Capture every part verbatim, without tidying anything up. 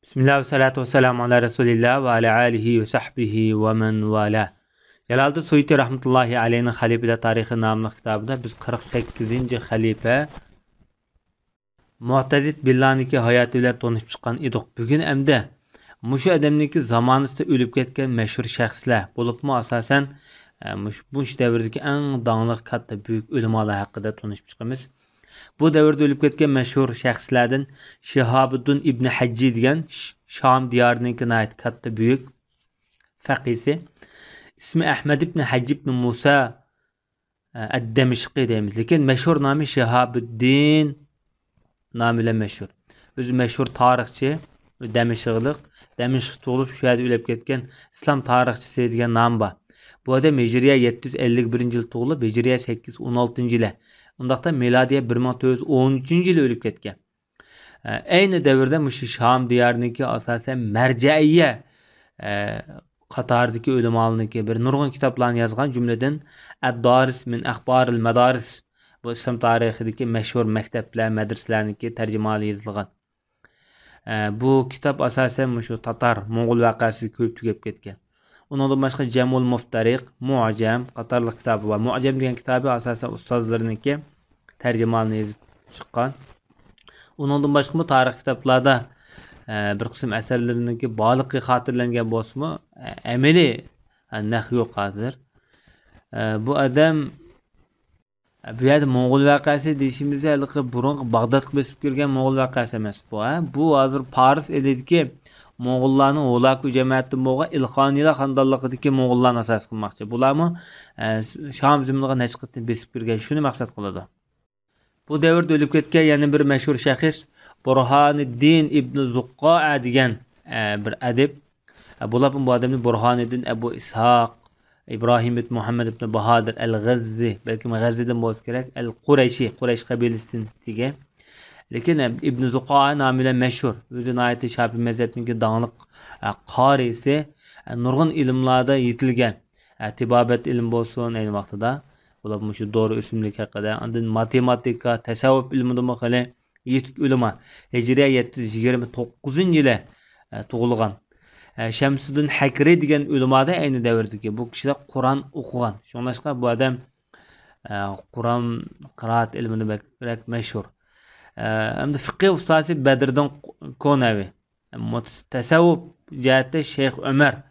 بىسمىللا ۋەسسالاتۇ ۋەسسالامۇ ئالا رەسۇلىللا ۋە ئالا ئالىھى ۋە سەھبىھى ۋە مەن ۋالا. جالالىددىن سۇيۇتى رەھمەتۇللاھى ئەلەيھىنىڭ خەلىپىلەر تارىخى ناملىق كىتابىدا بىز قىرىق سەككىزىنچى خەلىپە مۇئتەزىد بىللانىڭكى ھاياتى بىلەن تونۇشۇپ چىققان ئىدۇق. بۈگۈن ئەمدى مۇشۇ ئادەمنىڭكى زامانىسىدا ئۆلۈپ كەتكەن مەشھۇر شەخسلەر، بولۇپمۇ ئاساسەن، ئە، مۇشۇ، مۇشۇ دەۋردىكى ئەڭ داڭلىق كاتتا بۈيۈك ئۆلىمالار ھەققىدە تونۇشۇپ چىقىمىز. بۇ دەۋردە ئۆلۈپ كەتكەن مەشھۇر شەخسلەردىن شىھابۇددىن ئىبنى ھەججى دېگەن ش-، شام دىيارىنىڭكى ناھايىتى كاتتا بۈيۈك فەقىسى. ئىسمى ئەھمەد ئىبنى ھەجج ئىبنى مۇسا، ئە، ئەد-دەمىشقى دەيمىز. لېكىن مەشھۇر نامى شىھابۇددىن نامى بىلەن مەشھۇر. ئۆزى مەشھۇر تارىخچى، دەمىشقلىق، دەمىشقتا تۇغۇلۇپ، شۇ يەردە ئۆلۈپ كەتكەن ئىسلام تارىخچىسى دېگەن نامى بار. بۇ ئادەم ھىجرىيە يەتتە يۈز ئەللىك بىرىنچى يىل تۇغۇلۇپ، ھىجرىيە سەككىز يۈز ئون ئالتىنچى يىلى، ئۇنداقتا مىلادىيە بىر مىڭ تۆت يۈز ئون ئۈچىنچى يىلى ئۆلۈپ كەتكەن. ئە، ئەينى دەۋردە مۇشۇ شام دىيارىنىڭكى ئاساسەن مەرجەئىيە، ئە، قاتارىدىكى ئۆلىمالارنىڭكى بىر نۇرغۇن كىتابلارنى يازغان، جۈملىدىن ئەد-دارىس مىن ئەخبارىل مەدارىس، بۇ ئىسلام تارىخىدىكى مەشھۇر مەكتەپلەر، مەدرىسىلەرنىڭكى تەرجىمىھالى يېزىلغان. ئە، بۇ كىتاب ئاساسەن مۇشۇ تاتار، موڭغۇل ۋەقەسىگە كۆپ تۈگەپ كەتكەن. ئۇنىڭدىن باشقا جەمۇل مۇفتەرىق، مۇئجەم قاتارلىق كىتابى بار. مۇئجەم دېگەن كىتابى ئاساسەن ئۇستازلىرىنىڭكى تەرجىمىھالىنى يېزىپ چىققان. ئۇنىڭدىن باشقىمۇ تارىخ كىتابلاردا، ئە، بىر قىسىم ئەسەرلىرىنىڭكى بارلىقى خاتىرىلەنگەن بولسىمۇ، ئە، ئەمەلىي، ئە، نەق يوق ھازىر. ئە، بۇ ئادەم، ئە، بۇ يەردە موڭغۇل ۋەقەسى دېيىشىمىزدە ھېلىقى بۇرۇنقى باغدادقا بېسىپ كىرگەن موڭغۇل ۋەقەسى ئەمەس بۇ، ھە؟ بۇ ھازىر پارس ئېلىدىكى موڭغۇللارنىڭ ھولاكۇ جەمەتىدىن بولغان ئىلخانىيلار خاندانلىقىدىكى موڭغۇللارنى ئاساس قىلماقچى. بۇلارمۇ، ئە، شام زېمىنىغا نەچچە قېتىم بېسىپ كىرگەن، شۇنى مەقسەت قىلىدۇ. بۇ دەۋردە ئۆلۈپ كەتكەن يەنە بىر مەشھۇر شەخس بۇرھانىددىن ئىبنى زۇققائە دېگەن، ئە، بىر ئەدىب. ئە، بۇلار بۇ ئادەمنى بۇرھانىددىن ئەبۇ ئىسھاق، ئىبراھىم ئىبن مۇھەممەد ئىبن باھادىر ئەل غەززى، بەلكىم غەززىدىن بولسا كېرەك، ئەل قۇرەيشى، قۇرەيش قەبىلىسىدىن دېگەن. لېكىن، ئە، ئىبنى زۇقائە نامى بىلەن مەشھۇر. ئۆزى ناھايىتى شاپىي مەزھەپنىڭكى داڭلىق، ئە، قارىسى، ئە، نۇرغۇن ئىلىملاردا يېتىلگەن. ئە، تېبابەت ئىلمى بولسۇن، ئەينى ۋاقتىدا بۇلار مۇشۇ دورا ئۆسۈملۈك ھەققىدە، ئاندىن ماتېماتىكا، تەسەۋۋۇپ ئىلمىدىمۇ خېلى يېتىك ئۆلىما. ھىجرىيە يەتتە يۈز يىگىرمە توققۇزىنچى يىلى، ئە، تۇغۇلغان. ئە، شەمسۇددىن ھەكرى دېگەن ئۆلىمادا ئەينى دەۋردىكى بۇ كىشىلەر قۇرئان ئوقۇغان. شۇڭلاشقا بۇ ئادەم، ئە، قۇرئان قىرائەت ئىلمىدا بەكرەك مەشھۇر. ئە، ھەمدە فىقھى ئۇستازى بەدرىدىن كونەۋى. مۇت-، تەسەۋۋۇپ جەھەتتە شەيخ ئۆمەر،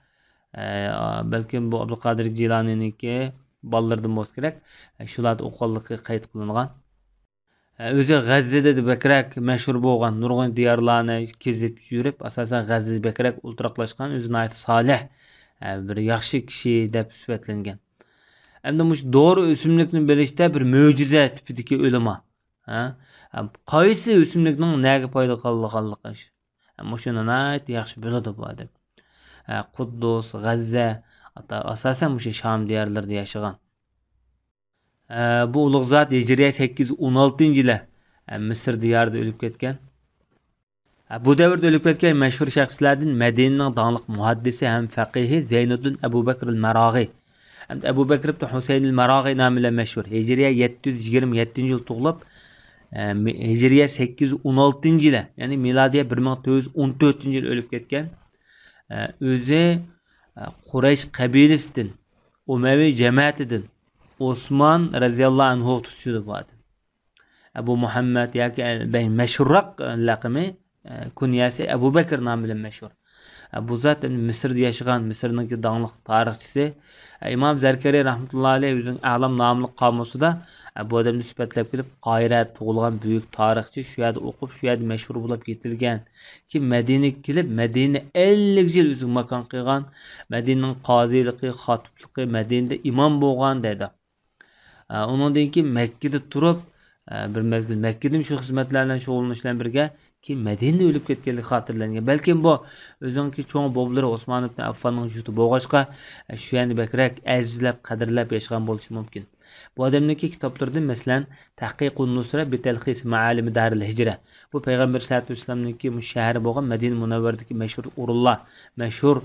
ئە، بەلكىم بۇ ئابدۇقادىر جىلانىنىڭكى بالىلىرىدىن بولسا كېرەك، شۇلاردا ئوقۇغانلىقى قەيت قىلىنغان. ئە، ئۆزى غەززىدە بەكرەك مەشھۇر بولغان، نۇرغۇن دىيارلارنى كېزىپ يۈرۈپ، ئاساسەن غەززىدە بەكرەك ئولتۇراقلاشقان، ئۆزى ناھايىتى سالىھ، ئە، بىر ياخشى كىشى دەپ سۈپەتلەنگەن. ئەمدى مۇشۇ دورا ئۆسۈملۈكنى بىلىشتە بىر مۆجىزە تىپىدىكى ئۆلىما. ھە؟ قايسى ئۆسۈملۈكنىڭ نەگە پايدىلىقالىدىغانلىقى. مۇشۇنى ناھايىتى ياخشى بىلىدۇ بۇ ئادەم. ھە، قۇددۇس، غەززە، ئاتا-، ئاساسەن مۇشۇ شام دىيارلىرىدا ياشىغان. ھە، بۇ ئۇلۇغ زات ھىجرىيە سەككىز يۈز ئون ئالتىنچى يىلى، ھە، مىسىر دىيارىدا ئۆلۈپ كەتكەن. ھە، بۇ دەۋردە ئۆلۈپ كەتكەن مەشھۇر شەخسلەردىن مەدىنىنىڭ داڭلىق مۇھەددىسى ھەم فەقىھى زەينۇددىن ئەبۇ بەكرىل مەراغى، ھەمدە ئەبۇ بەكر ئىبن ھۇسەينىل مەراغى نامى بىلەن مەشھۇر. ھىجرىيە يەتتە يۈز يىگىرمە يەتتىنچى يىل تۇغۇلۇپ، ئە، مى-، ھىجرىيە سەككىز يۈز ئون ئالتىنچى يىلى، يەنى مىلادىيە بىر مىڭ تۆت يۈز ئون تۆتىنچى يىلى ئۆلۈپ كەتكەن. ئە، ئۆزى، ئە، قۇرەيش قەبىلىسىدىن ئۇمەۋى جەمەتىدىن ئوسمان رەزىياللاھۇ ئەنھۇغا تۇتىشىدۇ بۇ ئادەم. ئەبۇ مۇھەممەد ياكى بەك مەشھۇرراق لەقىمى، ئە، كۇنيەسى ئەبۇ بەكىر نامى بىلەن مەشھۇر. ئە، بۇ زات ئەمدى مىسىردا ياشىغان، مىسىرنىڭكى داڭلىق تارىخچىسى. ئە، ئىمام زەركەرى رەھمەتۇللا ئەلەيھ ئۆزىنىڭ ئەلام ناملىق قامۇسىدا، ئە، بۇ ئادەمنى سۈپەتلەپ كېلىپ، قاھىرەدە تۇغۇلغان بۈيۈك تارىخچى، شۇ يەردە ئوقۇپ، شۇ يەردە مەشھۇر بولۇپ يېتىلگەن. كېيىن مەدىنىگە كېلىپ، مەدىنىنى ئەللىك يىل ئۆزىگە ماكان قىلغان، مەدىنىنىڭ قازىلىقى، خاتىپلىقى، مەدىنىدە ئىمام بولغان دەيدۇ. ئە، ئۇنىڭدىن كېيىن مەككىدە تۇرۇپ، ئە، بىر مەزگىل مەككىدىمۇ شۇ خىزمەتلەر بىلەن شۇغۇللىنىش بىلەن بىرگە، كېيىن مەدىنىدە ئۆلۈپ كەتكەنلىكى خاتىرىلەنگەن. بەلكىم بۇ ئۆزىنىڭكى چوڭ بوبىلىرى ئوسمان ئىبن ئەففاننىڭ جۇتى بولغاچقا، ئە، شۇ يەرنى بەكرەك ئەزىزلەپ، قەدىرلەپ ياشىغان بولۇشى مۇمكىن. بۇ ئادەمنىڭكى كىتابلىرىدىن، مەسىلەن، تەھقىقۇن نۇسرە بىتەلخىس مەئالىمى دارىل ھىجرە. بۇ پەيغەمبەر سەللەللاھۇ ئەلەيھى ۋەسەللەمنىڭكى مۇشۇ شەھىرى بولغان مەدىنە مۇنەۋۋەرىدىكى مەشھۇر ئورۇنلار، مەشھۇر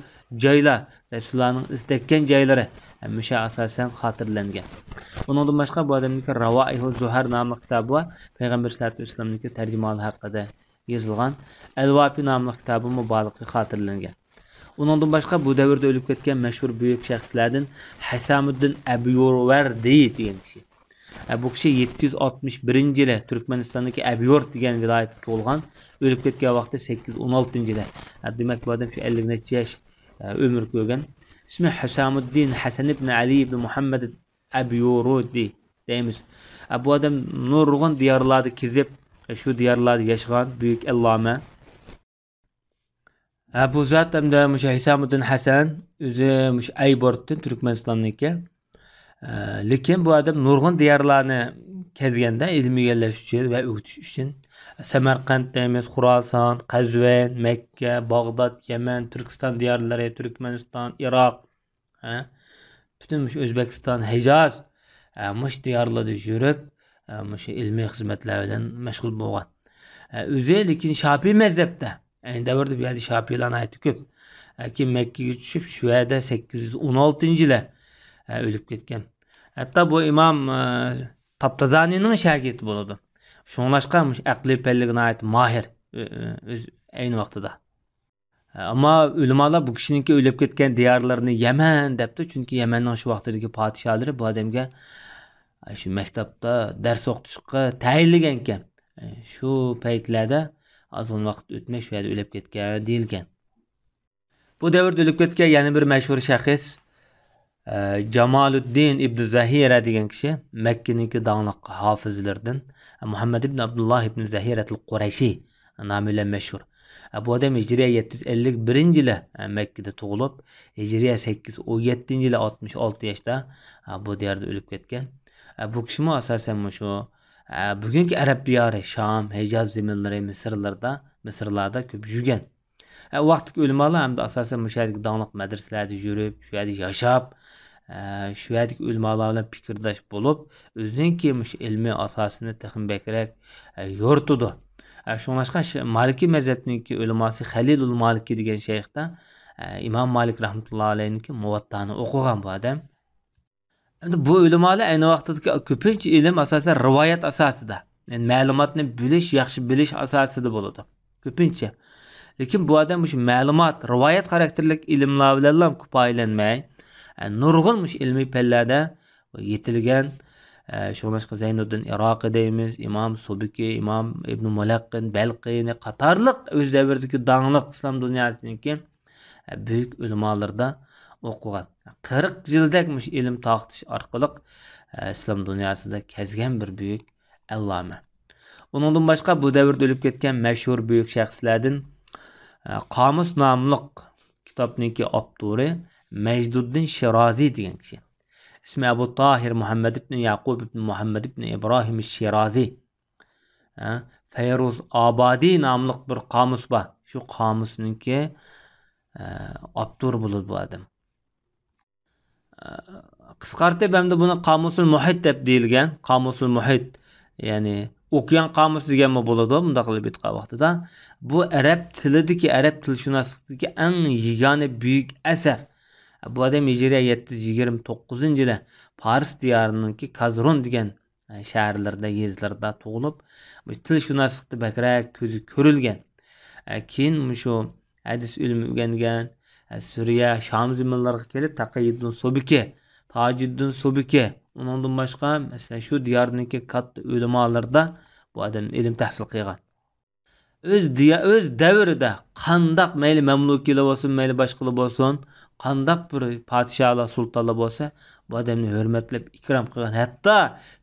جايلار، رەسۇلۇللانىڭ ئىز تەگكەن جايلىرى، ھەممىشى ئاساسەن خاتىرىلەنگەن. ئۇنىڭدىن باشقا بۇ ئادەمنىڭكى راۋائىھۇ زۇھەر ناملىق كىتابى بار، پەيغەمبەر سەللەللاھۇ ئەلەيھى ۋەسەللەمنىڭكى تەرجىمىھالى ھەققىدە يېزىلغان ئەل-ۋاپى ناملىق كىتابىمۇ بارلىقى خاتىرىلەنگەن. ئۇنىڭدىن باشقا، بۇ دەۋردە ئۆلۈپ كەتكەن مەشھۇر بۈيۈك شەخسلەردىن ھەسامۇددىن ئەبيۇرۋەردى دېگەن كىشى. ئە، بۇ كىشى يەتتە يۈز ئاتمىش بىرىنچى يىلى تۈركمەنىستاندىكى ئەبيورت دېگەن ۋىلايەتتە تۇغۇلغان. ئۆلۈپ كەتكەن ۋاقتى سەككىز يۈز ئون ئالتىنچى يىلى. ئە، دېمەك، بۇ ئادەم شۇ ئەللىك نەچچە ياش، ئە، ئۆمۈر كۆرگەن. ئىسمى ھۇسامۇددىن ھەسەن ئىبن ئەلى ئىبن مۇھەممەد ئەبيورۇدى دەيمىز. ئە، بۇ ئادەم نۇرغۇن دىيارلاردا كېزىپ، ئە، شۇ دىيارلاردا ياشىغان بۈيۈك ئەللامە. ھە، بۇ زات ھەمدە مۇشۇ ھىسامۇددىن ھەسەن ئۆزى مۇشۇ ئەيبورتتىن، تۈركمەنىستاننىڭكى. ئە، لېكىن بۇ ئادەم نۇرغۇن دىيارلارنى كەزگەندە، ئىلىم ئىگىلەش ئۈچۈن ۋە ئۆگىتىش ئۈچۈن. سەمەرقەنت دەيمىز، خۇراسان، قەزۋىن، مەككە، باغداد، يەمەن، تۈركىستان دىيارلىرى، تۈركمەنىستان، ئىراق، ھە، پۈتۈن مۇشۇ ئۆزبېكىستان، ھىجاز، ھە، مۇشۇ دىيارلاردا يۈرۈپ، ھە، مۇشۇ ئىلمىي خىزمەتلەر بىلەن مەشغۇل بولغان. ھە، ئۆزى لېكىن شاپىي مەزھەپتە. ئەينى دەۋردە بۇ يەردە شاپىيلار ناھايىتى كۆپ. ھە، كېيىن مەككىگە چۈشۈپ، شۇ يەردە سەككىز يۈز ئون ئالتىنچى يىلى، ھە، ئۆلۈپ كەتكەن. ھەتتا بۇ ئىمام، ئە، تاپتازانىنىڭ شاگىرتى بولىدۇ. شۇڭلاشقا مۇشۇ ئەقلىي پەنلىرىگە ناھايىتى ماھىر، ئۆ-، ئۆ-، ئۆز ئەينى ۋاقتىدا. ئەمما ئۆلىمالار بۇ كىشىنىڭكى ئۆلۈپ كەتكەن دىيارلىرىنى يەمەن دەپتۇ، چۈنكى يەمەننىڭ شۇ ۋاقتىدىكى پادىشاھلىرى بۇ ئادەمگە شۇ مەكتەپتە دەرس ئوقۇتۇشقا تەيىنلىگەنىكەن. شۇ پەيتلەردە ئازغىنا ۋاقىت ئۆتمەي شۇ يەردە ئۆلۈپ كەتكەن دېيىلگەن. بۇ دەۋردە ئۆلۈپ كەتكەن يەنە بىر مەشھۇر شەخس، ئە، جامالۇددىن ئىبن زەھىرە دېگەن كىشى، مەككىنىڭكى داڭلىق ھافىزلىرىدىن، مۇھەممەد ئىبن ئابدۇللاھ ئىبن زەھىرەتىل قۇرەيشى نامى بىلەن مەشھۇر. ئە، بۇ ئادەم ھىجرىيە يەتتە يۈز ئەللىك بىرىنچى يىلى، ئە، مەككىدە تۇغۇلۇپ، ھىجرىيە سەككىز يۈز ئون يەتتىنچى يىلى ئاتمىش ئالتە ياشتا، ئە، بۇ دىياردا ئۆلۈپ كەتكەن. ئە، بۇ كىشىمۇ ئاساسەن مۇشۇ، ئە، بۈگۈنكى ئەرەب دىيارى، شام، ھىجاز زېمىنلىرى، مىسىرلىرىدا، مىسىرلاردا كۆپ يۈرگەن. ئە، ۋاقىتتىكى ئۆلىمالار ھەمدە ئاساسەن مۇشۇ يەردىكى داڭلىق مەدرىسىلەردە يۈرۈپ، شۇ يەردە ياشاپ، ئە، شۇ يەردىكى ئۆلىمالار بىلەن پىكىرداش بولۇپ، ئۆزىنىڭكى مۇشۇ ئىلمىي ئاساسىنى تېخىمۇ بەكرەك، ئە، يورۇتىدۇ. ئە، شۇڭلاشقا ش-، مالىكىي مەزھەپنىڭكى ئۆلىماسى خەلىلۇل مالىكى دېگەن شەيخ تە، ئە، ئىمام مالىك رەھمەتۇللا ئەلەيھنىڭكى مۇۋەتتانى ئوقۇغان بۇ ئادەم. ئەمدى بۇ ئۆلىمالار ئەينى ۋاقتىدىكى كۆپىنچە ئىلىم ئاساسەن رىۋايەت ئاساسىدا، يەنى مەلۇماتنى بىلىش، ياخشى بىلىش ئاساسىدا بولىدۇ. كۆپىنچە. لېكىن بۇ ئادەم مۇشۇ مەلۇمات، رىۋايەت خاراكتېرلىك ئىلىملار بىلەنلا كۇپايىلەنمەي، ئە، نۇرغۇن مۇشۇ ئىلمىي پەنلەردە يېتىلگەن، ئە، شۇڭلاشقا زەينۇددىن ئىراقىي دەيمىز، ئىمام سۇبكى، ئىمام ئىبنى مۇلەققىن، بەلقىنى قاتارلىق ئۆز دەۋرىدىكى داڭلىق ئىسلام دۇنياسىدىكى بۈيۈك ئۆلىمالىرىدا ئوقۇغان. قىرىق يىلدەك مۇشۇ ئىلىم تارقىتىش ئارقىلىق، ئە، ئىسلام دۇنياسىدا كەزگەن بىر بۈيۈك ئەللامە. ئۇنىڭدىن باشقا بۇ دەۋردە ئۆلۈپ كەتكەن مەشھۇر بۈيۈك شەخسلەردىن، ئە، قامۇس ناملىق كىتابنىڭكى ئاپتورى مەجدۇددىن شىرازى دېگەن كىشى. ئىسمى ئەبۇ تاھىر مۇھەممەد ئىبن يەقۇب ئىبن مۇھەممەد ئىبن ئىبراھىم شىرازى. ھە، فەيرۇز ئابادى ناملىق بىر قامۇس بار. شۇ قامۇسنىڭكى، ئە، ئاپتورى بولىدۇ بۇ ئادەم. ئە، قىسقارتىپ ھەمدە بۇنى قامۇسۇل مۇھىت دەپ دېيىلگەن. قامۇسۇل مۇھىت، يەنى ئوكيان قامۇسى دېگەنمۇ بولىدۇ، مۇنداق قىلىپ ئېيتقان ۋاقتىدا. بۇ ئەرەب تىلىدىكى، ئەرەب تىلشۇناسلىقتىكى ئەڭ يېگانە بۈيۈك ئەسەر. بۇ ئادەم ھىجرىيە يەتتە يۈز يىگىرمە توققۇزىنچى يىلى پارس دىيارىنىڭكى كازرون دېگەن شەھەرلىرىدە، يېزىلىرىدا تۇغۇلۇپ، مۇشۇ تىلشۇناسلىقتا بەكرەك كۆزى كۆرۈلگەن. كېيىن مۇشۇ ھەدىس ئىلمى ئۆگەنگەن، سۈرىيە، شام زېمىنلىرىغا كېلىپ، تەقىيۇددىن سۇبكى، تاجۇددىن سۇبكى، ئۇنىڭدىن باشقا، مەسىلەن، شۇ دىياردىكى كاتتا ئۆلىمالىرىدا بۇ ئادەم ئىلىم تەھسىل قىلغان. ئۆز دىيا-، ئۆز دەۋرىدە قانداق، مەيلى مەملۇكىيلار بولسۇن، مەيلى باشقىلار بولسۇن، قانداق بىر پادىشاھلار، سۇلتانلار بولسا، بۇ ئادەمنى ھۆرمەتلەپ، ئىكرام قىلغان. ھەتتا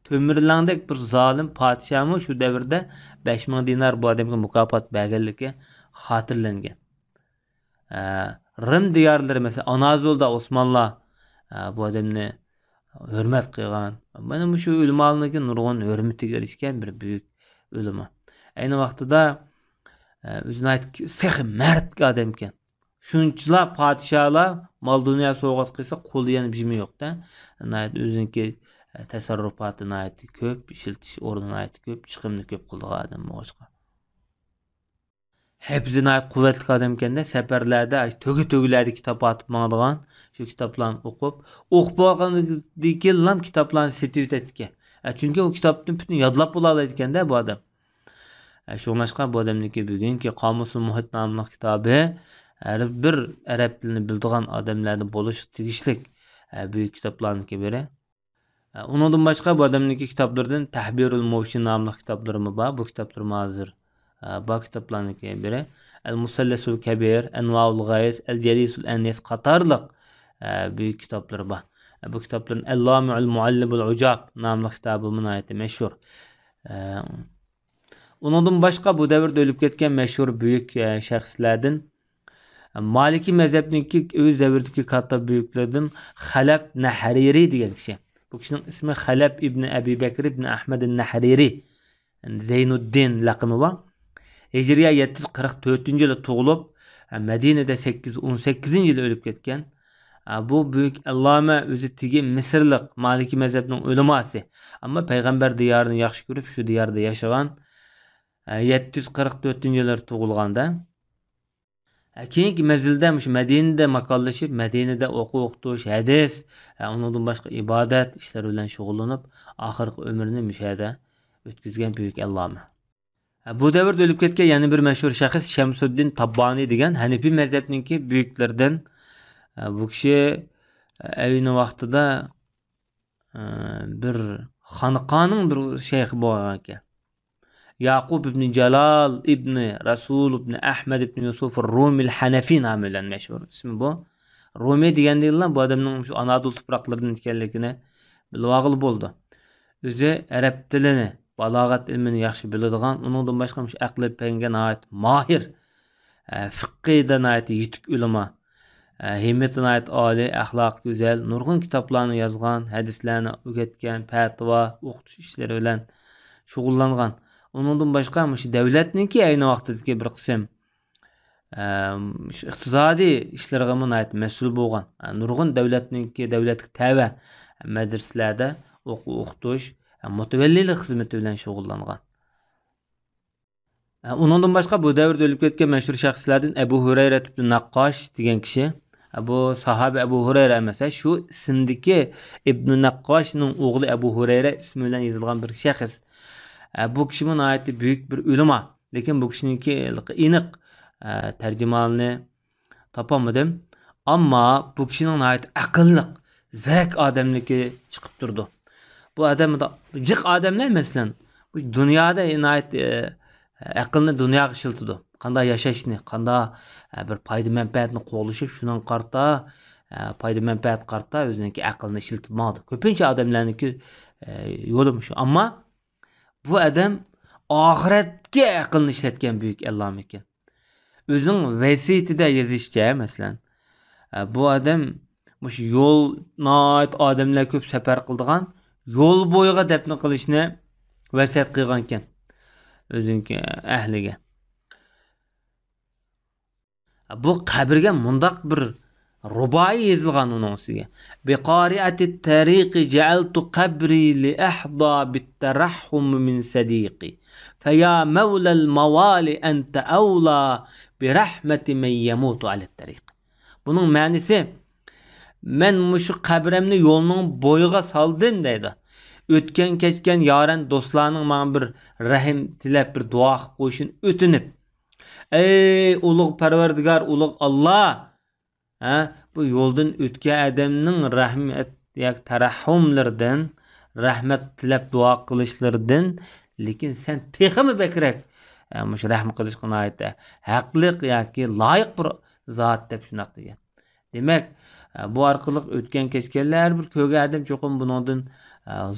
تۆمۈرلەڭدەك بىر زالىم پادىشاھمۇ شۇ دەۋردە بەش مىڭ دىنار بۇ ئادەمگە مۇكاپات بەرگەنلىكى خاتىرىلەنگەن. ئە، رىم دىيارلىرى، مەسىلەن، ئانازۇلدا ئوسمانلار، ئە، بۇ ئادەمنى ھۆرمەت قىلغان. مانا مۇشۇ ئۆلىمالارنىڭكى نۇرغۇن ھۆرمىتىگە ئېرىشكەن بىر بۈيۈك ئۆلىما. ئەينى ۋاقتىدا، ئە، ئۆزى ناھايىتى سېخىي، مەرد ئادەمكەن. شۇنچىلا پادىشاھلار مال-دۇنيا سوۋغات قىلسا، قولىدا يەنە بىر نېمە يوق-دە. ناھايىتى ئۆزىنىڭكى، ئە، تەسەررۇپاتى ناھايىتى كۆپ، ئىشلىتىش ئورنى ناھايىتى كۆپ، چىقىمنى كۆپ قىلىدىغان ئادەم بولغاچقا. ھەپىزى ناھايىتى قۇۋۋەتلىك ئادەمكەن-دە، سەپەرلەردە، ئاي، تۆگە-تۆگىلەردە كىتاب ئارتىپ ماڭىدىغان، شۇ كىتابلارنى ئوقۇپ، ئوقۇپ بولغاندىن كېيىنلا كىتابلارنى سېتىۋېتەتتىكەن. ئە، چۈنكى ئۇ كىتابتىن پۈتۈن يادلاپ بولالايدىكەن-دە بۇ ئادەم. ئە، شۇڭلاشقا بۇ ئادەمنىڭكى بۈگۈنكى قامۇسۇل مۇھىت ناملىق كىتابى ھەر بىر ئەرەب تىلىنى بىلىدىغان ئادەملەردىن بولۇشقا تېگىشلىك، ئە، بۈيۈك كىتابلارنىڭكى بىرى. ئە، ئۇنىڭدىن باشقا بۇ ئادەمنىڭكى كىتابلىرىدىن تەھبىرۇل مۇۋشى ناملىق كىتابلىرىمۇ بار. بۇ كىتابلىرىمۇ ھازىر، ئە، بار كىتابلارنىڭكى بىرى. ئەل مۇسەللەسۇل كەبىر، ئەنۋائۇل غەيس، ئەل جەلىسۇل ئەنىس قاتارلىق، ئە، بۈيۈك كىتابلىرى بار. ئە، بۇ كىتابلىرىدىن ئەللامىئۇل مۇئەللىمۇل ئۇجاب ناملىق كىتابىمۇ ناھايىتى مەشھۇر. ئە، ئۇنىڭدىن باشقا بۇ دەۋردە ئۆلۈپ كەتكەن مەشھۇر بۈيۈك، ئە، شەخسلەردىن، ئە، مالىكىي مەزھەپنىڭكى ئۆز دەۋرىدىكى كاتتا بۈيۈكلىرىدىن خەلەپ نەھرىرى دېگەن كىشى. بۇ كىشىنىڭ ئىسمى خەلەپ ئىبنى ئەبى بەكر ئىبنى ئەھمەد نەھرىرى، زەينۇددىن لەقىمى بار. ھىجرىيە يەتتە يۈز قىرىق تۆتىنچى يىلى تۇغۇلۇپ، مەدىنىدە سەككىز يۈز ئون سەككىزىنچى يىلى ئۆلۈپ كەتكەن. بۇ بۈيۈك ئەللامە ئۆزى تېگى مىسىرلىق، مالىكىي مەزھەپنىڭ ئۆلىماسى. ئەمما پەيغەمبەر دىيارىنى ياخشى كۆرۈپ، شۇ دىياردا ياشىغان. يەتتە يۈز قىرىق تۆتىنچى يىللار تۇغۇلغاندا. كېيىنكى مەزگىلدە مۇشۇ مەدىنىدە ماكانلىشىپ، مەدىنىدە ئوقۇ ئوقۇتۇش، ھەدىس، ئۇنىڭدىن باشقا ئىبادەت ئىشلىرى بىلەن شۇغۇللىنىپ، ئاخىرقى ئۆمرىنى مۇشۇ يەردە ئۆتكۈزگەن بۈيۈك ئەللامە. بۇ دەۋردە ئۆلۈپ كەتكەن يەنە بىر مەشھۇر شەخس شەمسۇددىن تاببانى دېگەن ھەنىپىي مەزھەپنىڭكى بۈيۈكلىرىدىن. بۇ كىشى ئەينى ۋاقتىدا، ئە، بىر خانىقانىڭ بىر شەيخى بولغان ئىكەن. ياقۇپ ئىبنى جالال ئىبنى رەسۇل ئىبنى ئەھمەد ئىبنى يۈسۈف رومىل ھەنەفى نامى بىلەن مەشھۇر ئىسمى بۇ. رومى دېگەندىلا بۇ ئادەمنىڭ شۇ ئانادول تۇپراقلىرىدىن ئىكەنلىكىنى بىلىۋالغىلى بولىدۇ. ئۆزى ئەرەب تىلىنى، بالاغەت ئىلمىنى ياخشى بىلىدىغان، ئۇنىڭدىن باشقا مۇشۇ ئەقلىي پەنگە ناھايىتى ماھىر، ئە، فىققىيدا ناھايىتى يېتىك ئۆلىما، ئە، ھىممىتى ناھايىتى ئالىي، ئەخلاقى گۈزەل، نۇرغۇن كىتابلارنى يازغان، ھەدىسلەرنى ئۆگەتكەن، پەتىۋا، ئوقۇتۇش ئىشلىرى بىلەن شۇغۇللانغان. ئۇنىڭدىن باشقا مۇشۇ دەۋلەتنىڭكى ئەينى ۋاقتىدىكى بىر قىسىم، ئە، شۇ ئىقتىسادىي ئىشلىرىغىمۇ ناھايىتى مەسئۇل بولغان. ئە، نۇرغۇن دەۋلەتنىڭكى، دەۋلەتكە تەۋە مەدرىسىلەردە ئوقۇ ئوقۇتۇش، ئە، مۇتەۋەللىلىك خىزمىتى بىلەن شۇغۇللانغان. ئۇنىڭدىن باشقا بۇ دەۋردە ئۆلۈپ كەتكەن مەشھۇر شەخسلەردىن ئەبۇ ھۇرەيرە ئىبنى نەققاش دېگەن كىشى. بۇ ساھابە ئەبۇ ھۇرەيرە ئەمەس، شۇ ئىسىمدىكى ئىبنى نەققاشنىڭ ئوغلى ئەبۇ ھۇرەيرە ئىسمى بىلەن يېزىلغان بىر شەخس. بۇ كىشىمۇ ناھايىتى بۈيۈك بىر ئۆلىما. لېكىن بۇ كىشىنىڭكى ئېنىق، ئە، تەرجىمىھالىنى تاپالمىدىم. ئەمما بۇ كىشىنىڭ ناھايىتى ئەقىللىق، زېرەك ئادەملىكى چىقىپ تۇرىدۇ. بۇ ئادەم مۇنداق جىق ئادەملەر، مەسىلەن، بۇ دۇنيادا ناھايىتى، ئە، ئەقىلنى دۇنياغا ئىشلىتىدۇ. قانداق ياشاشنى، قانداق، ئە، بىر پايدا مەنپەئەتنى قوغلىشىپ، شۇنىڭغا قارىتا، ئە، پايدا مەنپەئەت قارىتا ئۆزىنىڭكى ئەقلىنى ئىشلىتىپ ماڭىدۇ. كۆپىنچە ئادەملەرنىڭكى، ئە، يولى مۇشۇ. ئەمما بۇ ئادەم ئاخىرەتكە ئەقلىنى ئىشلەتكەن بۈيۈك ئەللامە ئىكەن. ئۆزىنىڭ ۋەسىيىتىدە يېزىشىچە، مەسىلەن، ئە، بۇ ئادەم مۇشۇ يول ناھايىتى ئادەملەر كۆپ سەپەر قىلىدىغان يول بويىغا دەپنە قىلىشنى ۋەسىيەت قىلغانىكەن ئۆزىنىڭكى ئەھلىگە. بۇ قەبرىگە مۇنداق بىر رۇبائىي يېزىلغان ئۇنىڭ ئۈستىگە: بقارعة الطريق جعلت قبري لأحظى بالترحم من صديقي، فيا مولى الموالي أنت أولى برحمة من يموت على الطريق. بۇنىڭ مەنىسى، مەن مۇشۇ قەبرەمنى يولنىڭ بويىغا سالدىم، دەيدۇ. ئۆتكەن كەچكەن يارەن دوستلارنىڭ ماڭا بىر رەھىم تىلەپ، بىر دۇئا قىلىپ قويۇشىنى ئۆتۈنۈپ، ئەي ئۇلۇغ پەرۋەردىگار، ئۇلۇغ ئاللا، ھە، بۇ يولدىن ئۆتكەن ئادەمنىڭ رەھمەت ياكى تەرەھھۇملىرىدىن، رەھمەت تىلەپ دۇئا قىلىشلىرىدىن، لېكىن سەن تېخىمۇ بەكرەك، ھە، مۇشۇ رەھىم قىلىشقا ناھايىتى ھەقلىق ياكى لايىق بىر زات دەپ شۇنداق دېگەن. دېمەك، بۇ ئارقىلىق ئۆتكەن كەچكەنلەر ھەر بىر كۆرگەن ئادەم چوقۇم بۇنىڭدىن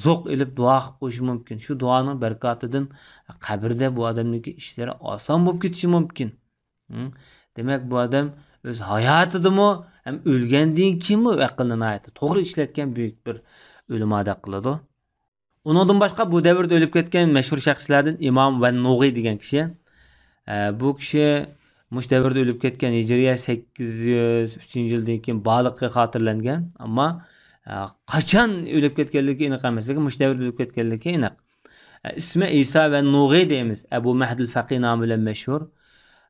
زوق ئېلىپ دۇئا قىلىپ قويۇشى مۇمكىن. شۇ دۇئانىڭ بەرىكاتىدىن قەبرىدە بۇ ئادەمنىڭكى ئىشلىرى ئاسان بولۇپ كېتىشى مۇمكىن. ھە؟ دېمەك، بۇ ئادەم ئۆز ھاياتىدىمۇ ھەم ئۆلگەندىن كېيىنمۇ ئەقلىنى ناھايىتى توغرا ئىشلەتكەن بۈيۈك بىر ئۆلىمادەك قىلىدۇ. ئۇنىڭدىن باشقا بۇ دەۋردە ئۆلۈپ كەتكەن مەشھۇر شەخسلەردىن ئىمام ۋەننۇغى دېگەن كىشى. ئە، بۇ كىشى مۇشۇ دەۋردە ئۆلۈپ كەتكەن، ھىجرىيە سەككىز يۈز ئۈچىنچى يىلدىن كېيىن بارلىقى خاتىرىلەنگەن. ئەمما، ئە، قاچان ئۆلۈپ كەتكەنلىكى ئېنىق ئەمەس، لېكىن مۇشۇ دەۋردە ئۆلۈپ كەتكەنلىكى ئېنىق. ئە، ئىسمى ئىسا ۋەننۇغى دەيمىز. ئەبۇ مەھدىل فەقىھ نامى بىلەن مەشھۇر.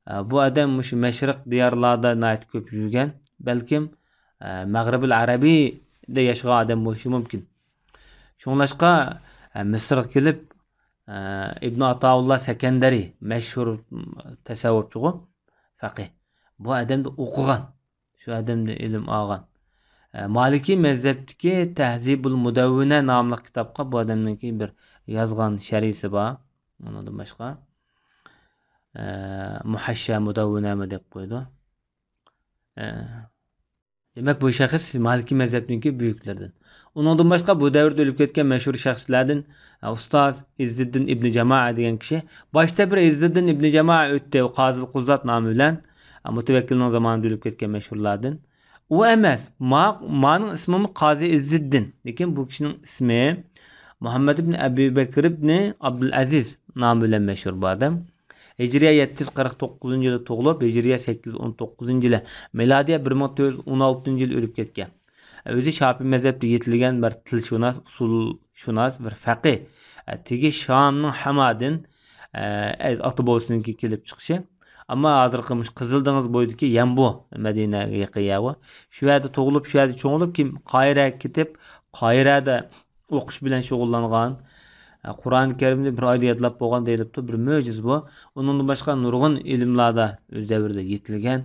ئە، بۇ ئادەم مۇشۇ مەشرىق دىيارلاردا ناھايىتى كۆپ يۈرگەن. بەلكىم، ئە، مەغرىبىل ئەرەبىيدە ياشىغان ئادەم بولۇشى مۇمكىن. شۇڭلاشقا، ئە، مىسىرغا كېلىپ، ئە، ئىبن ئاتائۇللا سەكەندەرى، مەشھۇر تەسەۋۋۇپچىغۇ، فەقىھ. بۇ ئادەمدە ئوقۇغان، شۇ ئادەمدە ئىلىم ئالغان. ئە، مالىكىي مەزھەپتىكى تەھزىبۇل مۇدەۋۋىنە ناملىق كىتابقا بۇ ئادەمنىڭكى بىر يازغان شەرھىسى بار. ئۇنىڭدىن باشقا، ئە، مۇھەششە مۇدەۋۋىنەمۇ دەپ قويىدۇ. ئە، دېمەك، بۇ شەخس مالىكىي مەزھەپنىڭكى بۈيۈكلىرىدىن. ئۇنىڭدىن باشقا، بۇ دەۋردە ئۆلۈپ كەتكەن مەشھۇر شەخسلەردىن، ئە، ئۇستاز ئىززىددىن ئىبنى جامائە دېگەن كىشى. باشتا بىر ئىززىددىن ئىبنى جامائە ئۆتتى، قازىل قۇززات نامى بىلەن. ئە، مۇتەۋەككىلنىڭ زامانىدا ئۆلۈپ كەتكەن مەشھۇرلاردىن. ئۇ ئەمەس. ما-، مانىڭ ئىسمىمۇ قازى ئىززىددىن. لېكىن بۇ كىشىنىڭ ئىسمى مۇھەممەد ئىبنى ئەبۇ بەكر ئىبنى ئابدۇلئەزىز نامى بىلەن مەشھۇر بۇ ئادەم. ھىجرىيە يەتتە يۈز قىرىق توققۇزىنچى يىلى تۇغۇلۇپ، ھىجرىيە سەككىز يۈز ئون توققۇزىنچى يىلى، مىلادىيە بىر مىڭ تۆت يۈز ئون ئالتىنچى يىلى ئۆلۈپ كەتكەن. ئۆزى شاپىي مەزھەپتە يېتىلگەن بىر تىلشۇناس، ئۇسۇلشۇناس، بىر فەقىھ. تېگى شامنىڭ ھەمادىن، ئە، ئاتا بوۋىسىنىڭكى كېلىپ چىقىشى. ئەمما ھازىرقى مۇشۇ قىزىل دېڭىز بويىدىكى يەنبۇ، مەدىنەگە يېقىن يەر بۇ. شۇ يەردە تۇغۇلۇپ، شۇ يەردە چوڭ بولۇپ، كېيىن قاھىرەگە كېتىپ، قاھىرەدە ئوقۇش بىلەن شۇغۇللانغان. ئە، قۇرئان كەرىمنى بىر ئايدا يادلاپ بولغان دېيىلىپتۇ، بىر مۆجىزە بۇ. ئۇنىڭدىن باشقا نۇرغۇن ئىلىملاردا ئۆز دەۋرىدە يېتىلگەن.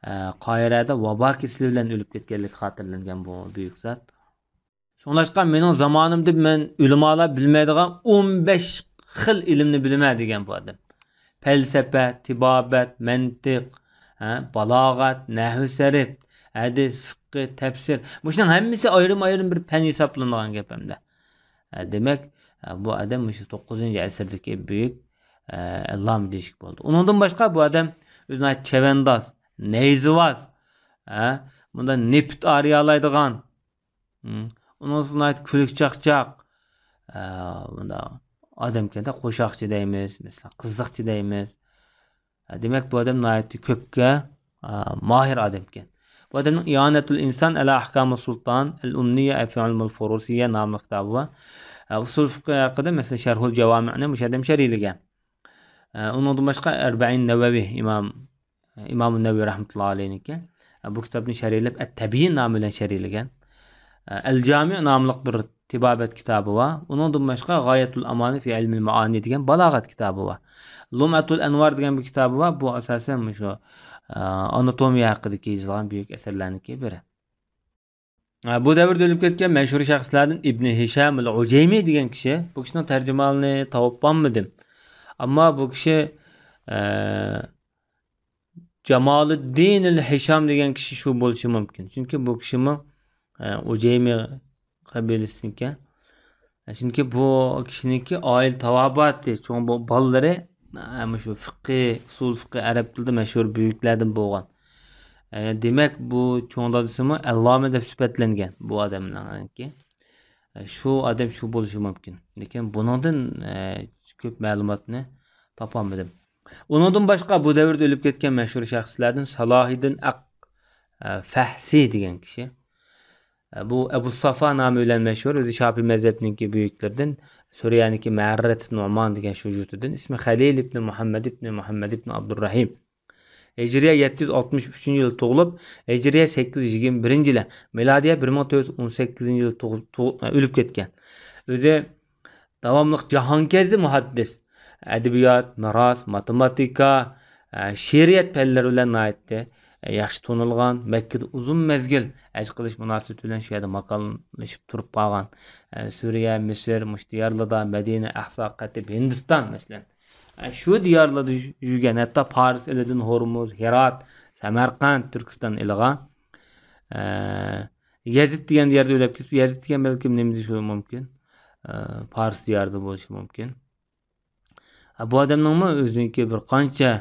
ئە، قاھىرەدە ۋابا كېسىلى بىلەن ئۆلۈپ كەتكەنلىكى خاتىرىلەنگەن بۇ بۈيۈك زات. شۇڭلاشقا مېنىڭ زامانىمدا مەن ئۆلىمالار بىلمەيدىغان ئون بەش خىل ئىلىمنى بىلىمەن دېگەن بۇ ئادەم. پەلسەپە، تېبابەت، مەنتىق، ھە، بالاغەت، نەھۋ سەرف، ھەدىس، فىققى، تەپسىر. مۇشۇنىڭ ھەممىسى ئايرىم-ئايرىم بىر پەن ھېسابلىنىدىغان گەپ ئەمدى. ھە، دېمەك، ھە، بۇ ئادەم مۇشۇ توققۇزىنچى ئەسىردىكى بۈيۈك، ھە، ئەللامە دېيىشكە بولىدۇ. ئۇنىڭدىن باشقا بۇ ئادەم ئۆزى ناھايىتى چەۋەنداز، نەيزىۋاز، ھە، مۇنداق نېفىت ئارىيالايدىغان، مم. ئۇنىڭ ناھايىتى كۈلكە چاقچاق. ئە، مۇنداق ئادەمكەن-دە، قوشاقچى دەيمىز، مەسىلەن، قىزىقچى دەيمىز. ئە، دېمەك، بۇ ئادەم ناھايىتى كۆپكە، ئە، ماھىر ئادەمكەن. بۇ ئادەمنىڭ ئىئانەتۇل ئىنسان ئەلا ئەھكامى سۇلتان ئەل ئۇمنىيە فى ئىلمىل فۇرۇسىيە ناملىق كىتابى بار. ئە، ئۇسۇل فىقھى ھەققىدە، مەسىلەن، شەرھۇل جاۋامىنى مۇشۇ ئادەم شەرھلىگەن. ئە، ئۇنىڭدىن باشقا ئەربەئىن نەۋەۋى ئىمام ئىمام نەۋەۋى رەھمەتۇللا ئەلەيھنىڭكى، بۇ كىتابنى شەرھلەپ، ئەت-تەبيىن نامى بىلەن شەرھلىگەن. ئەل-جامى ناملىق بىر تېبابەت كىتابى بار. ئۇنىڭدىن باشقا، غايەتۇل ئامانى فى ئىلمىل مائانى دېگەن بالاغەت كىتابى بار. لۇمئەتۇل ئەنۋار دېگەن بىر كىتابى بار. بۇ، ئاساسەن، مۇشۇ، ئاناتومىيە ھەققىدىكى يېزىلغان بۈيۈك ئەسەرلەرنىڭكى بىرى. بۇ دەۋردە ئۆلۈپ كەتكەن مەشھۇر شەخسلەردىن ئىبنى ھىشام ئەل ئۇجەيمى دېگەن كىشى. بۇ كىشىنىڭ تەرجىمىھالىنى تاۋاپ بولمىدىم. ئەمما بۇ كىشى، ئە، جامالىددىن ئەل ھىشام دېگەن كىشى شۇ بولۇشى مۇمكىن. چۈنكى بۇ كىشىمۇ، ئە، ئۇجەيمى قەبىلىسىدىكەن. چۈنكى بۇ كىشىنىڭكى ئائىلە تاۋابىئاتى، چوڭ بۇ بالىلىرى، ئە، مۇشۇ فىقھى، ئۇسۇل فىقھى، ئەرەب تىلىدا مەشھۇر بۈيۈكلەردىن بولغان. ئە، دېمەك، بۇ چوڭ دادىسىمۇ ئەللامە دەپ سۈپەتلەنگەن بۇ ئادەمنىڭكى. ئە، شۇ ئادەم شۇ بولۇشى مۇمكىن. لېكىن بۇنىڭدىن، ئە، كۆپ مەلۇماتنى تاپالمىدىم. ئۇنىڭدىن باشقا، بۇ دەۋردە ئۆلۈپ كەتكەن مەشھۇر شەخسلەردىن سالاھىدىن ئەق، ئە، فەھسى دېگەن كىشى. ئە، بۇ ئەبۇ سافا نامى بىلەن مەشھۇر، ئۆزى شاپىي مەزھەپنىڭكى بۈيۈكلىرىدىن، سۈرىيەنىڭكى مەررەت نۇئمان دېگەن شۇ يۇرتىدىن، ئىسمى خەلىل ئىبنى مۇھەممەد ئىبنى مۇھەممەد ئىبنى ئابدۇررەھىم. ھىجرىيە يەتتە يۈز ئاتمىش ئۈچىنچى يىلى تۇغۇلۇپ، ھىجرىيە سەككىز يۈز يىگىرمە بىرىنچى يىلى، مىلادىيە بىر مىڭ تۆت يۈز ئون سەككىزىنچى يىلى تۇغۇ-، تۇغۇ-، ئۆلۈپ كەتكەن. ئۆزى داۋاملىق جاھانكەزدى مۇھەددىس. ئەدەبىيات، مىراس، ماتېماتىكا، ئە، شېئىرىيەت پەنلىرى بىلەن ناھايىتى، ئە، ياخشى تونۇلغان. مەككىدە ئۇزۇن مەزگىل ھەج قىلىش مۇناسىۋىتى بىلەن شۇ يەردە ماكانلىشىپ تۇرۇپ قالغان. ئە، سۈرىيە، مىسىر، مۇشۇ دىيارلاردا، مەدىنە، ئەھسا، قەتىب، ھىندىستان، مەسىلەن. ئە، شۇ دىيارلاردا يۈ-، يۈرگەن، ھەتتا پارس ئېلىدىن ھورمۇز، ھىرات، سەمەرقەنت، تۈركىستان ئېلىغا، ئە، يەزىد دېگەن يەردە ئۆلۈپ كېتىپ، يەزىد دېگەن بەلكىم نېمە دېيىشى مۇمكىن؟ ئە، پارس دىيارىدا بولۇشى مۇمكىن. ئە، بۇ ئادەمنىڭمۇ ئۆزىنىڭكى بىر قانچە،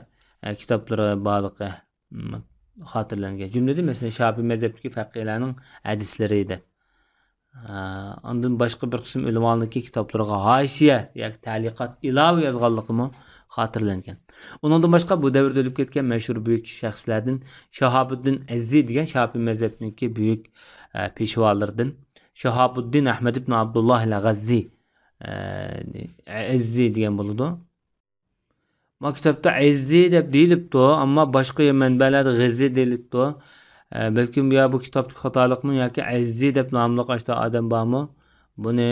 ئە، كىتابلىرى بارلىقى، م، خاتىرىلەنگەن. جۈملىدىن، مەسىلەن، شاپىي مەزھەپتىكى فەقىھلەرنىڭ ھەدىسلىرى دەپ. ئە، ئاندىن باشقا بىر قىسىم ئۆلىمالارنىڭكى كىتابلىرىغا ھاشىيە ياكى تەلىقات، ئىلاۋە يازغانلىقىمۇ خاتىرىلەنگەن. ئۇنىڭدىن باشقا، بۇ دەۋردە ئۆلۈپ كەتكەن مەشھۇر بۈيۈك شەخسلەردىن شاھابۇددىن ئەززى دېگەن شاپىي مەزھەپنىڭكى بۈيۈك، ئە، پېشۋالىرىدىن شاھابۇددىن ئەھمەد ئىبن ئابدۇللاھ ئەل غەززى، ئە، ئەززى دېگەن بولىدۇ. ما كىتابتا ئەززى دەپ دېيىلىپتۇ، ئەمما باشقا مەنبەلەردە غەززى دېيىلىپتۇ. ئە، بەلكىم يا بۇ كىتابتىكى خاتالىقمۇ ياكى ئەززى دەپ ناملىق ئاشۇنداق ئادەم بارمۇ؟ بۇنى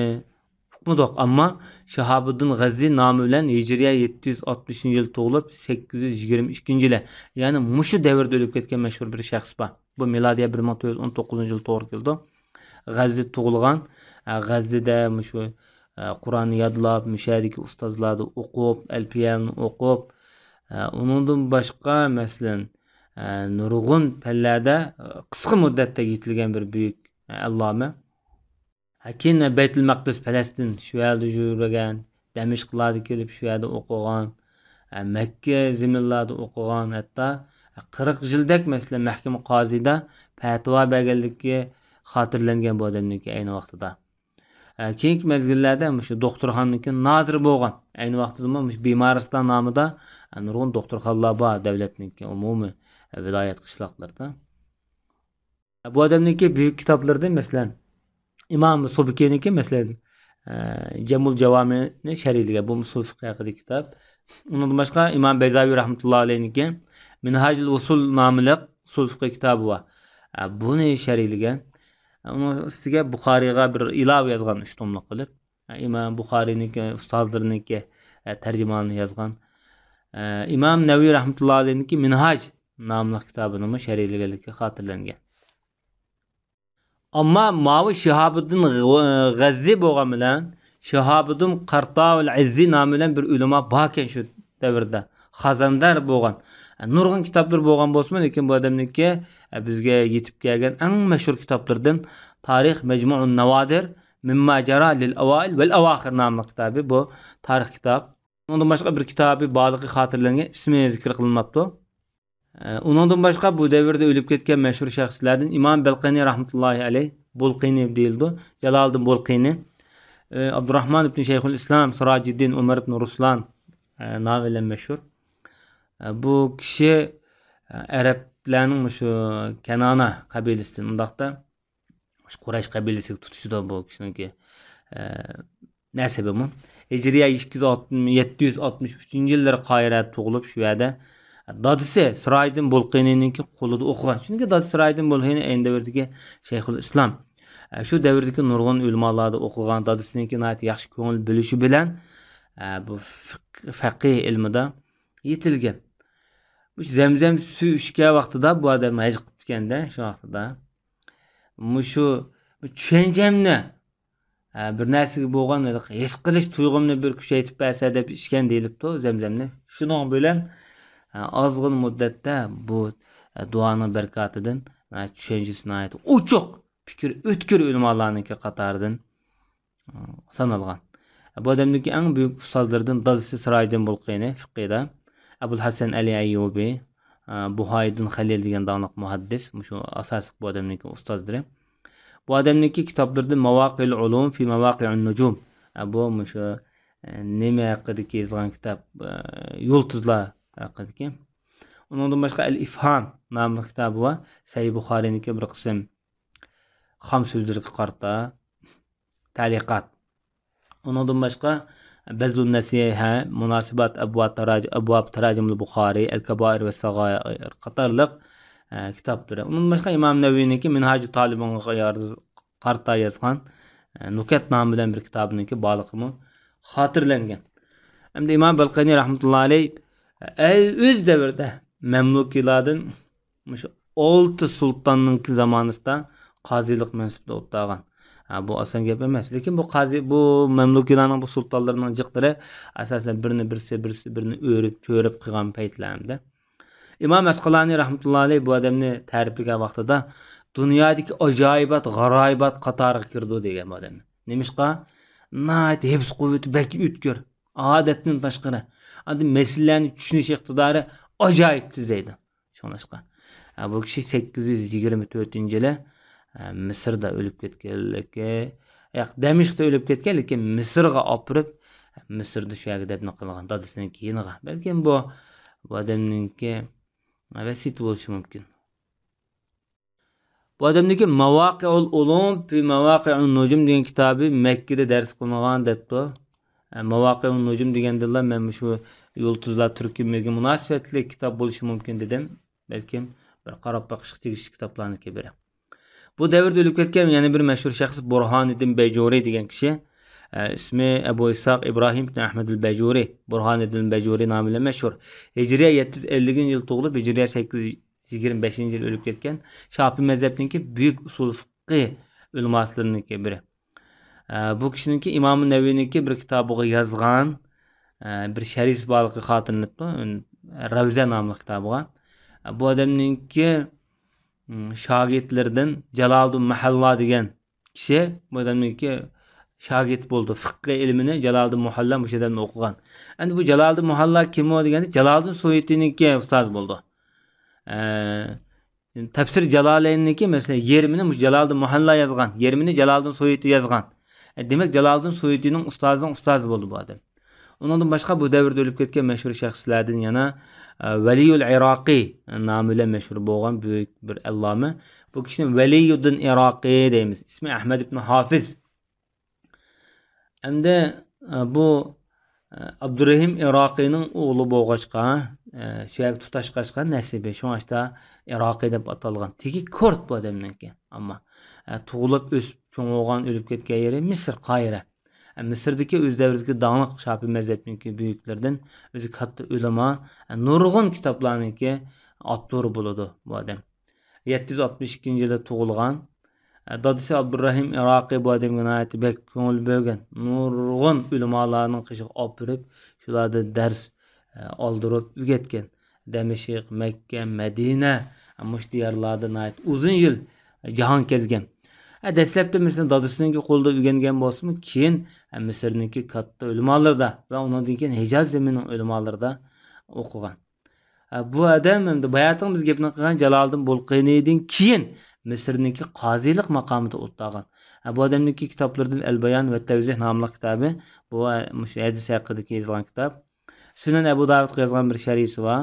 ئۇقمىدۇق. ئەمما شىھابۇددىن غەززى نامى بىلەن ھىجرىيە يەتتە يۈز ئاتمىشىنچى يىلى تۇغۇلۇپ، سەككىز يۈز يىگىرمە ئىككىنچى يىلى، يەنى مۇشۇ دەۋردە ئۆلۈپ كەتكەن مەشھۇر بىر شەخس بار. بۇ مىلادىيە بىر مىڭ تۆت يۈز ئون توققۇزىنچى يىلى توغرا كېلىدۇ. غەززىدە تۇغۇلغان، ئە، غەززىدە مۇشۇ، ئە، قۇرئاننى يادلاپ، مۇشۇ يەردىكى ئۇستازلاردا ئوقۇپ، ئەلپىيەنى ئوقۇپ، ئە، ئۇنىڭدىن باشقا، مەسىلەن، ئە، نۇرغۇن پەنلەردە، ئە، قىسقا مۇددەتتە يېتىلگەن بىر بۈيۈك، ئە، ئەللامە. ھە، كېيىن بەيتۇل مەقدىس، پەلەستىن، شۇ يەردە يۈرگەن، دەمىشقلاردا كېلىپ شۇ يەردە ئوقۇغان، ھە، مەككە زېمىنلاردا ئوقۇغان، ھەتتا قىرىق يىلدەك، مەسىلەن، مەھكىمە قازىدا پەتىۋا بەرگەنلىكى خاتىرىلەنگەن بۇ ئادەمنىڭكى ئەينى ۋاقتىدا. ھە، كېيىنكى مەزگىللەردە مۇشۇ دوختۇرخانىنىڭكى نازىرى بولغان، ئەينى ۋاقتىدىمۇ مۇشۇ بىمارىستان نامىدا، ھە، نۇرغۇن دوختۇرخانىلار بار دۆلەتنىڭكى ئومۇمىي، ھە، ۋىلايەت قىشلاقلىرىدا. بۇ ئادەمنىڭكى بۈيۈك كىتابلىرىدىن، مەسىلەن، ئىمام سۇبكىنىڭكى، مەسىلەن، ئە، جەمۇل جاۋامىنى شەرھلىگەن، بۇ ئۇسۇل فىقھى ھەققىدىكى كىتاب. ئۇنىڭدىن باشقا ئىمام بەيزاۋى رەھمەتۇللا ئەلەيھنىڭكى مىنھاجۇل ئۇسۇل ناملىق ئۇسۇل فىقھى كىتابى بار. ئە، بۇنى شەرھلىگەن. ئۇنىڭ ئۈستىگە بۇخارىيغا بىر ئىلاۋە يازغان، ئۈچ توملۇق قىلىپ. ئە، ئىمام بۇخارىينىڭكى ئۇستازلىرىنىڭكى، ئە، تەرجىمىھالىنى يازغان. ئە، ئىمام نەۋەۋى رەھمەتۇللا ئەلەيھنىڭكى مىنھاج ناملىق كىتابىنىمۇ شەرھلىگەنلىكى خاتىرىلەنگەن. ئەمما ماۋۇ شىھابۇددىن غ-، غەززى بولغان بىلەن شىھابۇددىن قارتاۋۇل ئەززى نامى بىلەن بىر ئۆلىما باركەن شۇ دەۋردە. خازەندار بولغان. نۇرغۇن كىتابلىرى بولغان بولسىمۇ، لېكىن بۇ ئادەمنىڭكى، بىزگە يېتىپ كەلگەن ئەڭ مەشھۇر كىتابلىرىدىن تارىخ مەجمۇئۇن ناۋادىر مىمما جارا لىل ئاۋائىل ۋەل ئاۋاخىر ناملىق كىتابى، بۇ تارىخ كىتاب. ئۇنىڭدىن باشقا بىر كىتابى بارلىقى خاتىرىلەنگەن، ئىسمى زىكىر قىلىنماپتۇ. ئۇنىڭدىن باشقا بۇ دەۋردە ئۆلۈپ كەتكەن مەشھۇر شەخسلەردىن ئىمام بەلقىنى رەھمەتۇللاھى ئەلەيھ، بۇلقىنى دېيىلىدۇ، جالالىدىن بۇلقىنى، ئابدۇراخمان ئىبن شەيخۇل ئىسلام، سىراجىددىن، ئۆمەر ئىبن رۇسلان، نامى بىلەن مەشھۇر. بۇ كىشى ئەرەبلەرنىڭ مۇشۇ كەنانە قەبىلىسىدىن، ئۇنداقتا قۇرەيش قەبىلىسىگە تۇتىشىدۇ بۇ كىشىنىڭكى، ئە، نەسىبىمۇ. ھىجرىيە ئىككى يۈز ئاتمىش، يەتتە يۈز ئاتمىش ئۈچىنچى يىللىرى قاھىرەدە تۇغۇلۇپ، شۇ يەردە دادىسى سىراجىدىن بۇلقىنىنىڭكى قولىدا ئوقۇغان. چۈنكى دادىسى سىراجىدىن بۇلقىنى ئەينى دەۋردىكى شەيخۇل ئىسلام. ئە، شۇ دەۋردىكى نۇرغۇن ئۆلىمالاردا ئوقۇغان، دادىسىنىڭكى ناھايىتى ياخشى كۆڭۈل بۆلۈشى بىلەن، ئە، بۇ فىق-، فەقىھ ئىلمىدا يېتىلگەن. مۇشۇ زەمزەم سۈيى ئىچكەن ۋاقتىدا بۇ ئادەم ھەج قىپتىكەندە، شۇ ۋاقتىدا. مۇشۇ چۈشەنچەمنى، ھە، بىر نەرسىگە بولغان ھېس قىلىش تۇيغۇمنى بىر كۈچەيتىپ بەرسە دەپ ئىچكەن دېيىلىپتۇ زەمزەمنى. شۇنىڭ بىلەن، ھە، ئازغىنە مۇددەتتە بۇ، ھە، دۇئانىڭ بەرىكاتىدىن، ھە، چۈشەنچىسى ناھايىتى ئوچۇق، پىكرى ئۆتكۈر ئۆلىمالارنىڭكى قاتارىدىن سانالغان. بۇ ئادەمنىڭكى ئەڭ بۈيۈك ئۇستازلىرىدىن دادىسى سىراجىدىن بۇلقىنى فىقىدا، ئەبۇل ھەسەن ئەلى ئەييۇبى، بۇھايىدىن خەلىل دېگەن داڭلىق مۇھەددىس، مۇشۇ ئاساسلىق بۇ ئادەمنىڭكى ئۇستازلىرى. بۇ ئادەمنىڭكى كىتابلىرىدىن ماۋاقىئۇل ئۇلۇم فى ماۋاقىئۇن نۇجۇم. بۇ مۇشۇ، نېمە ھەققىدىكى يېزىلغان كىتاب، يۇلتۇزلار ھەققىدىكى. ئۇنىڭدىن باشقا ئەل ئىفھام ناملىق كىتابى بار. سەھىھ بۇخارىنىڭكى بىر قىسىم خام سۆزلىرىگە قارىتا تەلىقات. ئۇنىڭدىن باشقا بەزلۇن نەسىھە، مۇناسىبات، ئەبۋاب تاراج-، ئەبۋاب تاراجىمۇل بۇخارى، ئەل كابائىر ۋە ساغائىر قاتارلىق، ئە، كىتابلىرى. ئۇنىڭدىن باشقا ئىمام نەۋىنىڭكى مىنھاجۇ تالىبىنغا قارىتا يازغان، ئە، نۇكەت نامى بىلەن بىر كىتابىنىڭكى بارلىقىمۇ خاتىرىلەنگەن. ئەمدى ئىمام بەلقىنى رەھمەتۇللا ئەلەيھ، ئە، ئۆز دەۋرىدە مەملۇكىيلاردىن مۇشۇ ئالتە سۇلتاننىڭكى زامانىسىدا قازىلىق مەنسىپىدە ئولتۇرغان. ھە، بۇ ئاسان گەپ ئەمەس. لېكىن بۇ قازى، بۇ مەملۇكىيلارنىڭ، بۇ سۇلتانلىرىنىڭ جىقلىرى ئاساسەن بىرنى بىرسى، بىرسى بىرنى ئۆرۈپ، چۆرۈپ قىلغان پەيتلەردە. ئىمام ئەسقالانى رەھمەتۇللا ئەلەيھ بۇ ئادەمنى تەرىپلىگەن ۋاقتىدا، دۇنيادىكى ئاجايىبات، غارايىبات قاتارىغا كىرىدۇ دېگەن بۇ ئادەمنى. نېمىشقا؟ ناھايىتى ھېپس قۇۋۋىتى بەك ئۆتكۈر، ئادەتتىن تاشقىرى. ئاندىن مەسىلىلەرنى چۈشىنىش ئىقتىدارى ئاجايىپ تېز دەيدۇ. شۇڭلاشقا، ئە، بۇ كىشى سەككىز يۈز يىگىرمە تۆتىنچى يىلى، ئە، مىسىردا ئۆلۈپ كەتكەنلىكى، ياق، دەمىشقتا ئۆلۈپ كەتكەن، لېكىن مىسىرغا ئاپىرىپ، مىسىردا شۇ يەرگە دەپنە قىلغان، دادىسىنىڭكى يېنىغا. بەلكىم بۇ، بۇ ئادەمنىڭكى، ئە، ۋەسىيىتى بولۇشى مۇمكىن. بۇ ئادەمنىڭكى ماۋاقىئۇل ئۇلۇم فى ماۋاقىئۇن نۇجۇم دېگەن كىتابى مەككىدە دەرس قىلىنغان دەپتۇ. ئە، ماۋاقىئۇن نۇجۇم دېگەندىلا مەن مۇشۇ يۇلتۇزلار تۈركۈملۈكى مۇناسىۋەتلىك كىتاب بولۇشى مۇمكىن دېدىم. بەلكىم بىر قاراپ بېقىشقا تېگىشلىك كىتابلارنىڭكى بىرى. بۇ دەۋردە ئۆلۈپ كەتكەن يەنە بىر مەشھۇر شەخس بۇرھانىدىن بەيجۇرى دېگەن كىشى. ئە، ئىسمى ئەبۇ ئىسھاق ئىبراھىم ئىبن ئەھمەدىل بەجۇرى، بۇرھانىدىن بەجۇرى نامى بىلەن مەشھۇر. ھىجرىيە يەتتە يۈز ئەللىكىنچى يىل تۇغۇلۇپ، ھىجرىيە سەككىز يۈز يىگىرمە بەشىنچى يىل ئۆلۈپ كەتكەن. شاپىي مەزھەپنىڭكى بۈيۈك ئۇسۇل فىققى ئۆلىماسىلىرىنىڭكى بىرى. ئە، بۇ كىشىنىڭكى ئىمام نەۋىنىڭكى بىر كىتابىغا يازغان، ئە، بىر شەرھى بارلىقى خاتىرىلىنىپتۇ، رەۋزە ناملىق كىتابىغا. ئە، بۇ ئادەمنىڭكى، م، شاگىرتلىرىدىن جالالىدىن مەھەللا دېگەن كىشى بۇ ئادەمنىڭكى شاگىرتى بولىدۇ. فىققى ئىلمىنى جالالىدىن مۇھەللا مۇشۇ ئادەمدىن ئوقۇغان. ئەمدى بۇ جالالىدىن مۇھەللا كىم ئۇ دېگەندە، جالالىدىن سۇيۇتىنىڭكى ئۇستازى بولىدۇ. ئە، تەپسىر جالالەيننىڭكى، مەسىلەن، يېرىمىنى مۇشۇ جالالىدىن مۇھەللا يازغان، يېرىمىنى جالالىدىن سۇيۇتى يازغان. ئە، دېمەك، جالالىدىن سۇيۇتىنىڭ ئۇستازىنىڭ ئۇستازى بولدى بۇ ئادەم. ئۇنىڭدىن باشقا بۇ دەۋردە ئۆلۈپ كەتكەن مەشھۇر شەخسلەردىن يەنە، ئە، ۋەلىيۇل ئىراقىي نامى بىلەن مەشھۇر بولغان بۈيۈك بىر ئەللامە. بۇ كىشىنى ۋەلىيۇددىن ئىراقىي دەيمىز. ئىسمى ئەھمەد ئىبن ھافىز. ئەمدى، ئە، بۇ، ئە، ئابدۇرېھىم ئىراقىينىڭ ئوغلى بولغاچقا، ئە، شۇ يەرگە تۇتاشقاچقا نەسىبى، شۇڭا ئىراقىي دەپ ئاتالغان. تېگى كۇرد بۇ ئادەمنىڭكى. ئەمما، ئە، تۇغۇلۇپ، ئۆسۈپ، چوڭ بولغان، ئۆلۈپ كەتكەن يېرى مىسىر، قاھىرە. ئە، مىسىردىكى ئۆز دەۋرىدىكى داڭلىق شاپىي مەزھەپنىڭكى بۈيۈكلىرىدىن، ئۆزى كاتتا ئۆلىما، ئە، نۇرغۇن كىتابلارنىڭكى ئاپتورى بولىدۇ بۇ ئادەم. يەتتە يۈز ئاتمىش ئىككىنچى يىلدا تۇغۇلغان. ئە، دادىسى ئابدۇرەھىم ئىراقىي بۇ ئادەمگە ناھايىتى بەك كۆڭۈل بۆلگەن. نۇرغۇن ئۆلىمالارنىڭ قېشىغا ئاپىرىپ، شۇلاردىن دەرس، ئە، ئالدۇرۇپ ئۆگەتكەن. دەمىشىق، مەككە، مەدىنە، ئە، مۇشۇ دىيارلاردا ناھايىتى ئۇزۇن يىل، ئە، جاھان كەزگەن. ئە، دەسلەپتە، مەسىلەن، دادىسىنىڭكى قولىدا ئۆگەنگەن بولسىمۇ، كېيىن، ئە، مىسىرنىڭكى كاتتا ئۆلىمالىرىدا ۋە ئۇنىڭدىن كېيىن ھىجاز زېمىنىنىڭ ئۆلىمالىرىدا ئوقۇغان. ئە، بۇ ئادەم ئەمدى باياتىن بىز گەپنى قىلغان جالالىدىن بۇلقىنىدىن كېيىن مىسىرنىڭكى قازىلىق ماقامىدا ئولتۇرغان. ئە، بۇ ئادەمنىڭكى كىتابلىرىدىن ئەل بايان ۋە تەۋزىھ ناملىق كىتابى، بۇ، ئە، مۇشۇ ھەدىس ھەققىدىكى يېزىلغان كىتاب. سۈنەن ئەبۇ داۋۇدقا يازغان بىر شەرھىسى بار.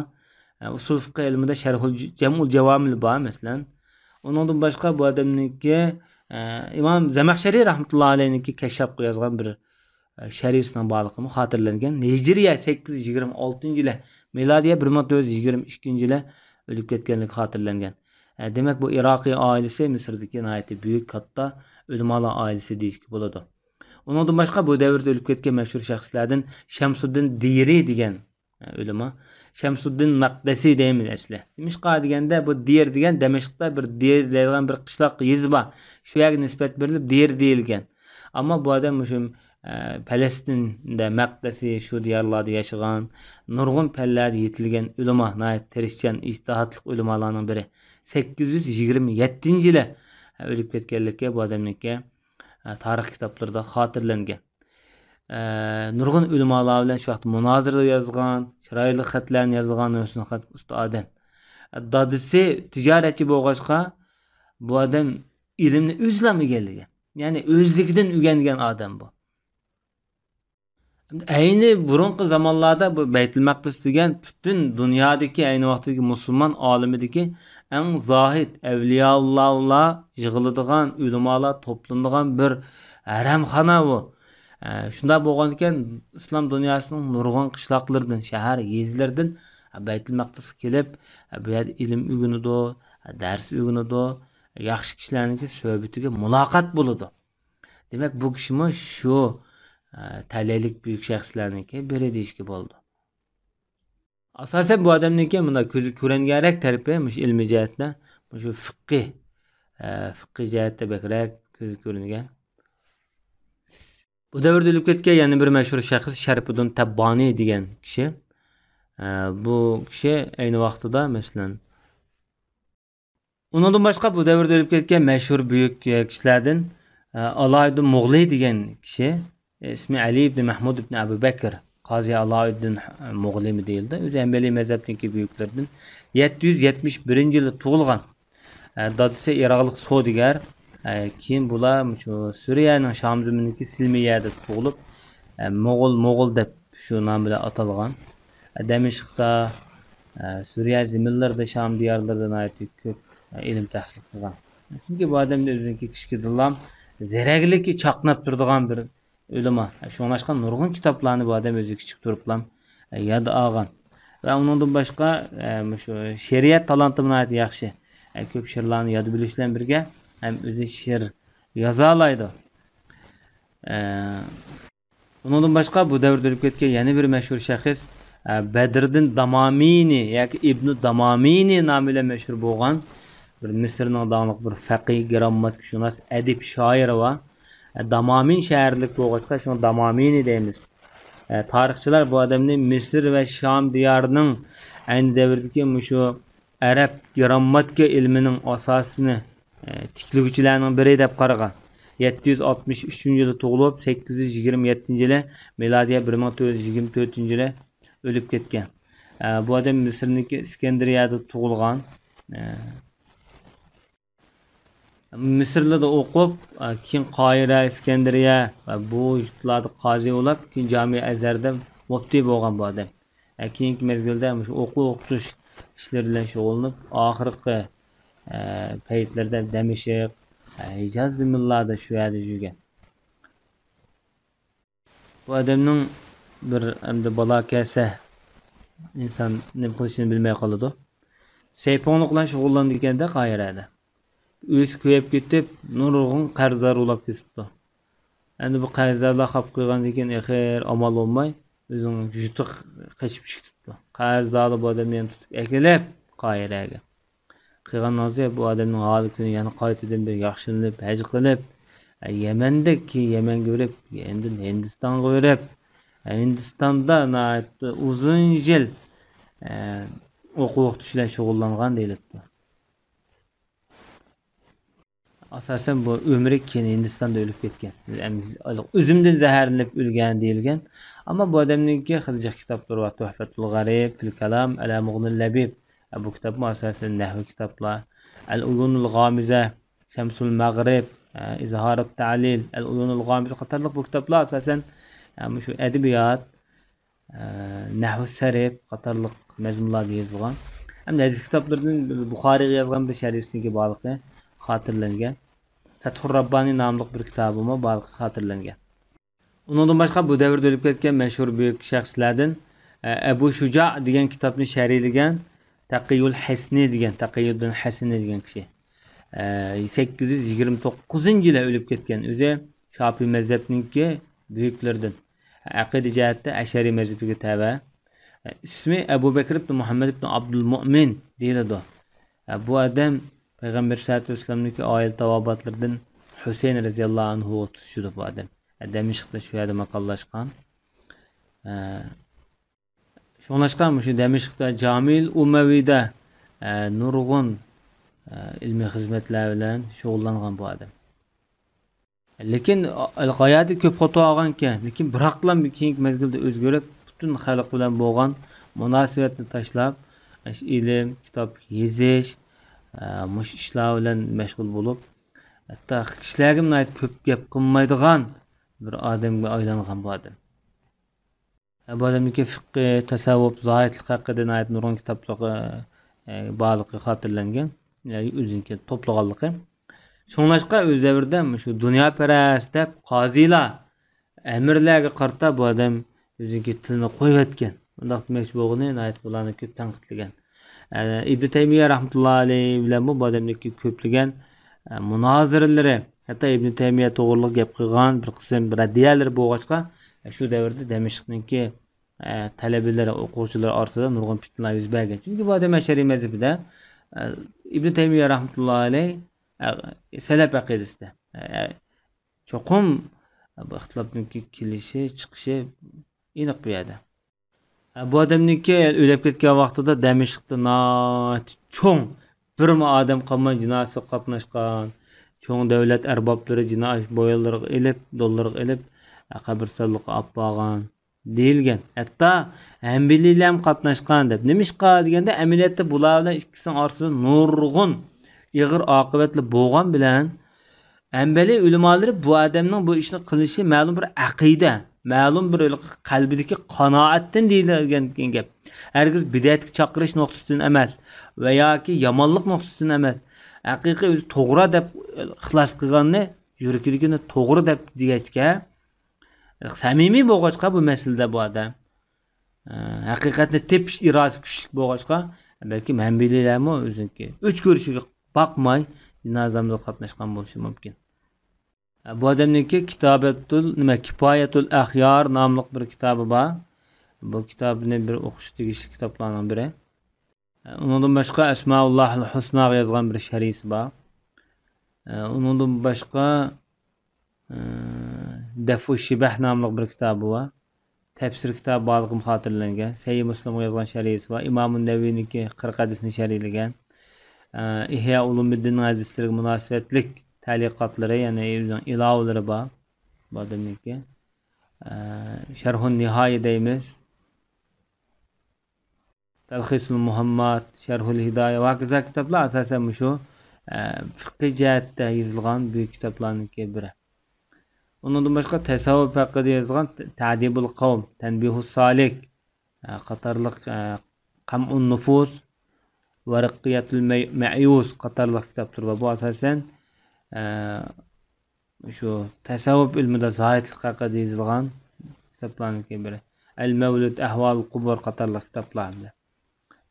ئە، ئۇسۇل فىققە ئىلمىدا شەرھۇل ج-، جەمئۇل جاۋامىل بار، مەسىلەن. ئۇنىڭدىن باشقا بۇ ئادەمنىڭكى، ئە، ئىمام زەمەخشەرى رەھمەتۇللا ئەلەيھنىڭكى كەششاپقا يازغان بىر شەرھىسىنىڭ بارلىقىمۇ خاتىرىلەنگەن. ھىجرىيە سەككىز يۈز يىگىرمە ئالتىنچى يىلى، مىلادىيە بىر مىڭ تۆت يۈز يىگىرمە ئىككىنچى يىلى ئۆلۈپ كەتكەنلىكى خاتىرىلەنگەن. ئە، دېمەك، بۇ ئىراقىي ئائىلىسى مىسىردىكى ناھايىتى بۈيۈك، كاتتا ئۆلىمالار ئائىلىسى دېيىشكە بولىدۇ. ئۇنىڭدىن باشقا، بۇ دەۋردە ئۆلۈپ كەتكەن مەشھۇر شەخسلەردىن شەمسۇددىن دىيرى دېگەن ئۆلىما. شەمسۇددىن مەقدەسى دەيمىز ئەسلى. دىمىشقا دېگەندە، بۇ دىير دېگەن دىمىشقتا بىر دىير دەيدىغان بىر قىشلاق يېزا بار. شۇ يەرگە نىسبەت بېرىلىپ دىير دېيىلگەن. ئەمما بۇ ئادەم مۇشۇ، ئە، پەلەستىندە مەقدەسى شۇ دىيارلاردا ياشىغان، نۇرغۇن پەنلەردە يېتىلگەن ئۆلىما، ناھايىتى تىرىشچان، ئىجتىھاتلىق ئۆلىمالارنىڭ بىرى. سەككىز يۈز يىگىرمە يەتتىنچى يىلى، ئە، ئۆلۈپ كەتكەنلىكى بۇ ئادەمنىڭكى، ئە، تارىخ كىتابلىرىدا خاتىرىلەنگەن. ئە، نۇرغۇن ئۆلىمالار بىلەن شۇ ۋاقىتتا مۇنازىرە يازغان، چىرايلىق خەتلەرنى يازغان ھۆسنى خەت ئۇستا ئادەم. دادىسى تىجارەتچى بولغاچقا، بۇ ئادەم ئىلىمنى ئۆزىلا ئىگىلىگەن. يەنى ئۆزلۈكىدىن ئۆگەنگەن ئادەم بۇ. ئەينى بۇرۇنقى زامانلاردا بۇ بەيتۇل مەقدىس دېگەن پۈتۈن دۇنيادىكى ئەينى ۋاقىتتىكى مۇسۇلمان ئالىمىدىكى ئەڭ زاھىد، ئەۋلىياللاھلار يىغىلىدىغان، ئۆلىمالار توپلىنىدىغان بىر ھەرەمخانا بۇ. ئە، شۇنداق بولغاندىكىن، ئىسلام دۇنياسىنىڭ نۇرغۇن قىشلاقلىرىدىن، شەھەر، يېزىلىرىدىن بەيتۇل مەقدىسكە كېلىپ، بۇ يەردە ئىلىم ئۆگىنىدۇ، دەرس ئۆگىنىدۇ، ياخشى كىشىلەرنىڭكى سۆھبىتىگە مۇلاقات بولىدۇ. دېمەك، بۇ كىشىمۇ شۇ، ئە، تەلەيلىك بۈيۈك شەخسلەرنىڭكى بىرى دېيىشكە بولىدۇ. ئاساسەن بۇ ئادەمنىڭكى مۇنداق كۆزگە كۆرۈنگەنرەك تەرىپى مۇشۇ ئىلمىي جەھەتتە، مۇشۇ فىققىي، ئە، فىققىي جەھەتتە بەكرەك كۆزگە كۆرۈنگەن. بۇ دەۋردە ئۆلۈپ كەتكەن يەنە بىر مەشھۇر شەخس شەرپۇددىن تەببانى دېگەن كىشى. ئە، بۇ كىشى ئەينى ۋاقتىدا، مەسىلەن، ئۇنىڭدىن باشقا بۇ دەۋردە ئۆلۈپ كەتكەن مەشھۇر بۈيۈك كىشىلەردىن، ئە، ئالاۋۇددىن مۇغلى دېگەن كىشى، ئىسمى ئەلى ئىبنى مەھمۇد ئىبنى ئەبۇ بەكر، قازى ئالاۋۇددىن مۇغلىمۇ دېيىلدى. ئۆزى ھەنبەلىي مەزھەپنىڭكى بۈيۈكلىرىدىن. يەتتە يۈز يەتمىش بىرىنچى يىلى تۇغۇلغان. ئە، دادىسى ئىراقلىق سودىگەر. ئە، كېيىن بۇلار مۇشۇ سۈرىيەنىڭ شام زېمىنىدىكى سىلمىيەدە تۇغۇلۇپ، ئە، موغۇل، موغۇل دەپ شۇ نام بىلەن ئاتالغان. ئە، دەمىشقتا، ئە، سۈرىيە زېمىنلىرىدا، شام دىيارلىرىدا ناھايىتى كۆپ، ئە، ئىلىم تەھسىل قىلغان. چۈنكى بۇ ئادەمدە ئۆزىنىڭكى كىچىكىدىنلا زېرەكلىكى چاقناپ تۇرىدىغان بىر ئۆلىما. ئە، شۇڭلاشقا نۇرغۇن كىتابلارنى بۇ ئادەم ئۆزى كىچىك تۇرۇپلا، ئە، ياد ئالغان. ۋە ئۇنىڭدىن باشقا، ئە، مۇشۇ شېئىرىيەت تالانتى ناھايىتى ياخشى. ئە، كۆپ شېئىرلارنى ياد بىلىش بىلەن بىرگە، ھەم ئۆزى شېئىر يازالايدۇ. ئە، ئۇنىڭدىن باشقا بۇ دەۋردە ئۆلۈپ كەتكەن يەنە بىر مەشھۇر شەخس، ئە، بەدرىدىن دامامىنى ياكى ئىبنۇ دامامىنى نامى بىلەن مەشھۇر بولغان بىر مىسىرنىڭ داڭلىق بىر فەقىھ، گىرامماتىكىشۇناس، ئەدىب، شائىرى بار. ئە، دامامىن شەھەرلىك بولغاچقا شۇڭا دامامىنى دەيمىز. ئە، تارىخچىلار بۇ ئادەمنى مىسىر ۋە شام دىيارىنىڭ ئەينى دەۋردىكى مۇشۇ ئەرەب گىرامماتىكا ئىلمىنىڭ ئاساسىنى، ئە، تىكلىگۈچىلەرنىڭ بىرى دەپ قارىغان. يەتتە يۈز ئاتمىش ئۈچىنچى يىلى تۇغۇلۇپ، سەككىز يۈز يىگىرمە يەتتىنچى يىلى، مىلادىيە بىر مىڭ تۆت يۈز يىگىرمە تۆتىنچى يىلى ئۆلۈپ كەتكەن. ئە، بۇ ئادەم مىسىرنىڭكى ئىسكەندىرىيەدە تۇغۇلغان. ئە، مىسىرلىدا ئوقۇپ، كېيىن قاھىرە، ئىسكەندىرىيە ۋە بۇ يۇرتلاردا قازى بولاپ، كېيىن جامىئە ئەزھەردە مۇپتى بولغان بۇ ئادەم. كېيىنكى مەزگىلدە مۇشۇ ئوقۇ ئوقۇتۇش ئىشلىرى بىلەن شۇغۇللىنىپ، ئاخىرقى پەيتلىرىدە دەمىشق، ھىجاز زېمىنلاردا شۇ يەردە يۈرگەن. بۇ ئادەمنىڭ بىر ئەمدى بالا كەلسە، ئىنسان نېمە قىلىشىنى بىلمەي قالىدۇ. سەيپۇڭلۇق بىلەن شۇغۇللىنىدىكەندە قاھىرەدە. ئۆيسى كۆيۈپ كېتىپ، نۇرغۇن قەرزدار بولاپ كېتىپتۇ. ئەمدى بۇ قەرزدارلار خاپا قىلغاندىن كېيىن، ئېخىر ئامال بولماي، ئۆزىنىڭ يۇرتىغا قېچىپ چىقىپتۇ. قەرزدارلار بۇ ئادەمنى يەنە تۇتۇپ ئەكېلىپ، قاھىرەگە. قىلغان نازى بۇ ئادەمنىڭ ھالى كۈنى يەنە قايتىدىن بىر ياخشىلىنىپ، ھەج قىلىپ، يەمەندىن كېيىن يەمەنگە بېرىپ، يەنىدىن ھىندىستانغا بېرىپ، ھىندىستاندا ناھايىتى ئۇزۇن يىل، ئە، ئوقۇ ئوقۇتۇش بىلەن شۇغۇللانغان دېيىلىپتۇ. ئاساسەن بۇ ئۆمرى كېيىن ھىندىستاندا ئۆلۈپ كەتكەن. ئۈزۈمدىن زەھەرلىنىپ ئۆلگەن دېيىلگەن. ئەمما بۇ ئادەمنىڭكى خېلى جىق كىتابلىرى بار. تۆھپەتۇل غەرىب، فىل كالام ئەلا مۇغنىل لەبىب. بۇ كىتابمۇ ئاساسەن نەھۋى كىتابلار. ئەل ئۇيۇنۇل غامىزە، شەمسۇل مەغرىب، ئىزھارۇت تەلىل، ئەل ئۇيۇنۇل غامىزە قاتارلىق بۇ كىتابلار ئاساسەن، مۇشۇ ئەدەبىيات، ئە، نەھۋۇ سەرف قاتارلىق مەزمۇنلاردا يېزىلغان. ھەمدە ھەدىس كىتابلىرىدىن بۇخارىيغا يازغان بىر شەرھىسىنىڭكى بارلىقى خاتىرىلەنگەن. فەتھۇر راببانى ناملىق بىر كىتابىمۇ بارلىقى خاتىرىلەنگەن. ئۇنىڭدىن باشقا بۇ دەۋردە ئۆلۈپ كەتكەن مەشھۇر بۈيۈك شەخسلەردىن، ئە، ئەبۇ شۇجا دېگەن كىتابنى شەرھلىگەن تەقىيۇل ھەسنى دېگەن، تەقىيۇددىن ھەسنى دېگەن كىشى. ئە، سەككىز يۈز يىگىرمە توققۇزىنچى يىلى ئۆلۈپ كەتكەن ئۆزى. شاپىي مەزھەپنىڭكى بۈيۈكلىرىدىن. ئەقىدە جەھەتتە ئەشئەرىي مەزھىپىگە تەۋە. ئىسمى ئەبۇ بەكرى ئىبن مۇھەممەد ئىبن ئابدۇل مۇئمىن دېيىلىدۇ. بۇ ئادەم پەيغەمبەر سەللەللاھۇ ئەلەيھى ۋەسەللەمنىڭكى ئائىلە تاۋابىئاتلىرىدىن ھۈسەيىن رەزىياللاھۇ ئەنھۇغا تۇتىشىدۇ بۇ ئادەم. دەمىشقتا شۇ يەردە ماكانلاشقان. شۇڭلاشقا مۇشۇ دەمىشقتا جامىل ئۇمەۋىدە، ئە، نۇرغۇن، ئە، ئىلمىي خىزمەتلەر بىلەن شۇغۇللانغان بۇ ئادەم. لېكىن، ئە، ھاياتى كۆپ خاتا ئالغانكەن، لېكىن بىراقلا كېيىنكى مەزگىلدە ئۆزگىرىپ، پۈتۈن خەلق بىلەن بولغان مۇناسىۋەتنى تاشلاپ، ئىلىم، كىتاب يېزىش، ئە، مۇشۇ ئىشلار بىلەن مەشغۇل بولۇپ، ھەتتا كىشىلەرگە ناھايىتى كۆپ گەپ قىلمايدىغان بىر ئادەمگە ئايلانغان بۇ ئادەم. بۇ ئادەمنىڭكى فىقھى، تەسەۋۋۇپ، زاھىدلىق ھەققىدە ناھايىتى نۇرغۇن كىتابلىقى، ئە، بارلىقى خاتىرىلەنگەن. يەنى ئۆزىنىڭكى توپلىغانلىقى. شۇڭلاشقا ئۆز دەۋرىدە مۇشۇ دۇنياپەرەس دەپ قازىلار، ئەمىرلەرگە قارىتا بۇ ئادەم ئۆزىنىڭكى تىلىنى قويۇۋەتكەن. بۇنداق دېمەكچى بولغىنى ناھايىتى بۇلارنى كۆپ تەنقىدلىگەن. ئە، ئىبنى تەيمىيە رەھمەتۇللا ئەلەيھ بىلەنمۇ بۇ ئادەمنىڭكى كۆپلىگەن، ئە، مۇنازىرىلىرى، ھەتتا ئىبنى تەيمىيە توغرىلىق گەپ قىلغان بىر قىسىم رەددىيەلىرى بولغاچقا، ئە، شۇ دەۋردە دەمىشقنىڭكى، ئە، تەلەبىلىرى، ئوقۇغۇچىلىرى ئارىسىدا نۇرغۇن پىتنىلەر يۈز بەرگەن. چۈنكى بۇ ئادەم ئەشئەرىي مەزھىپىدە، ئە، ئىبنى تەيمىيە رەھمەتۇللا ئەلەيھ، ئە، سەلەپ ئەقىدىسىدە، ئە، ئە، چوقۇم بۇ ئىختىلاپنىڭكى كېلىشى، چىقىشى ئېنىق بۇ يەردە. بۇ ئادەمنىڭكى ئۆلۈپ كەتكەن ۋاقتىدا دەمىشقتا ناھايىتى چوڭ، بىرمۇ ئادەم قالماي جىنازىسىگە قاتناشقان، چوڭ دۆلەت ئەربابلىرى جىنازا بويۇنلىرىغا ئېلىپ، دوللىرىغا ئېلىپ، قەبرىستانلىققا ئاپارغان دېيىلگەن. ھەتتا ھەمبىلىيلەرمۇ قاتناشقان دەپ. نېمىشقا دېگەندە، ئەمەلىيەتتە بۇلار بىلەن ئىككىسىنىڭ ئارىسىدا نۇرغۇن ئېغىر ئاقىۋەتلەر بولغان بىلەن، ھەمبەلىي ئۆلىمالىرى بۇ ئادەمنىڭ بۇ ئىشنى قىلىشى مەلۇم بىر ئەقىدە، مەلۇم بىر قەلبىدىكى قانائەتتىن دېيىلگەن گەپ. ھەرگىز بىدئەتكە چاقىرىش نۇقتىسىدىن ئەمەس ۋە ياكى يامانلىق نۇقتىسىدىن ئەمەس. ھەقىقىي ئۆزى توغرا دەپ ئىخلاس قىلغاننى، يۈرىكىدىكىنى توغرا دەپ دېگەچكە، سەمىمىي بولغاچقا بۇ مەسىلىدە بۇ ئادەم، ئە، ھەقىقەتنى تېپىش ئىرادىسى كۈچلۈك بولغاچقا، بەلكىم ھەمبىلىيلەرمۇ ئۆزىنىڭكى ئۆچ كۆرۈشىگە باقماي جىنازا نامىزىغا قاتناشقان بولۇشى مۇمكىن. بۇ ئادەمنىڭكى كىتابەتۇل، نېمە، كىپايەتۇل ئەخيار ناملىق بىر كىتابى بار. بۇ كىتابنى بىر ئوقۇش تېگىشلىك كىتابلارنىڭ بىرى. ئۇنىڭدىن باشقا ئەسمائۇللاھىل ھۇسناغا يازغان بىر شەرھىسى بار. ئۇنىڭدىن باشقا، ئە، دەفئۇ شىبەھ ناملىق بىر كىتابى بار. تەپسىر كىتابى بارلىقىمۇ خاتىرىلەنگەن. سەھىھ مۇسلىمغا يازغان شەرھىسى بار. ئىمامۇ نەۋىينىڭكى قىرىق ھەدىسنى شەرھلىگەن. ئە، ئىھيا ئۇلۇمىددىننىڭ ھەدىسلىرىگە مۇناسىۋەتلىك تەلىقاتلىرى، يەنى ئۆزىنىڭ ئىلاۋىلىرى بار. بۇ ئادەمنىڭكى. ئە، شەرھۇن نىھايە دەيمىز. تەلخىسۇل مۇھەممەد، شەرھۇل ھىدايە ۋە ھاكازا كىتابلار ئاساسەن مۇشۇ، ئە، فىقھىي جەھەتتە يېزىلغان بۈيۈك كىتابلارنىڭكى بىرى. ئۇنىڭدىن باشقا تەسەۋۋۇپ ھەققىدە يېزىلغان تەدىبۇل قەۋم، تەنبىھۇس سالىك، ئە، قاتارلىق، ئە، قەمئۇن نۇفۇس، ۋەرىقىيەتۇل مەي-، مەييۇس قاتارلىق كىتابلىرى بار. بۇ ئاساسەن، ئە، شۇ تەسەۋۋۇپ ئىلمىدا زاھىدلىق ھەققىدە يېزىلغان كىتابلارنىڭكى بىرى. ئەل مەۋلۇت، ئەھۋالۇل قۇبۇر قاتارلىق كىتابلار ھەمدە.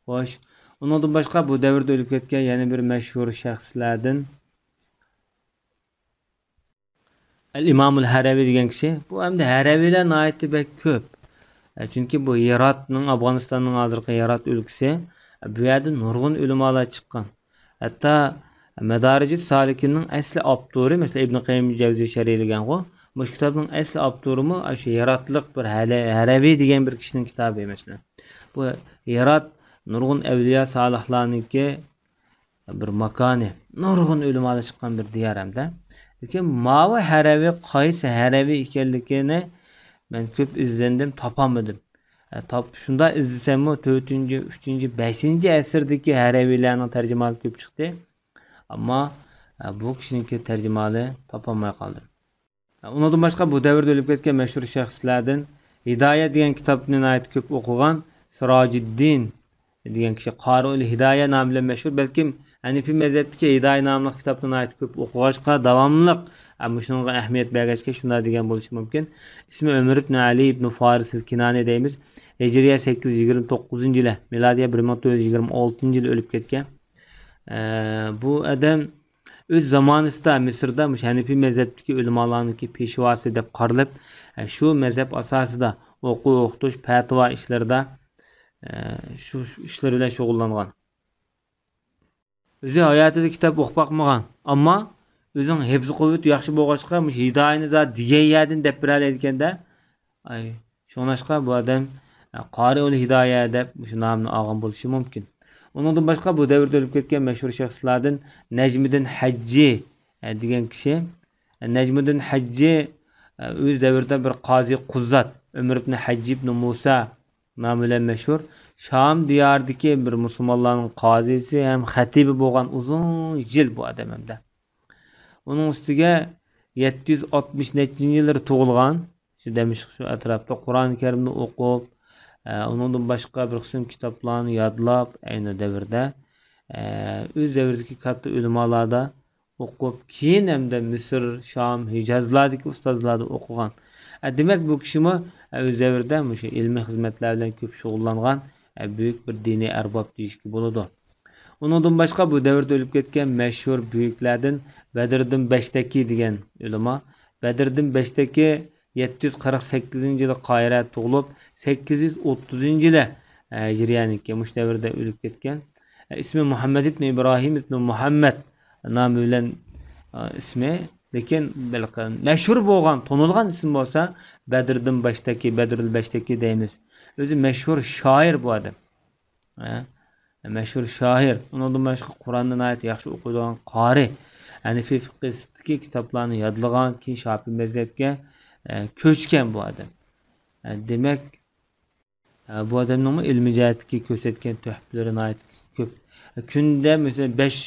خوش، ئۇنىڭدىن باشقا بۇ دەۋردە ئۆلۈپ كەتكەن يەنە بىر مەشھۇر شەخسلەردىن ئەل ئىمامۇل ھەرەۋى دېگەن كىشى. بۇ ئەمدى ھەرەۋىلەر ناھايىتى بەك كۆپ. ئە، چۈنكى بۇ ھىراتنىڭ، ئافغانىستاننىڭ ھازىرقى ھىرات ئۆلكىسى، بۇ يەردىن نۇرغۇن ئۆلىمالار چىققان. ھەتتا مەدارىجۇس سالىكىننىڭ ئەسلى ئاپتورى، مەسىلەن، ئىبن قەييىم جەۋزى شەرھلىگەنغۇ، مۇشۇ كىتابنىڭ ئەسلى ئاپتورىمۇ ئاشۇ ھىراتلىق بىر ھەلە-، ھەرەۋى دېگەن بىر كىشىنىڭ كىتابى، مەسىلەن. بۇ ھىرات نۇرغۇن ئەۋلىيا سالىھلارنىڭكى بىر ماكانى، نۇرغۇن ئۆلىمالار چىققان بىر دىيار ھەمدە. لېكىن ماۋۇ ھەرەۋى قايسى ھەرەۋى ئىكەنلىكىنى مەن كۆپ ئىزدەندىم، تاپالمىدىم. ئە، تاپ-، شۇنداق ئىزدىسەممۇ، تۆتىنچى، ئۈچىنچى، بەشىنچى ئەسىردىكى ھەرەۋىلەرنىڭ تەرجىمىھالى كۆپ چىقتى. ئەمما، ئە، بۇ كىشىنىڭكى تەرجىمىھالى تاپالماي قالدىم. ئۇنىڭدىن باشقا، بۇ دەۋردە ئۆلۈپ كەتكەن مەشھۇر شەخسلەردىن ھىدايە دېگەن كىتابنى ناھايىتى كۆپ ئوقۇغان سىراجىددىن دېگەن كىشى، قارىئۇل ھىدايە نامى بىلەن مەشھۇر. بەلكىم ھەنىفىي مەزھەپتىكى ھىدايە ناملىق كىتابنى ناھايىتى كۆپ ئوقۇغاچقا، داۋاملىق، ئە، مۇشۇنىڭغا ئەھمىيەت بەرگەچكە شۇنداق دېگەن بولۇشى مۇمكىن. ئىسمى ئۆمەر ئىبن ئەلى ئىبن فارىسىل كىنانى دەيمىز. ھىجرىيە سەككىز يۈز يىگىرمە توققۇزىنچى يىلى، مىلادىيە بىر مىڭ تۆت يۈز يىگىرمە ئالتىنچى يىلى ئۆلۈپ كەتكەن. ئە، بۇ ئادەم ئۆز زامانىسىدا مىسىردا مۇشۇ ھەنىپىي مەزھەپتىكى ئۆلىمالارنىڭكى پېشۋاسى دەپ قارىلىپ، ئە، شۇ مەزھەپ ئاساسىدا ئوقۇ ئوقۇتۇش، پەتىۋا ئىشلىرىدا، ئە، شۇ، شۇ ئىشلار بىلەن شۇغۇللانغان. ئۆزى ھاياتىدا كىتاب ئوقۇپ باقمىغان، ئەمما ئۆزىنىڭ ھېفزى قۇۋۋىتى ياخشى بولغاچقا، مۇشۇ ھىدايىنى زادى دېگەن يەردىن دەپ بېرەلەيدىكەن-دە. ئاي، شۇڭلاشقا بۇ ئادەم، ئە، قارىئۇل ھىدايە دەپ مۇشۇ نامنى ئالغان بولۇشى مۇمكىن. ئۇنىڭدىن باشقا بۇ دەۋردە ئۆلۈپ كەتكەن مەشھۇر شەخسلەردىن نەجمىدىن ھەججى، ئە، دېگەن كىشى. ئە، نەجمىدىن ھەججى، ئە، ئۆز دەۋرىدە بىر قازى قۇززات، ئۆمەر ئىبن ھەججى ئىبن مۇسا نامى بىلەن مەشھۇر، شام دىيارىدىكى بىر مۇسۇلمانلارنىڭ قازىسى ھەم خەتىبى بولغان ئۇزۇن يىل بۇ ئادەم ھەمدە. ئۇنىڭ ئۈستىگە يەتتە يۈز ئاتمىش نەچچىنچى يىللىرى تۇغۇلغان، شۇ دەمىشق شۇ ئەتراپتا قۇرئان كەرىمنى ئوقۇپ، ئە، ئۇنىڭدىن باشقا بىر قىسىم كىتابلارنى يادلاپ، ئەينى دەۋردە، ئە، ئۆز دەۋرىدىكى كاتتا ئۆلىمالاردا ئوقۇپ، كېيىن ھەمدە مىسىر، شام، ھىجازلاردىكى ئۇستازلاردا ئوقۇغان. ئە، دېمەك، بۇ كىشىمۇ، ئە، ئۆز دەۋرىدە مۇشۇ ئىلمىي خىزمەتلەر بىلەن كۆپ شۇغۇللانغان، ئە، بۈيۈك بىر دىنىي ئەرباب دېيىشكە بولىدۇ. ئۇنىڭدىن باشقا بۇ دەۋردە ئۆلۈپ كەتكەن مەشھۇر بۈيۈكلەردىن بەدرىدىن بەشتەكى دېگەن ئۆلىما. بەدرىدىن بەشتەكى يەتتە يۈز قىرىق سەككىزىنچى يىلى قاھىرەدە تۇغۇلۇپ، سەككىز يۈز ئوتتۇزىنچى يىلى، ئە، ھىجرىيەنىڭكى مۇشۇ دەۋردە ئۆلۈپ كەتكەن. ئە، ئىسمى مۇھەممەد ئىبن ئىبراھىم ئىبن مۇھەممەد نامى بىلەن، ئە، ئىسمى، لېكىن بەلكى مەشھۇر بولغان، تونۇلغان ئىسمى بولسا بەدرىدىن بەشتەكى، بەدرۇل بەشتەكى دەيمىز. ئۆزى مەشھۇر شائىر بۇ ئادەم. ھە؟ مەشھۇر شائىر. ئۇنىڭدىن باشقا قۇرئاننى ناھايىتى ياخشى ئوقۇيدىغان قارى. ھەنىفىي فىقھىستىكى كىتابلارنى يادلىغان، كېيىن شاپىئىي مەزھەپكە، ئە، كۆچكەن بۇ ئادەم. ئە، دېمەك، ئە، بۇ ئادەمنىڭمۇ ئىلمىي جەھەتتىكى كۆرسەتكەن تۆھپىلىرى ناھايىتى كۆپ. ئە، كۈندە، مەسىلەن، بەش،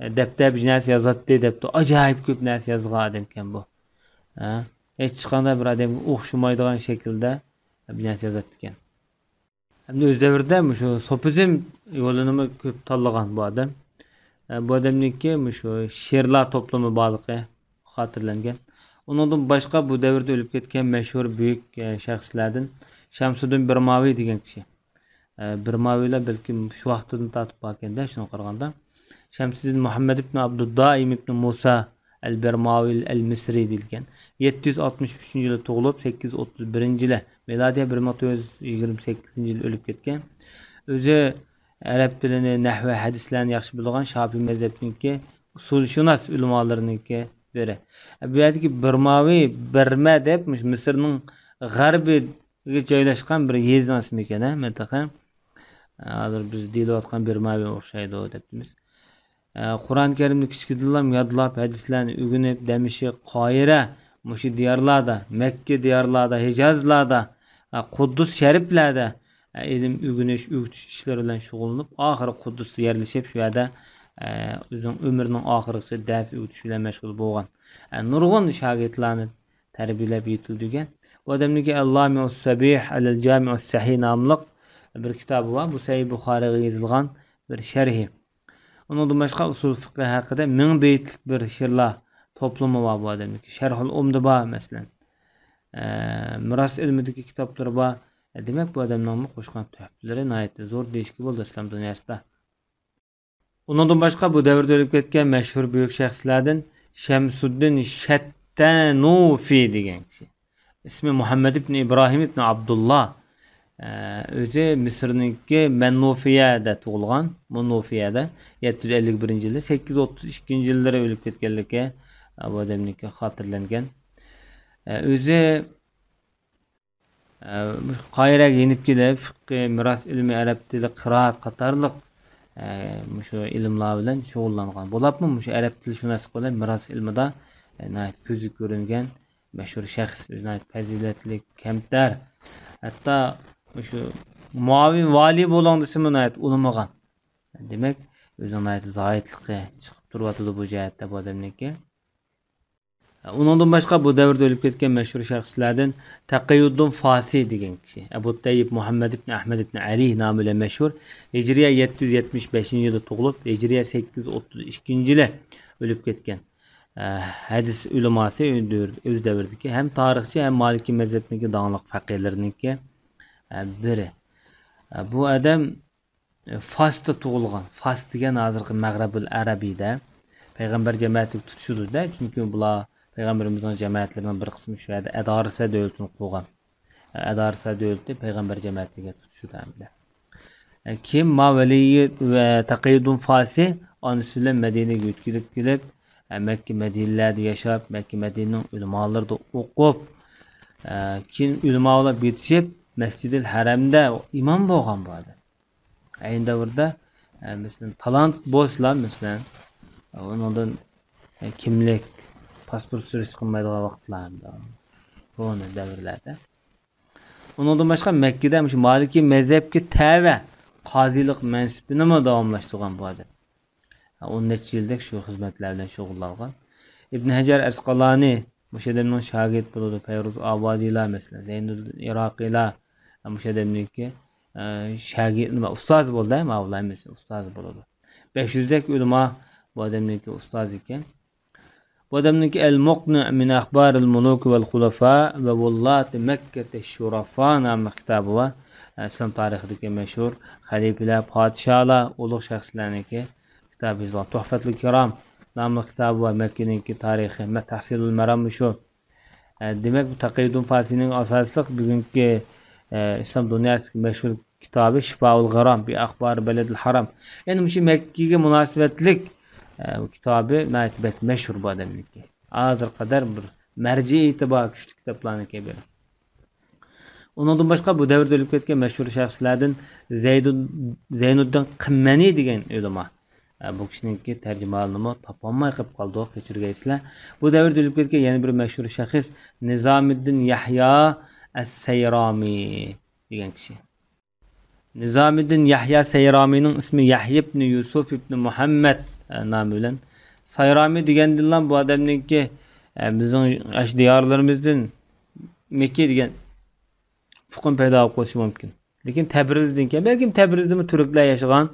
ئە، دەپتەر بىر نەرسە يازاتتى دەپتۇ. ئاجايىپ كۆپ نەرسە يازغان ئادەمكەن بۇ. ھە؟ ھېچقانداق بىر ئادەمگە ئوخشىمايدىغان شەكىلدە بىر نەرسە يازاتتىكەن. ھەمدە ئۆز دەۋرىدە مۇشۇ سوپىزم يولىنىمۇ كۆپ تاللىغان بۇ ئادەم. ئە، بۇ ئادەمنىڭكى مۇشۇ شېئىرلار توپلىمى بارلىقى خاتىرىلەنگەن. ئۇنىڭدىن باشقا بۇ دەۋردە ئۆلۈپ كەتكەن مەشھۇر بۈيۈك، ئە، شەخسلەردىن شەمسۇددىن بىرماۋى دېگەن كىشى. ئە، بىرماۋىلار بەلكىم شۇ ۋاقىتتىن تارتىپ باركەن-دە، شۇنىڭغا قارىغاندا. شەمسۇددىن مۇھەممەد ئىبن ئابدۇددائىم ئىبن مۇسا ئەل بىرماۋى ئەل مىسرى دېيىلگەن. يەتتە يۈز ئاتمىش ئۈچىنچى يىلى تۇغۇلۇپ، سەككىز يۈز ئوتتۇز بىرىنچى يىلى، مىلادىيە بىر مىڭ تۆت يۈز يىگىرمە سەككىزىنچى يىلى ئۆلۈپ كەتكەن. ئۆزى ئەرەب تىلىنى، نەھۋ، ھەدىسلەرنى ياخشى بىلىدىغان شاپىي مەزھەپنىڭكى ئۇسۇلشۇناس ئۆلىمالىرىنىڭكى بىرى. بۇ يەردىكى بىرماۋى، بىرمە دەپ مۇشۇ مىسىرنىڭ غەربىگە جايلاشقان بىر يېزىنىڭ ئىسمى ئىكەن، ھە، مەنتىقە. ھازىر بىز دېيىلىۋاتقان بىرماۋى ئوخشايدۇ دەپتىمىز. قۇرئان كەرىمنى كىچىكىدىنلا يادلاپ، ھەدىسلەرنى ئۆگىنىپ، دەمىشق، قاھىرە، مۇشۇ دىيارلاردا، مەككە دىيارلاردا، ھىجازلاردا، قۇددۇس شەرىپلەردە ئىلىم ئۆگىنىش، ئۆگىتىش ئىشلىرى بىلەن شۇغۇللىنىپ، ئاخىرى قۇددۇستا يەرلىشىپ، شۇ يەردە ئۆزىنىڭ ئۆمرىنىڭ ئاخىرىغىچە دەرس ئۆگىتىش بىلەن مەشغۇل بولغان. نۇرغۇن شاگىرتلارنى تەربىيەلەپ يېتىلدۈرگەن. بۇ ئادەمنىڭكى ئەللامىئۇس سەبىھ ئەلەل جامىئۇس سەھىھ ناملىق بىر كىتابى بار. بۇ سەھىھ بۇخارىغا يېزىلغان بىر شەرھى. ئۇنىڭدىن باشقا ئۇسۇل فىقھى ھەققىدە مىڭ بەيتلىك بىر شېئىرلار توپلىمى بار بۇ ئادەمنىڭكى. شەرھۇل ئۇمدە بار، مەسىلەن. ئە، مىراس ئىلمىدىكى كىتابلىرى بار. دېمەك، بۇ ئادەمنىڭمۇ قوشقان تۆھپىلىرى ناھايىتى زور دېيىشكە بولىدۇ ئىسلام دۇنياسىدا. ئۇنىڭدىن باشقا بۇ دەۋردە ئۆلۈپ كەتكەن مەشھۇر بۈيۈك شەخسلەردىن شەمسۇددىن شەتتەنۇفى دېگەن كىشى. ئىسمى مۇھەممەد ئىبن ئىبراھىم ئىبن ئابدۇللا. ئە، ئۆزى مىسىرنىڭكى مەننۇفىيەدە تۇغۇلغان، مۇنۇفىيەدە، يەتتە يۈز ئەللىك بىرىنچى يىلى، سەككىز يۈز ئوتتۇز ئىككىنچى يىللىرى ئۆلۈپ كەتكەنلىكى، ئە، بۇ ئادەمنىڭكى خاتىرىلەنگەن. ئە، ئۆزى، ئە، قاھىرەگە يېنىپ كېلىپ، فىققى، مىراس ئىلمى، ئەرەب تىلى، قىرائەت قاتارلىق، ئە، مۇشۇ ئىلىملار بىلەن شۇغۇللانغان. بولۇپمۇ مۇشۇ ئەرەب تىلشۇناسلىقى بىلەن مىراس ئىلمىدا، ئە، ناھايىتى كۆزگە كۆرۈنگەن مەشھۇر شەخس، ئۆزى ناھايىتى پەزىلەتلىك، كەمتەر. ھەتتا مۇشۇ مۇئاۋىن ۋالىي بولۇڭ دېسىمۇ ناھايىتى ئۇنىمىغان. دېمەك، ئۆزىنىڭ ناھايىتى زاھىدلىقى چىقىپ تۇرۇۋاتىدۇ بۇ جەھەتتە بۇ ئادەمنىڭكى. ئۇنىڭدىن باشقا بۇ دەۋردە ئۆلۈپ كەتكەن مەشھۇر شەخسلەردىن تەقىيۇددىن فاسى دېگەن كىشى. ئەبۇ تەييىب مۇھەممەد ئىبن ئەھمەد ئىبن ئەلى نامى بىلەن مەشھۇر. ھىجرىيە يەتتە يۈز يەتمىش بەشىنچى يىلى تۇغۇلۇپ، ھىجرىيە سەككىز يۈز ئوتتۇز ئىككىنچى يىلى ئۆلۈپ كەتكەن. ئە، ھەدىس ئۆلىماسى، ئۆز دەۋرىدىكى ھەم تارىخچى، ھەم مالىكىي مەزھەپنىڭكى داڭلىق پەقىھلىرىنىڭكى، ئە، بىرى. ئە، بۇ ئادەم، ئە، فاستا تۇغۇلغان. فاس دېگەن ھازىرقى مەغرىبىل ئەرەبىيدە پەيغەمبەر جەمەتىگە تۇتىشىدۇ-دە، چۈنكى بۇلار پەيغەمبىرىمىزنىڭ جەمەتلىرىنىڭ بىر قىسمى شۇ يەردە ئەدارىسە دۆلىتىنى قۇرغان. ئەدارىسە دۆلىتى پەيغەمبەر جەمەتىگە تۇتىشىدۇ ھەمدە. كېيىن ما ۋەلىيى ۋە تەقىيۇدۇن فاسى ئانىسى بىلەن مەدىنىگە يۆتكىلىپ كېلىپ، مەككە مەدىنىلەردە ياشاپ، مەككە مەدىنىنىڭ ئۆلىمالىرىدا ئوقۇپ، كېيىن ئۆلىما بولۇپ يېتىشىپ، مەسجىدىل ھەرەمدە ئىمام بولغان بۇ ئادەم. ئەينى دەۋردە، مەسىلەن، تالانت بولسىلا، مەسىلەن، ئۇنىڭدىن كىملىك، پاسپورت سۈرۈشتە قىلمايدىغان ۋاقىتلار، كونا دەۋرلەردە. ئۇنىڭدىن باشقا مەككىدە مۇشۇ مالىكىي مەزھەپكە تەۋە قازىلىق مەنسىپىنىمۇ داۋاملاشتۇرغان بۇ ئادەم. ئون نەچچە يىلدەك شۇ خىزمەتلەر بىلەن شۇغۇللانغان. ئىبن ھەجەر ئەسقالانى مۇشۇ ئادەمنىڭ شاگىرتى بولىدۇ. پەيرۇز ئابادىلار مەسىلەن، زەينۇددىن ئىراقىيلار مۇشۇ ئادەمنىڭكى، ئە، شاگىرت، نېمە، ئۇستازى بولدى، ماۋۇلار ھەممىسى ئۇستازى بولىدۇ. بەش يۈزدەك ئۆلىما بۇ ئادەمنىڭكى ئۇستازى ئىكەن. بۇ ئادەمنىڭكى ئەل مۇقنى مىن ئەخبارىل مۇلۇك ۋەل خۇلەفا ۋە ۋۇللاتى مەككەتە شۇرافا ناملىق كىتابى بار. ئىسلام تارىخىدىكى مەشھۇر خەلىپىلەر، پادىشاھلار، ئۇلۇغ شەخسلەرنىڭكى كىتابى يېزىلغان. تۇھفەتۇل كىرام ناملىق كىتابى بار، مەككىنىڭكى تارىخى، مە-، تەھسىلۇل مەرام شۇ. ئە، دېمەك، بۇ تەقىيۇدۇن فاسىنىڭ ئاساسلىق بۈگۈنكى، ئە، ئىسلام دۇنياسىدىكى مەشھۇر كىتابى شىفاۋۇل غىرام بى ئەخبار بەلەدىل ھارام. يەنى مۇشۇ مەككىگە مۇناسىۋەتلىك، ئە، كىتابى ناھايىتى بەك مەشھۇر بۇ ئادەمنىڭكى. ھازىرغا قەدەر بىر مەرجىئىيىتى بار كۈچلۈك كىتابلارنىڭكى بىرى. ئۇنىڭدىن باشقا بۇ دەۋردە ئۆلۈپ كەتكەن مەشھۇر شەخسلەردىن زەيدۇ-، زەينۇددىن قىممەنى دېگەن ئۆلىما. ئە، بۇ كىشىنىڭكى تەرجىمىھالىنىمۇ تاپالماي قېلىپ قالدۇق، كەچۈرگەيسىلەر. بۇ دەۋردە ئۆلۈپ كەتكەن يەنە بىر مەشھۇر شەخس نىزامىددىن يەھيا ئەس-سەيرامى دېگەن كىشى. نىزامىددىن يەھيا سەيرامىنىڭ ئىسمى يەھيا ئىبنى يۈسۈف ئىبنى مۇھەممەد، ئە، نامى بىلەن. سەيرامى دېگەندىنلا بۇ ئادەمنىڭكى، ئە، بىزنىڭ ئاشۇ دىيارلىرىمىزدىن مەككە دېگەن ئۇقۇم پەيدا بولۇپ قېلىشى مۇمكىن. لېكىن تەبرىزدىن كېيىن، بەلكىم تەبرىزدىمۇ تۈركلەر ياشىغان،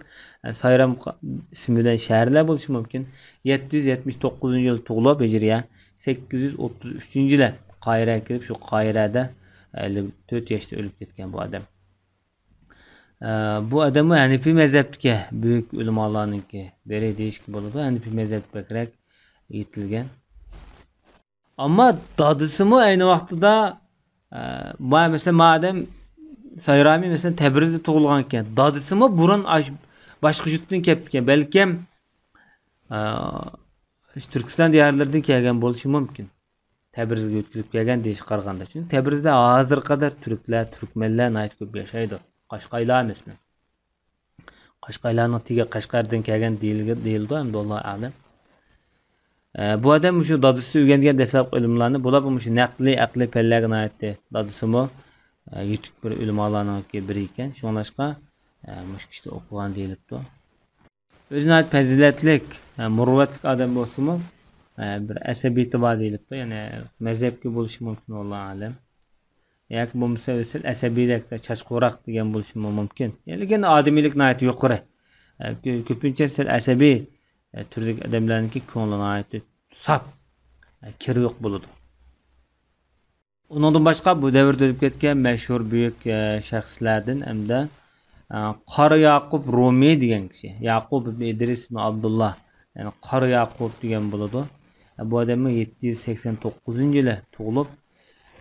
ئە، سايرام ق-، ئىسمى بىلەن شەھەرلەر بولۇشى مۇمكىن. يەتتە يۈز يەتمىش توققۇزىنچى يىل تۇغۇلۇپ، ھىجرىيە، سەككىز يۈز ئوتتۇز ئۈچىنچى يىلى قاھىرەگە كېلىپ، شۇ قاھىرەدە ئەللىك تۆت ياشتا ئۆلۈپ كەتكەن بۇ ئادەم. ئە، بۇ ئادەممۇ ھەنىفىي مەزھەپتىكى بۈيۈك ئۆلىمالارنىڭكى بىرى دېيىشكە بولىدۇ. ھەنىفىي مەزھەپ بەكرەك يېتىلگەن. ئەمما دادىسىمۇ ئەينى ۋاقتىدا، ئە، ما-، مەسىلەن، مادەم سايرامى، مەسىلەن، تەبرىزدە تۇغۇلغان ئىكەن، دادىسىمۇ بۇرۇن ئاش-، باشقا يۇرتتىن كەپتىكەن. بەلكىم، ئە، تۈركىستان دىيارلىرىدىن كەلگەن بولۇشى مۇمكىن. تەبرىزگە يۆتكىلىپ كەلگەن دېيىشكە قارىغاندا. چۈنكى تەبرىزدە ھازىرغا قەدەر تۈركلەر، تۈركمەنلەر ناھايىتى كۆپ ياشايدۇ. قاشقايلار، مەسىلەن. قاشقايلارنىڭ تېگى قەشقەردىن كەلگەن دېيىلگە-، دېيىلىدۇ ئەمدى، ئاللاھۇ ئەلەم. ئە، بۇ ئادەم مۇشۇ دادىسى ئۆگەنگەن دەسلەپكى ئىلىملارنى، بۇلار مۇشۇ نەقلىي، ئەقلىي پەنلەرگە ناھايىتى، دادىسىمۇ، ئە، يېتىك بىر ئۆلىمالارنىڭكى بىرى ئىكەن. شۇڭلاشقا، ئە، مۇشۇ كىشىدە ئوقۇغان دېيىلىپتۇ. ئۆزى ناھايىتى پەزىلەتلىك، ئە، مۇرۇۋۋەتلىك ئادەم بولسىمۇ، ئە، بىر ئەسەبىيىتى بار دېيىلىپتۇ. يەنى مەزھەپكە بولۇشى مۇمكىن، ۋاللاھۇ ئەلەم. ياكى بولمىسا ئۆزى سەل ئەسەبىيدەك، چاچقۇراق دېگەن بولۇشىمۇ مۇمكىن. لېكىن ئادىمىيلىك ناھايىتى يۇقىرى. ئە، كۆ-، كۆپىنچە سەل ئەسەبىي، ئە، تۈردىكى ئادەملەرنىڭكى كۆڭلى ناھايىتى ساپ، ئە، كىرى يوق بولىدۇ. ئۇنىڭدىن باشقا بۇ دەۋردە ئۆلۈپ كەتكەن مەشھۇر بۈيۈك، ئە، شەخسلەردىن ھەمدە، ئە، قارا ياقۇپ رومى دېگەن كىشى. ياقۇپ ئىبن ئىدرىس ئىبن ئابدۇللا. يەنى قارا ياقۇپ دېگەن بولىدۇ. ئە، بۇ ئادەممۇ يەتتە يۈز سەكسەن توققۇزىنچى يىلى تۇغۇلۇپ،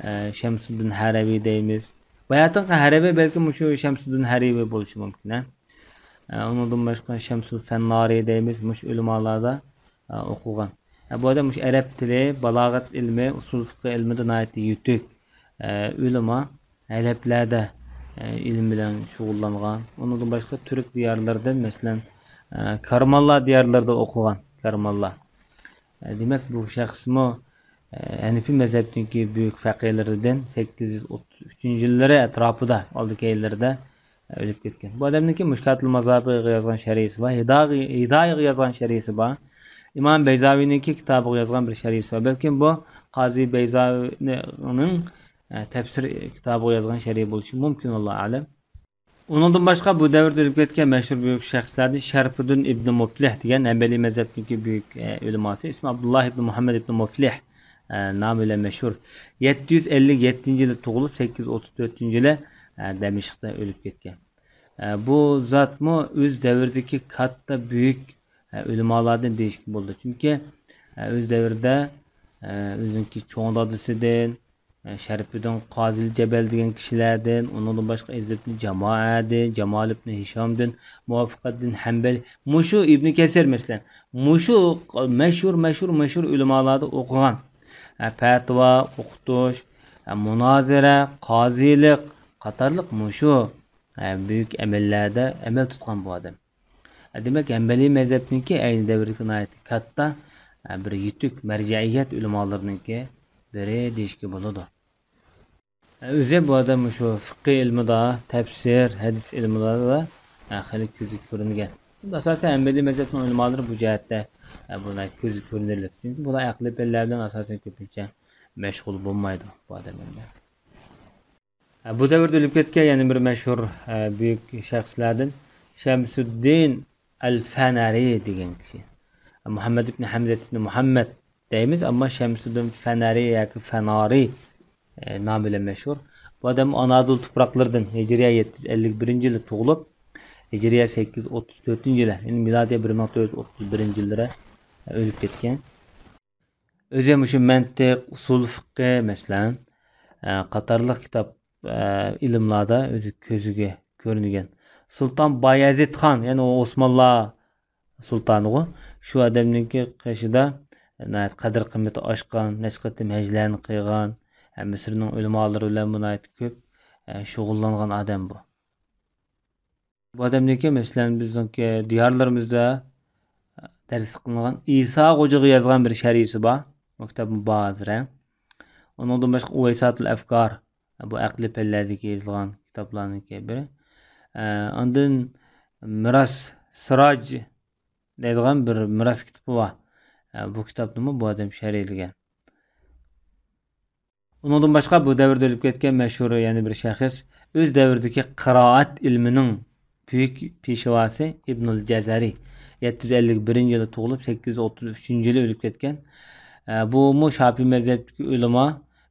ئە، شەمسۇددىن ھەرەۋى دەيمىز. باياتىنقى ھەرەۋى بەلكىم مۇشۇ شەمسۇددىن ھەرىۋى بولۇشى مۇمكىن، ھە. ئە، ئۇنىڭدىن باشقا شەمسۇل فەننارى دەيمىز، مۇشۇ ئۆلىمالاردا، ئە، ئوقۇغان. ئە، بۇ ئادەم مۇشۇ ئەرەب تىلى، بالاغەت ئىلمى، ئۇسۇل فىقھى ئىلمىدا ناھايىتى يېتىك، ئە، ئۆلىما، ئەرەبلەردە، ئە، ئىلىم بىلەن شۇغۇللانغان. ئۇنىڭدىن باشقا تۈرك دىيارلىرىدىن، مەسىلەن، ئە، كارمانلار دىيارلىرىدا ئوقۇغان، كارمانلار. ئە، دېمەك، بۇ شەخسمۇ، ئە، ھەنىفىي مەزھەپنىڭكى بۈيۈك فەقىھلىرىدىن سەككىز يۈز ئوتتۇز ئۈچىنچى يىللىرى ئەتراپىدا، ئالدى كەينلىرىدە، ئە، ئۆلۈپ كەتكەن. بۇ ئادەمنىڭكى مۇشكاتۇل مازاھىبىغا يازغان شەرھىسى بار، ھىداغا-، ھىدايىغا يازغان شەرھىسى بار، ئىمام بەيزاۋىنىڭكى كىتابىغا يازغان بىر شەرھىسى بار. بەلكىم بۇ قازى بەيزاۋىنىڭ، ئە، تەپسىر كىتابىغا يازغان شەرھى بولۇشى مۇمكىن، ۋاللاھۇ ئەلەم. ئۇنىڭدىن باشقا بۇ دەۋردە ئۆلۈپ كەتكەن مەشھۇر بۈيۈك شەخسلەردىن شەرپۇددىن ئىبنى مۇپلىھ دېگەن ھەمبەلىي مەزھەپنىڭكى بۈيۈك، ئە، ئۆلىماسى، ئىسمى ئابدۇللا ئىبنى مۇھەممەد ئىبنى مۇپلىھ، ئە، نامى بىلەن مەشھۇر. يەتتە يۈز ئەللىك يەتتىنچى يىلى تۇغۇلۇپ، سەككىز يۈز ئوتتۇز تۆتىنچى يىلى، ئە، دەمىشقتا ئۆلۈپ كەتكەن. ئە، بۇ زاتمۇ ئۆز دەۋرىدىكى كاتتا بۈيۈك، ئە، ئۆلىمالاردىن دېيىشكە بولىدۇ. چۈنكى، ئە، ئۆز دەۋرىدە، ئە، ئۆزىنىڭكى چوڭ دادىسىدىن، شەرىپىدىن قازىل جەبەل دېگەن كىشىلەردىن، ئۇنىڭدىن باشقا ئىزز ئىبن جامائەدىن، جامال ئىبن ھىشامدىن، مۇۋەففەقەددىن ھەنبەل، مۇشۇ ئىبن كەسىر مەسىلەن، مۇشۇ مەشھۇر، مەشھۇر، مەشھۇر ئۆلىمالاردا ئوقۇغان. ھە، پەتىۋا، ئوقۇتۇش، ھە، مۇنازىرە، قازىلىق قاتارلىق مۇشۇ، ھە، بۈيۈك ئەمەللەردە ئەمەل تۇتقان بۇ ئادەم. دېمەك، ھەنبەلىي مەزھەپنىڭكى ئەينى دەۋردىكى ناھايىتى كاتتا، بىر يېتۈك مەرجەئىيەت ئۆلىمالىرىنىڭكى بىرى دېيىشكە بولىدۇ. ئۆزى بۇ ئادەم مۇشۇ فىقھىي ئىلمىدا، تەپسىر، ھەدىس ئىلمىلاردا خېلى كۆزگە كۆرۈنگەن. ئاساسەن ھەنبەلىي مەزھەپنىڭ ئۆلىمالىرى بۇ جەھەتتە، بۇلار كۆزگە كۆرۈنەرلىك. چۈنكى بۇلار ئەقلىي پەنلەر بىلەن ئاساسەن كۆپىنچە مەشغۇل بولمايدۇ بۇ ئادەملەر. بۇ دەۋردە ئۆلۈپ كەتكەن يەنە بىر مەشھۇر، ئە، بۈيۈك شەخسلەردىن شەمسۇددىن ئەل فەنەرى دېگەن كىشى. مۇھەممەد ئىبن ھەمزە ئىبن مۇھەممەد دەيمىز، ئەمما شەمسۇددىن فەنەرى ياكى فەنارى، ئە، نامى بىلەن مەشھۇر. بۇ ئادەم ئانادول تۇپراقلىرىدىن ھىجرىيە يەتتە يۈز ئەللىك بىرىنچى يىلى تۇغۇلۇپ، ھىجرىيە سەككىز يۈز ئوتتۇز تۆتىنچى يىلى، يەنى مىلادىيە بىر مىڭ تۆت يۈز ئوتتۇز بىرىنچى يىللىرى ئۆلۈپ كەتكەن. ئۆزى مۇشۇ مەنتىق، ئۇسۇل فىقھى، مەسىلەن، ئە، قاتارلىق كىتاب، ئە، ئىلىملاردا ئۆزى كۆزىگە كۆرۈنگەن. سۇلتان بايەزىد خان، يەنى ئۇ ئوسمانلار سۇلتانىغۇ، شۇ ئادەمنىڭكى قېشىدا ناھايىتى قەدىر قىممىتى ئاشقان، نەچچە قېتىم ھەجلەرنى قىلغان، ھە، مىسىرنىڭ ئۆلىمالىرى بىلەن بۇ ناھايىتى كۆپ، ئە، شۇغۇللانغان ئادەم بۇ. بۇ ئادەمنىڭكى، مەسىلەن، بىزنىڭكى دىيارلىرىمىزدا دەرس قىلىنغان ئىسا خوجىغا يازغان بىر شەرھىسى بار. بۇ كىتابمۇ بار ھازىر، ھە. ئۇنىڭدىن باشقا ئۇۋەيساتۇل ئەفكار، بۇ ئەقلىي پەنلەردىكى يېزىلغان كىتابلارنىڭكى بىرى. ئە، ئاندىن مىراس سىراج دەيدىغان بىر مىراس كىتابى بار. ئە، بۇ كىتابنىمۇ بۇ ئادەم شەرھلىگەن. ئۇنىڭدىن باشقا، بۇ دەۋردە ئۆلۈپ كەتكەن مەشھۇر يەنە بىر شەخس، ئۆز دەۋرىدىكى قىرائەت ئىلمىنىڭ بۈيۈك پېشۋاسى ئىبنۇل جەزەرى، يەتتە يۈز ئەللىك بىرىنچى يىلى تۇغۇلۇپ، سەككىز يۈز ئوتتۇز ئۈچىنچى يىلى ئۆلۈپ كەتكەن. ئە، بۇمۇ شاپىي مەزھەپتىكى ئۆلىما،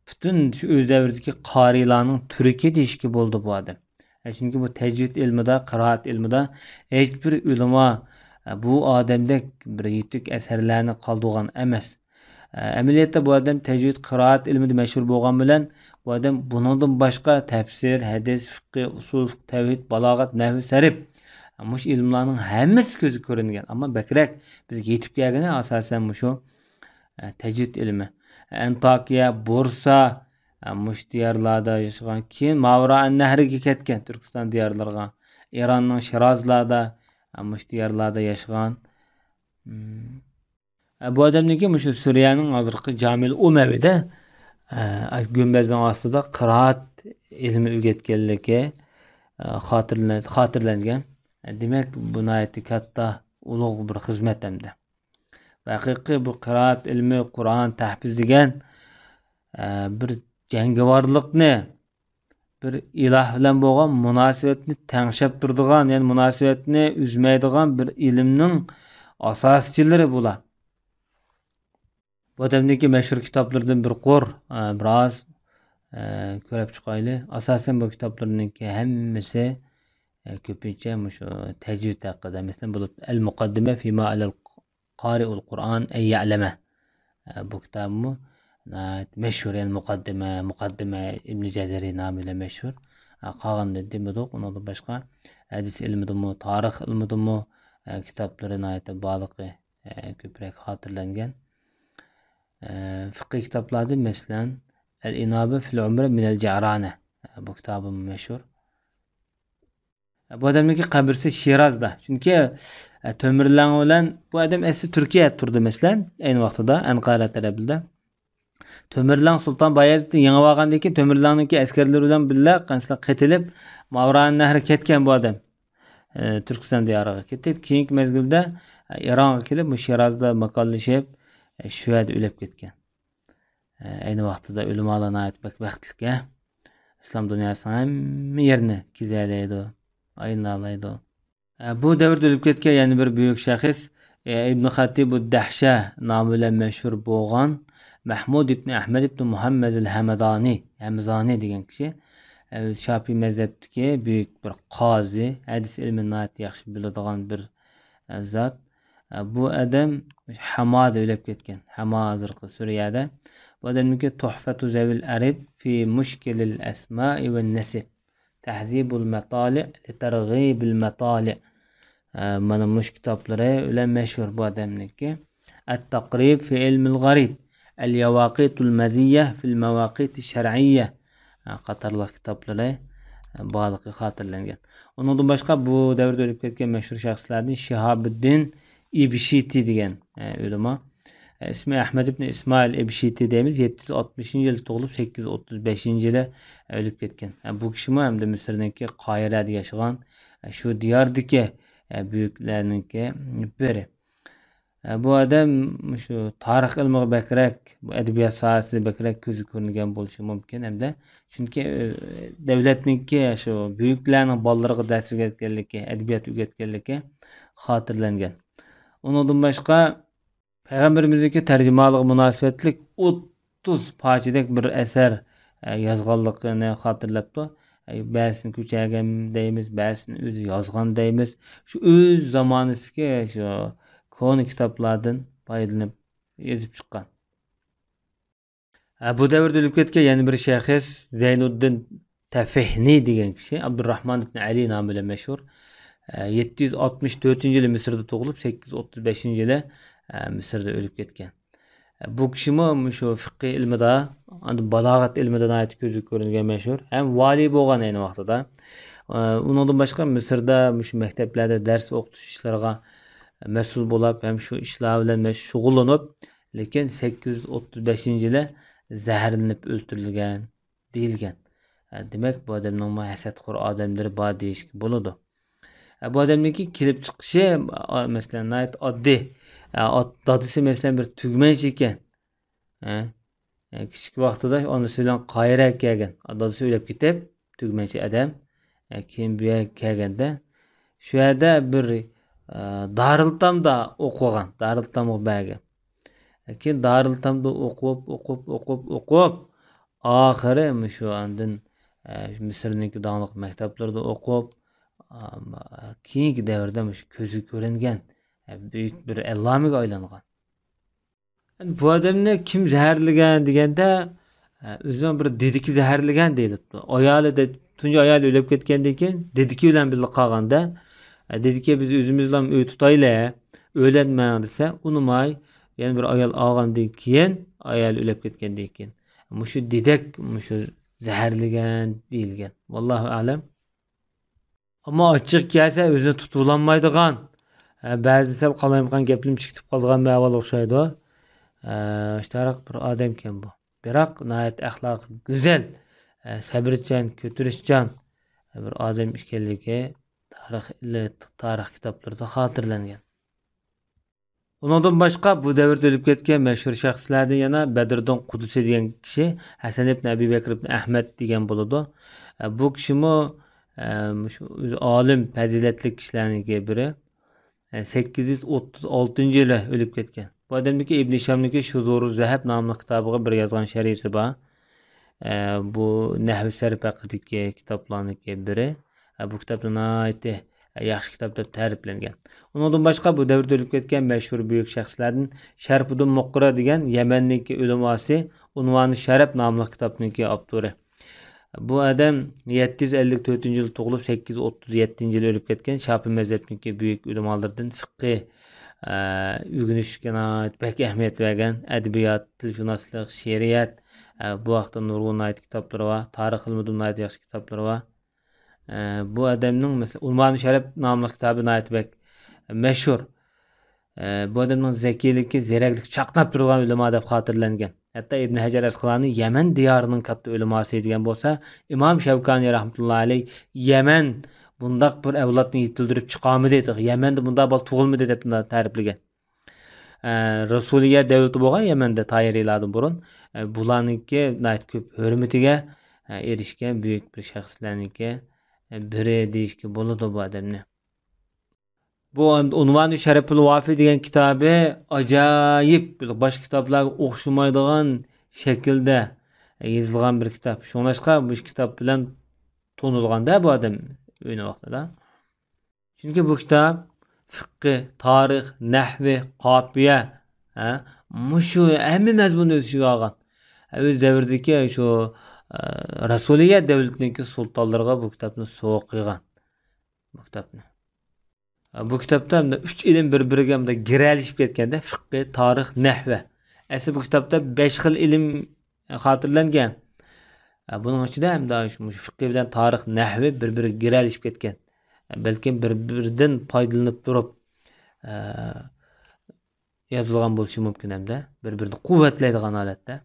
پۈتۈن شۇ ئۆز دەۋرىدىكى قارىيلارنىڭ تۈركى دېيىشكە بولىدۇ بۇ ئادەم. ئە، چۈنكى بۇ تەجۋىد ئىلمىدا، قىرائەت ئىلمىدا ھېچبىر ئۆلىما، ئە، بۇ ئادەمدەك بىر يېتىك ئەسەرلەرنى قالدۇرغان ئەمەس. ئەمەلىيەتتە بۇ ئادەم تەجۋىد قىرائەت ئىلمىدا مەشھۇر بولغان بىلەن، بۇ ئادەم بۇنىڭدىن باشقا تەپسىر، ھەدىس، فىقھى، ئۇسۇل، تەۋھىد، بالاغەت، نەھۋ، سەرف، مۇشۇ ئىلىملارنىڭ ھەممىسى كۆزگە كۆرۈنگەن. ئەمما بەكرەك بىزگە يېتىپ كەلگىنى ئاساسەن مۇشۇ، ئە، تەجۋىد ئىلمى. ئەنتاكىيە، بۇرسا، ئە، مۇشۇ دىيارلاردا ياشىغان، كېيىن ماۋرائەن نەھرگە كەتكەن، تۈركىستان دىيارلىرىغا. ئىراننىڭ شىرازلاردا، ئە، مۇشۇ دىيارلاردا ياشىغان. مم. ئە، بۇ ئادەمنىڭكى مۇشۇ سۈرىيەنىڭ ھازىرقى جامىل ئۇمەۋىدە، ئە، گۈمبەزنىڭ ئاستىدا قىرائەت ئىلمى ئۆگەتكەنلىكى، ئە، خاتىرىلە-، خاتىرىلەنگەن. ئە، دېمەك، بۇ ناھايىتى كاتتا، ئۇلۇغ بىر خىزمەت ئەمدى. ۋە ھەقىقىي بۇ قىرائەت ئىلمى، قۇرئان تەھپىز دېگەن، ئە، بىر جەڭگىۋارلىقنى، بىر ئىلاھ بىلەن بولغان مۇناسىۋەتنى تەڭشەپ تۇرىدىغان، يەنى مۇناسىۋەتنى ئۈزمەيدىغان بىر ئىلىمنىڭ ئاساسچىلىرى بۇلار. بۇ ئادەمنىڭكى مەشھۇر كىتابلىرىدىن بىر قۇر، ئە، بىر ئاز، ئە، كۆرۈپ چىقايلى. ئاساسەن بۇ كىتابلىرىنىڭكى ھەممىسى، ئە، كۆپىنچە مۇشۇ تەجۋىد ھەققىدە، مەسىلەن، بولۇپ، ئەل مۇقەددىمە فىما ئەلەل قارىئۇل قۇرئان ئەن يەلەمە. ئە، بۇ كىتابمۇ ناھايىتى مەشھۇر، يەنى مۇقەددىمە، مۇقەددىمە ئىبنى جەزەرى نامى بىلەن مەشھۇر. ئە، قالغىنىنى دېمىدۇق. ئۇنىڭدىن باشقا ھەدىس ئىلمىدىمۇ، تارىخ ئىلمىدىمۇ، ئە، كىتابلىرى ناھايىتى بالىقى، ئە، كۆپرەك خاتىرىلەنگەن. ئە، فىقھىي كىتابلاردىن، مەسىلەن، ئەل ئىنابە فىل ئۇمرە مىنەل جەرانە. ئە، بۇ كىتابىمۇ مەشھۇر. بۇ ئادەمنىڭكى قەبرىسى شىرازدا. چۈنكى، ئە، تۆمۈرلەڭ بىلەن، بۇ ئادەم ئەسلى تۈركىيەدە تۇرىدۇ، مەسىلەن، ئەينى ۋاقتىدا ئەنقەرە تەرەپىدە. تۆمۈرلەڭ سۇلتان بايەزىدنى يېڭىۋالغاندىن كېيىن، تۆمۈرلەڭنىڭكى ئەسكەرلىرى بىلەن بىللە قەنسىلەر قېتىلىپ، ماۋرائەن نەھر كەتكەن بۇ ئادەم. ئە، تۈركىستان دىيارىغا كېتىپ، كېيىنكى مەزگىلدە، ئە، ئىرانغا كېلىپ، بۇ شىرازدا ماكانلىشىپ، ئە، شۇ يەردە ئۆلۈپ كەتكەن. ئەينى ۋاقتىدا ئۆلىمالار ناھايىتى بەك بەختلىك، ھە. ئىسلام دۇنياسىنىڭ ھەممە يېرىنى كېزەلەيدۇ، ئايلىنالايدۇ. بۇ دەۋردە ئۆلۈپ كەتكەن يەنە بىر بۈيۈك شەخس، ئىبن خەتىبۇ دەھشە نامى بىلەن مەشھۇر بولغان مەھمۇد ئىبن ئەھمەد ئىبن مۇھەممەد ئەل ھەمدانى، ھەمزانى دېگەن كىشى. شاپىي مەزھەپتىكى بۈيۈك بىر قازى، ھەدىس ئىلمىنى ناھايىتى ياخشى بىلىدىغان بىر زات. بۇ ئادەم ھامادا ئۆلۈپ كەتكەن. ھاما ھازىرقى سۈرىيەدە. بۇ ئادەمنىڭكى تۇھفەتۇ زەۋىل ئەرىب في مشكل الأسماء والنسب، تهذيب المطالع لترغيب المطالع. مانا مۇشۇ كىتابلىرى بىلەن مەشھۇر بۇ ئادەمنىڭكى. التقريب في علم الغريب، اليواقيت المزية في المواقيت الشرعية قاتارلىق كىتابلىرى بارلىقى خاتىرىلەنگەن. ئۇنىڭدىن باشقا بۇ دەۋردە ئۆلۈپ كەتكەن مەشھۇر شەخسلەردىن شىھابىددىن ئىبشىتى دېگەن ئۆلىما. ئىسمى ئەھمەد ئىبن ئىسمائىل ئىبشىتى دەيمىز. يەتتە يۈز ئاتمىشىنچى يىلى تۇغۇلۇپ، سەككىز يۈز ئوتتۇز بەشىنچى يىلى ئۆلۈپ كەتكەن. بۇ كىشىمۇ ھەمدە مىسىرنىڭكى قاھىرەدە ياشىغان، شۇ دىياردىكى بۈيۈكلەرنىڭكى بىرى. ئە، بۇ ئادەم مۇشۇ تارىخ ئىلمىغا بەكرەك، بۇ ئەدەبىيات ساھەسىدە بەكرەك كۆزگە كۆرۈنگەن بولۇشى مۇمكىن ھەمدە، چۈنكى، ئە، دۆلەتنىڭكى شۇ بۈيۈكلەرنىڭ بالىلىرىغا دەرس ئۆگەتكەنلىكى، ئەدەبىيات ئۆگەتكەنلىكى خاتىرىلەنگەن. ئۇنىڭدىن باشقا، پەيغەمبىرىمىزنىڭكى تەرجىمىھالىغا مۇناسىۋەتلىك ئوتتۇز پارچىدەك بىر ئەسەر، ئە، يازغانلىقىنى خاتىرىلەپتۇ. ئە، بەزىسىنى كۆچۈرگەن دەيمىز، بەزىسىنى ئۆزى يازغان دەيمىز. شۇ ئۆز زامانىسىدىكى شۇ كونا كىتابلاردىن پايدىلىنىپ يېزىپ چىققان. ئە، بۇ دەۋردە ئۆلۈپ كەتكەن يەنە بىر شەخس زەينۇددىن تەفىھنى دېگەن كىشى، ئابدۇرراھمان ئىبن ئەلى نامى بىلەن مەشھۇر. ئە، يەتتە يۈز ئاتمىش تۆتىنچى يىلى مىسىردا تۇغۇلۇپ، سەككىز يۈز ئوتتۇز بەشىنچى يىلى، ئە، مىسىردا ئۆلۈپ كەتكەن. ئە، بۇ كىشىمۇ مۇشۇ فىقھى ئىلمىدا، ئاندىن بالاغەت ئىلمىدا ناھايىتى كۆزگە كۆرۈنگەن مەشھۇر. ھەم ۋالىي بولغان ئەينى ۋاقتىدا. ئە، ئۇنىڭدىن باشقا مىسىردا مۇشۇ مەكتەپلەردە دەرس ئوقۇتۇش ئىشلىرىغا مەسئۇل بولۇپ، ھەم شۇ ئىشلار بىلەن مەش-، شۇغۇللىنىپ، لېكىن سەككىز يۈز ئوتتۇز بەشىنچى يىلى زەھەرلىنىپ ئۆلتۈرۈلگەن دېيىلگەن. ئە، دېمەك، بۇ ئادەمنىڭمۇ ھەسەتخور ئادەملىرى بار دېيىشكە بولىدۇ. ئە، بۇ ئادەمنىڭكى كېلىپ چىقىشى، ئا، مەسىلەن، ناھايىتى ئاددىي. ئە، ئات-، دادىسى، مەسىلەن، بىر تۈگمەنچى ئىكەن. ئە، ئە، كىچىك ۋاقتىدا ئانىسى بىلەن قاھىرەگە كەلگەن. دادىسى ئۆلۈپ كېتىپ، تۈگمەنچى ئادەم. ئە، كېيىن بۇ يەرگە كەلگەندە، شۇ يەردە بىر، ئە، دارىلئېتامدا ئوقۇغان، دارىلئېتامغا بەرگەن. كېيىن دارىلئېتامدا ئوقۇپ، ئوقۇپ، ئوقۇپ، ئوقۇپ، ئاخىرى مۇشۇ ئاندىن، ئە، مىسىرنىڭكى داڭلىق مەكتەپلىرىدە ئوقۇپ، ئە، كېيىنكى دەۋردە مۇشۇ كۆزگە كۆرۈنگەن، ئە، بۈيۈك بىر ئەللامىگە ئايلانغان. بۇ ئادەمنى كىم زەھەرلىگەن دېگەندە، ئە، ئۆزىنىڭ بىر دېدىكى زەھەرلىگەن دېيىلىپتۇ. ئايالى دە-، تۇنجى ئايالى ئۆلۈپ كەتكەندىن كېيىن دېدىكى بىلەن بىللە قالغاندا، ئە، دېدىكى، «بىز ئۆزىمىزلا ئۆي تۇتايلى، ئۆيلەنمەڭ» دېسە، ئۇنىماي، يەنە بىر ئايال ئالغاندىن كېيىن، ئايالى ئۆلۈپ كەتكەندىن كېيىن، مۇشۇ دېدەك، مۇشۇ زەھەرلىگەن دېيىلگەن. ۋاللاھۇ ئەلەم. ئەمما ئاچچىق كەلسە ئۆزىنى تۇتۇۋالالمايدىغان، ئە، بەزىدە سەل قالايمىقان گەپلىرىمۇ چىقىپ قالىدىغان بىر ئەھۋال ئوخشايدۇ. ئە، شۇنداق بىر ئادەمكەن بۇ. بىراق ناھايىتى ئەخلاقى گۈزەل، ئە، سەبرىچان، كۆتۈرۈشچان بىر ئادەم ئىكەنلىكى تارىخ، تارىخ كىتابلىرىدا خاتىرىلەنگەن. ئۇنىڭدىن باشقا، بۇ دەۋردە ئۆلۈپ كەتكەن مەشھۇر شەخسلەردىن يەنە بەدرىدىن قۇدۇسى دېگەن كىشى ھەسەن ئىبن ئەبى بەكر ئىبن ئەھمەد دېگەن بولىدۇ. ئە، بۇ كىشىمۇ، ئە، مۇشۇ ئۆزى ئالىم، پەزىلەتلىك كىشىلەرنىڭكى بىرى. ئە، سەككىز يۈز ئوتتۇز ئالتىنچى يىلى ئۆلۈپ كەتكەن. بۇ ئادەمنىڭكى ئىبن ھىشامنىڭكى شۇزۇرۇ زەھەب ناملىق كىتابىغا بىر يازغان شەرھىسى بار. ئە، بۇ نەھۋ سەرپ ھەققىدىكى كىتابلارنىڭكى بىرى. ئە، بۇ كىتابنى ناھايىتى، ئە، ياخشى كىتاب دەپ تەرىپلەنگەن. ئۇنىڭدىن باشقا، بۇ دەۋردە ئۆلۈپ كەتكەن مەشھۇر بۈيۈك شەخسلەردىن شەرپۇددىن مۇقرا دېگەن يەمەننىڭكى ئۆلىماسى ئۇنۋانى شەرەپ ناملىق كىتابنىڭكى ئاپتورى. بۇ ئادەم يەتتە يۈز ئەللىك تۆتىنچى يىلى تۇغۇلۇپ، سەككىز يۈز ئوتتۇز يەتتىنچى يىلى ئۆلۈپ كەتكەن شاپىي مەزھەپنىڭكى بۈيۈك ئۆلىمالىرىدىن، فىقھى، ئە، ئۆگىنىشكە ناھايىتى بەك ئەھمىيەت بەرگەن، ئەدەبىيات، تىلشۇناسلىق، شېئىرىيەت، ئە، بۇ ھەقتە نۇرغۇن ناھايىتى كىتابلىرى بار، تارىخ ئىلمىدىمۇ ناھايىتى ياخشى كىتابلىرى بار. ئە، بۇ ئادەمنىڭ، مەسىلەن، ئۇنۋانى شەرەپ ناملىق كىتابى ناھايىتى بەك مەشھۇر. ئە، بۇ ئادەمنىڭ زەكىيلىكى، زېرەكلىكى چاقناپ تۇرىدىغان ئۆلىما دەپ خاتىرىلەنگەن. ھەتتا ئىبن ھەجەر ئەسقالانى يەمەن دىيارىنىڭ كاتتا ئۆلىماسى دېگەن بولسا، ئىمام شەۋكانى رەھمەتۇللا ئەلەيھ يەمەن بۇنداق بىر ئەۋلادنى يېتىلدۈرۈپ چىقارمىدى، يەمەندە بۇنداق بالا تۇغۇلمىدى دەپ تەرىپلىگەن. ئە، رەسۇلىيە دەۋلىتى بولغان يەمەندە تاھىرىيلاردىن بۇرۇن، ئە، بۇلارنىڭكى ناھايىتى كۆپ ھۆرمىتىگە، ئە، ئېرىشكەن بۈيۈك بىر شەخسلەرنىڭكى، ئە، بىرى دېيىشكە بولىدۇ بۇ ئادەمنى. بۇ ئۇنۋانى شەرەپۇل ۋافى دېگەن كىتابى ئاجايىپ، باشقا كىتابلارغا ئوخشىمايدىغان شەكىلدە يېزىلغان بىر كىتاب. شۇڭلاشقا بۇ كىتاب بىلەن تونۇلغاندا بۇ ئادەم ئۆينىڭ ۋاقتىدا. چۈنكى بۇ كىتاب فىققى، تارىخ، نەھۋى، قاپىيە، ھە، مۇشۇ ھەممە مەزمۇننى ئۆز ئىچىگە ئالغان. ئۆز دەۋرىدىكى شۇ، ئە، رەسۇلىيە دەۋلىتىنىڭكى سۇلتانلىرىغا بۇ كىتابنى سوۋغا قىلغان. بۇ كىتابنى. بۇ كىتابتا ئەمدى ئۈچ ئىلىم بىر-بىرىگە ئەمدى گىرەلىشىپ كەتكەندە، فىققى، تارىخ، نەھۋە. ئەسلى بۇ كىتابتا بەش خىل ئىلىم خاتىرىلەنگەن. بۇنىڭ ئىچىدە ئەمدى شۇ، مۇشۇ فىققى بىلەن تارىخ، نەھۋى بىر-بىرىگە گىرەلىشىپ كەتكەن. بەلكىم بىر-بىرىدىن پايدىلىنىپ تۇرۇپ، ئە، يازىلغان بولۇشى مۇمكىن ھەمدە بىر-بىرىنى قۇۋۋەتلەيدىغان ھالەتتە.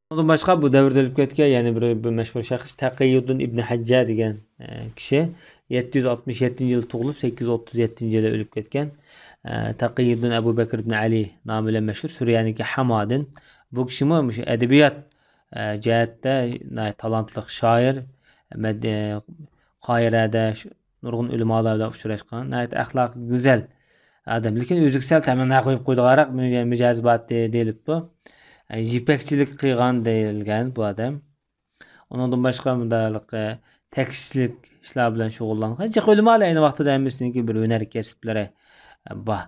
ئۇنىڭدىن باشقا بۇ دەۋردە ئۆلۈپ كەتكەن يەنە بىر، بىر مەشھۇر شەخس تەقىيۇددىن ئىبن ھەججا دېگەن، ئە، كىشى. يەتتە يۈز ئاتمىش يەتتىنچى يىلى تۇغۇلۇپ، سەككىز يۈز ئوتتۇز يەتتىنچى يىلى ئۆلۈپ كەتكەن، ئە، تەقىيۇددىن ئەبۇ بەكر ئىبن ئەلى نامى بىلەن مەشھۇر سۈرىيەنىڭكى ھامادىن. بۇ كىشىمۇ مۇشۇ ئەدەبىيات، ئە، جەھەتتە ناھايىتى تالانتلىق شائىر، مەد-، ئە، قاھىرەدە شۇ نۇرغۇن ئۆلىمالار بىلەن ئۇچراشقان، ناھايىتى ئەخلاقى گۈزەل ئادەم. لېكىن ئۆزىگە سەل تەمەننا قويۇپ قويىدىغانراق مىجە-، مىجەزى بار ئىدى دېيىلىپتۇ. يىپەكچىلىك قىلغان دېيىلگەن بۇ ئادەم. ئۇنىڭدىن باشقا مۇنداق تەكشىچىلىك ئىشلار بىلەن شۇغۇللانغان. جىق ئۆلىمالار ئەينى ۋاقتىدا ھەممىسىنىڭكى بىر ھۈنەر كەسىپلىرى بار.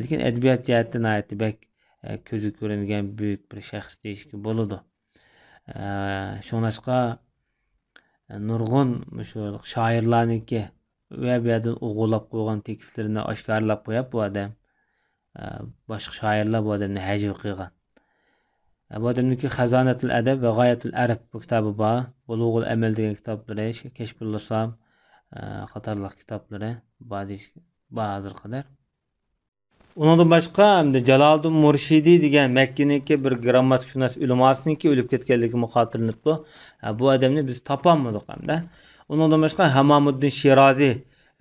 لېكىن ئەدەبىيات جەھەتتە ناھايىتى بەك كۆزگە كۆرۈنگەن بۈيۈك بىر شەخس دېيىشكە بولىدۇ. شۇڭلاشقا نۇرغۇن مۇشۇ شائىرلارنىڭكى ۋە بۇ يەردىن ئوغرىلاپ قويغان تېكىستلىرىنى ئاشكارىلاپ قويۇپ، بۇ ئادەم، ئە، باشقا شائىرلار بۇ ئادەمنى ھەجۋە قىلغان. ئە، بۇ ئادەمنىڭكى خەزانەتۇل ئەدەب ۋە غايەتۇل ئەرەب بۇ كىتابى بار. بۇلۇغۇل ئەمەل دېگەن كىتابلىرى، كەشپۇل لۇسام، ئە، قاتارلىق كىتابلىرى بار دېيىش، بار ھازىرغا قەدەر. ئۇنىڭدىن باشقا، ئەمدى جالالىدىن مۇرشىدى دېگەن مەككىنىڭكى بىر گىرامماتىكشۇناس ئۆلىماسىنىڭكى ئۆلۈپ كەتكەنلىكىمۇ خاتىرىلىنىپتۇ. ھە، بۇ ئادەمنى بىز تاپالمىدۇق ئەمدى. ئۇنىڭدىن باشقا، ھامامۇددىن شىرازى،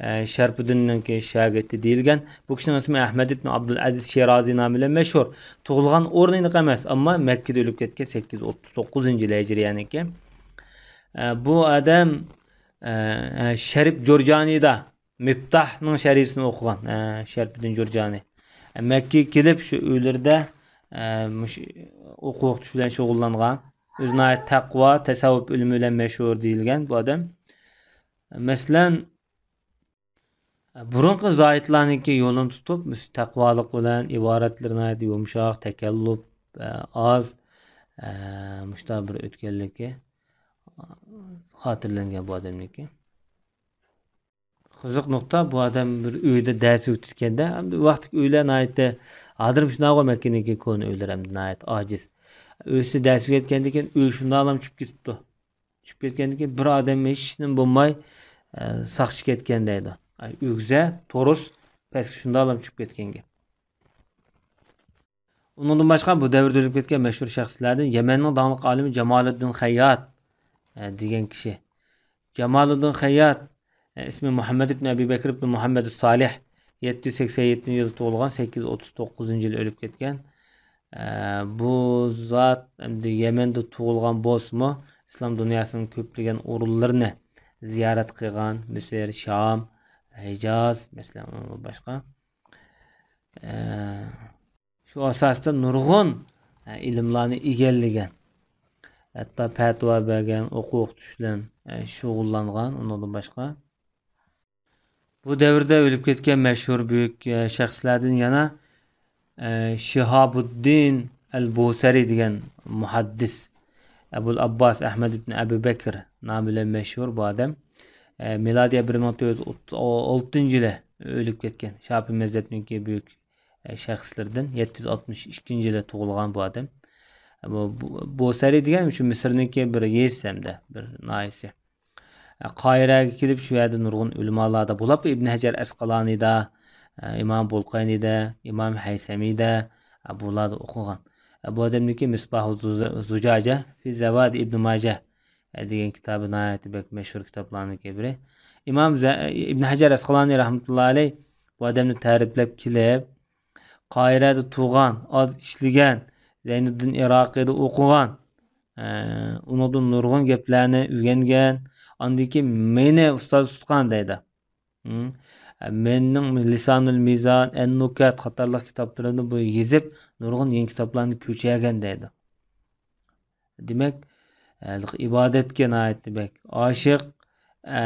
ئە، شەرپۇددىننىڭكى شاگىرتى دېيىلگەن. بۇ كىشىنىڭ ئىسمى ئەھمەد ئىبن ئابدۇلئەزىز شىرازى نامى بىلەن مەشھۇر. تۇغۇلغان ئورنى ئېنىق ئەمەس، ئەمما مەككىدە ئۆلۈپ كەتكەن، سەككىز يۈز ئوتتۇز توققۇزىنچى يىلى ھىجرىيەنىڭكى. ئە، بۇ ئادەم، ئە، ئە، شەرىپ جۇرجانىدا مىپتاھنىڭ شەرھىسىنى ئوقۇغان، ئە، شەرپىدىن جۇرجانى. ئە، مەككىگە كېلىپ، شۇ ئۆيلىرىدە، ئە، مۇشۇ ئوقۇ ئوقۇتۇش بىلەن شۇغۇللانغان. ئۆزى ناھايىتى تەقۋا، تەسەۋۋۇپ ئىلمى بىلەن مەشھۇر دېيىلگەن بۇ ئادەم. مەسىلەن، بۇرۇنقى زاھىدلارنىڭكى يولىنى تۇتۇپ، تەقۋالىق بىلەن، ئىبارەتلىرى ناھايىتى يۇمشاق، تەكەللۇپ ئاز، مۇشۇنداق بىر ئۆتكەنلىكى خاتىرىلەنگەن بۇ ئادەمنىڭكى. قىزىق نۇقتا، بۇ ئادەم بىر ئۆيدە دەرس ئۆتىدىكەندە، ھەمدە ۋاقىتتىكى ئۆيلەر ناھايىتى، ھازىرمۇ شۇنداقغۇ مەككىنىڭكى كونا ئۆيلىرى ھەمدە ناھايىتى ئاجىز. ئۆيسىدە دەرس ئۆتكەندىكىن ئۆي شۇنداقلام چۈشۈپ كېتىپتۇ. چۈشۈپ كەتكەندىكىن بىر ئادەم ھېچنېمە بولماي، ئە، ساقچى كەتكەن دەيدۇ. ئە، ئۆگزە، تورۇس پەسكە شۇنداقلام چۈشۈپ كەتكەنگەن. ئۇنىڭدىن باشقا بۇ دەۋردە ئۆلۈپ كەتكەن مەشھۇر شەخسلەردىن يەمەننىڭ داڭلىق ئالىمى جامالىددىن خەييات، ئە، دېگەن كىشى. جامالىددىن خەييات، ئە، ئىسمى مۇھەممەد ئىبن ئەبى بەكر ئىبن مۇھەممەد سالىھ، يەتتە يۈز سەكسەن يەتتىنچى يىلدا تۇغۇلغان، سەككىز يۈز ئوتتۇز توققۇزىنچى يىلى ئۆلۈپ كەتكەن. ئە، بۇ زات ئەمدى يەمەندە تۇغۇلغان بولسىمۇ، ئىسلام دۇنياسىنىڭ كۆپلىگەن ئورۇنلىرىنى زىيارەت قىلغان، مىسىر، شام، ھىجاز، مەسىلەن، ئۇنىڭدىن باشقا. ئە، شۇ ئاساستا نۇرغۇن، ئە، ئىلىملارنى ئىگىلىگەن. ھەتتا پەتىۋا بەرگەن، ئوقۇ ئوقۇتۇش بىلەن، ئە، شۇغۇللانغان. ئۇنىڭدىن باشقا، بۇ دەۋردە ئۆلۈپ كەتكەن مەشھۇر بۈيۈك، ئە، شەخسلەردىن يەنە، ئە، شىھابۇددىن ئەل بۇسەرى دېگەن مۇھەددىس، ئەبۇل ئابباس ئەھمەد ئىبن ئەبۇ بەكر نامى بىلەن مەشھۇر بۇ ئادەم. ئە، مىلادىيە بىر مىڭ تۆت يۈز ئوتتۇز ئالتىنچى يىلى ئۆلۈپ كەتكەن شاپىي مەزھەپنىڭكى بۈيۈك، ئە، شەخسلىرىدىن، يەتتە يۈز ئاتمىش ئىككىنچى يىلى تۇغۇلغان بۇ ئادەم. ئە، بۇ، بۇ، بۇسەرى دېگەن شۇ مىسىرنىڭكى بىر يېزىسى ھەمدە بىر ناھىيىسى. قاھىرەگە كېلىپ، شۇ يەردە نۇرغۇن ئۆلىمالاردا بولۇپ، ئىبن ھەجەر ئەسقالانىدا، ئىمام بۇلقەينىدە، ئىمام ھەيسەمىدە، بۇلاردا ئوقۇغان. بۇ ئادەمنىڭكى مىسباھۇ زۇ-، زۇجاجە فى زەۋادى ئىبن ماجە دېگەن كىتابى ناھايىتى بەك مەشھۇر كىتابلارنىڭكى بىرى. ئىمام زە-، ئىبن ھەجەر ئەسقالانى رەھمەتۇللا ئەلەيھ بۇ ئادەمنى تەرىپلەپ كېلىپ، قاھىرەدە تۇغان، ئاز ئىشلىگەن، زەينۇددىن ئىراقىيدا ئوقۇغان، ئە، ئۇنىڭدىن نۇرغۇن گەپلەرنى ئۆگەنگەن، ئاندىن كېيىن مېنى ئۇستاز تۇتقان دەيدۇ. ھىم. ئە، مېنىڭ لىسانۇل مىزان، ئەن نۇكەت قاتارلىق كىتابلىرىمنى بۇ يېزىپ، نۇرغۇن يېڭى كىتابلارنى كۆچۈرگەن دەيدۇ. دېمەك، ھېلىقى ئىبادەتكە ناھايىتى بەك ئاشىق، ئە،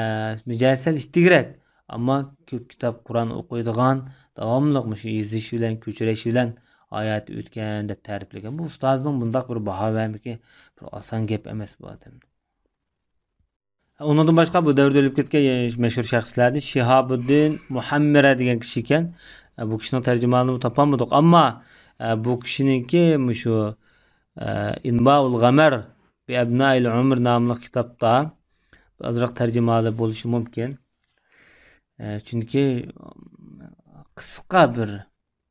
مىجەزى سەل ئىتتىكرەك، ئەمما كۆپ كىتاب، قۇرئان ئوقۇيدىغان، داۋاملىق مۇشۇ يېزىش بىلەن، كۆچۈرۈش بىلەن ھاياتى ئۆتكەن دەپ تەرىپلىگەن. بۇ ئۇستازنىڭ بۇنداق بىر باھا بەرمىكى بىر ئاسان گەپ ئەمەس بۇ ئادەمنىڭ. ئۇنىڭدىن باشقا بۇ دەۋردە ئۆلۈپ كەتكەن مەشھۇر شەخسلەردىن شىھابۇددىن مۇھەممىرە دېگەن كىشى ئىكەن. بۇ كىشىنىڭ تەرجىمىھالىنى تاپالمىدۇق. ئەمما، بۇ كىشىنىڭكى مۇشۇ، ئىنباۋۇل غەمەر بى ئەبنائىل ئۆمۈر ناملىق كىتابتا ئازراق تەرجىمىھالى بولۇشى مۇمكىن. چۈنكى قىسقا بىر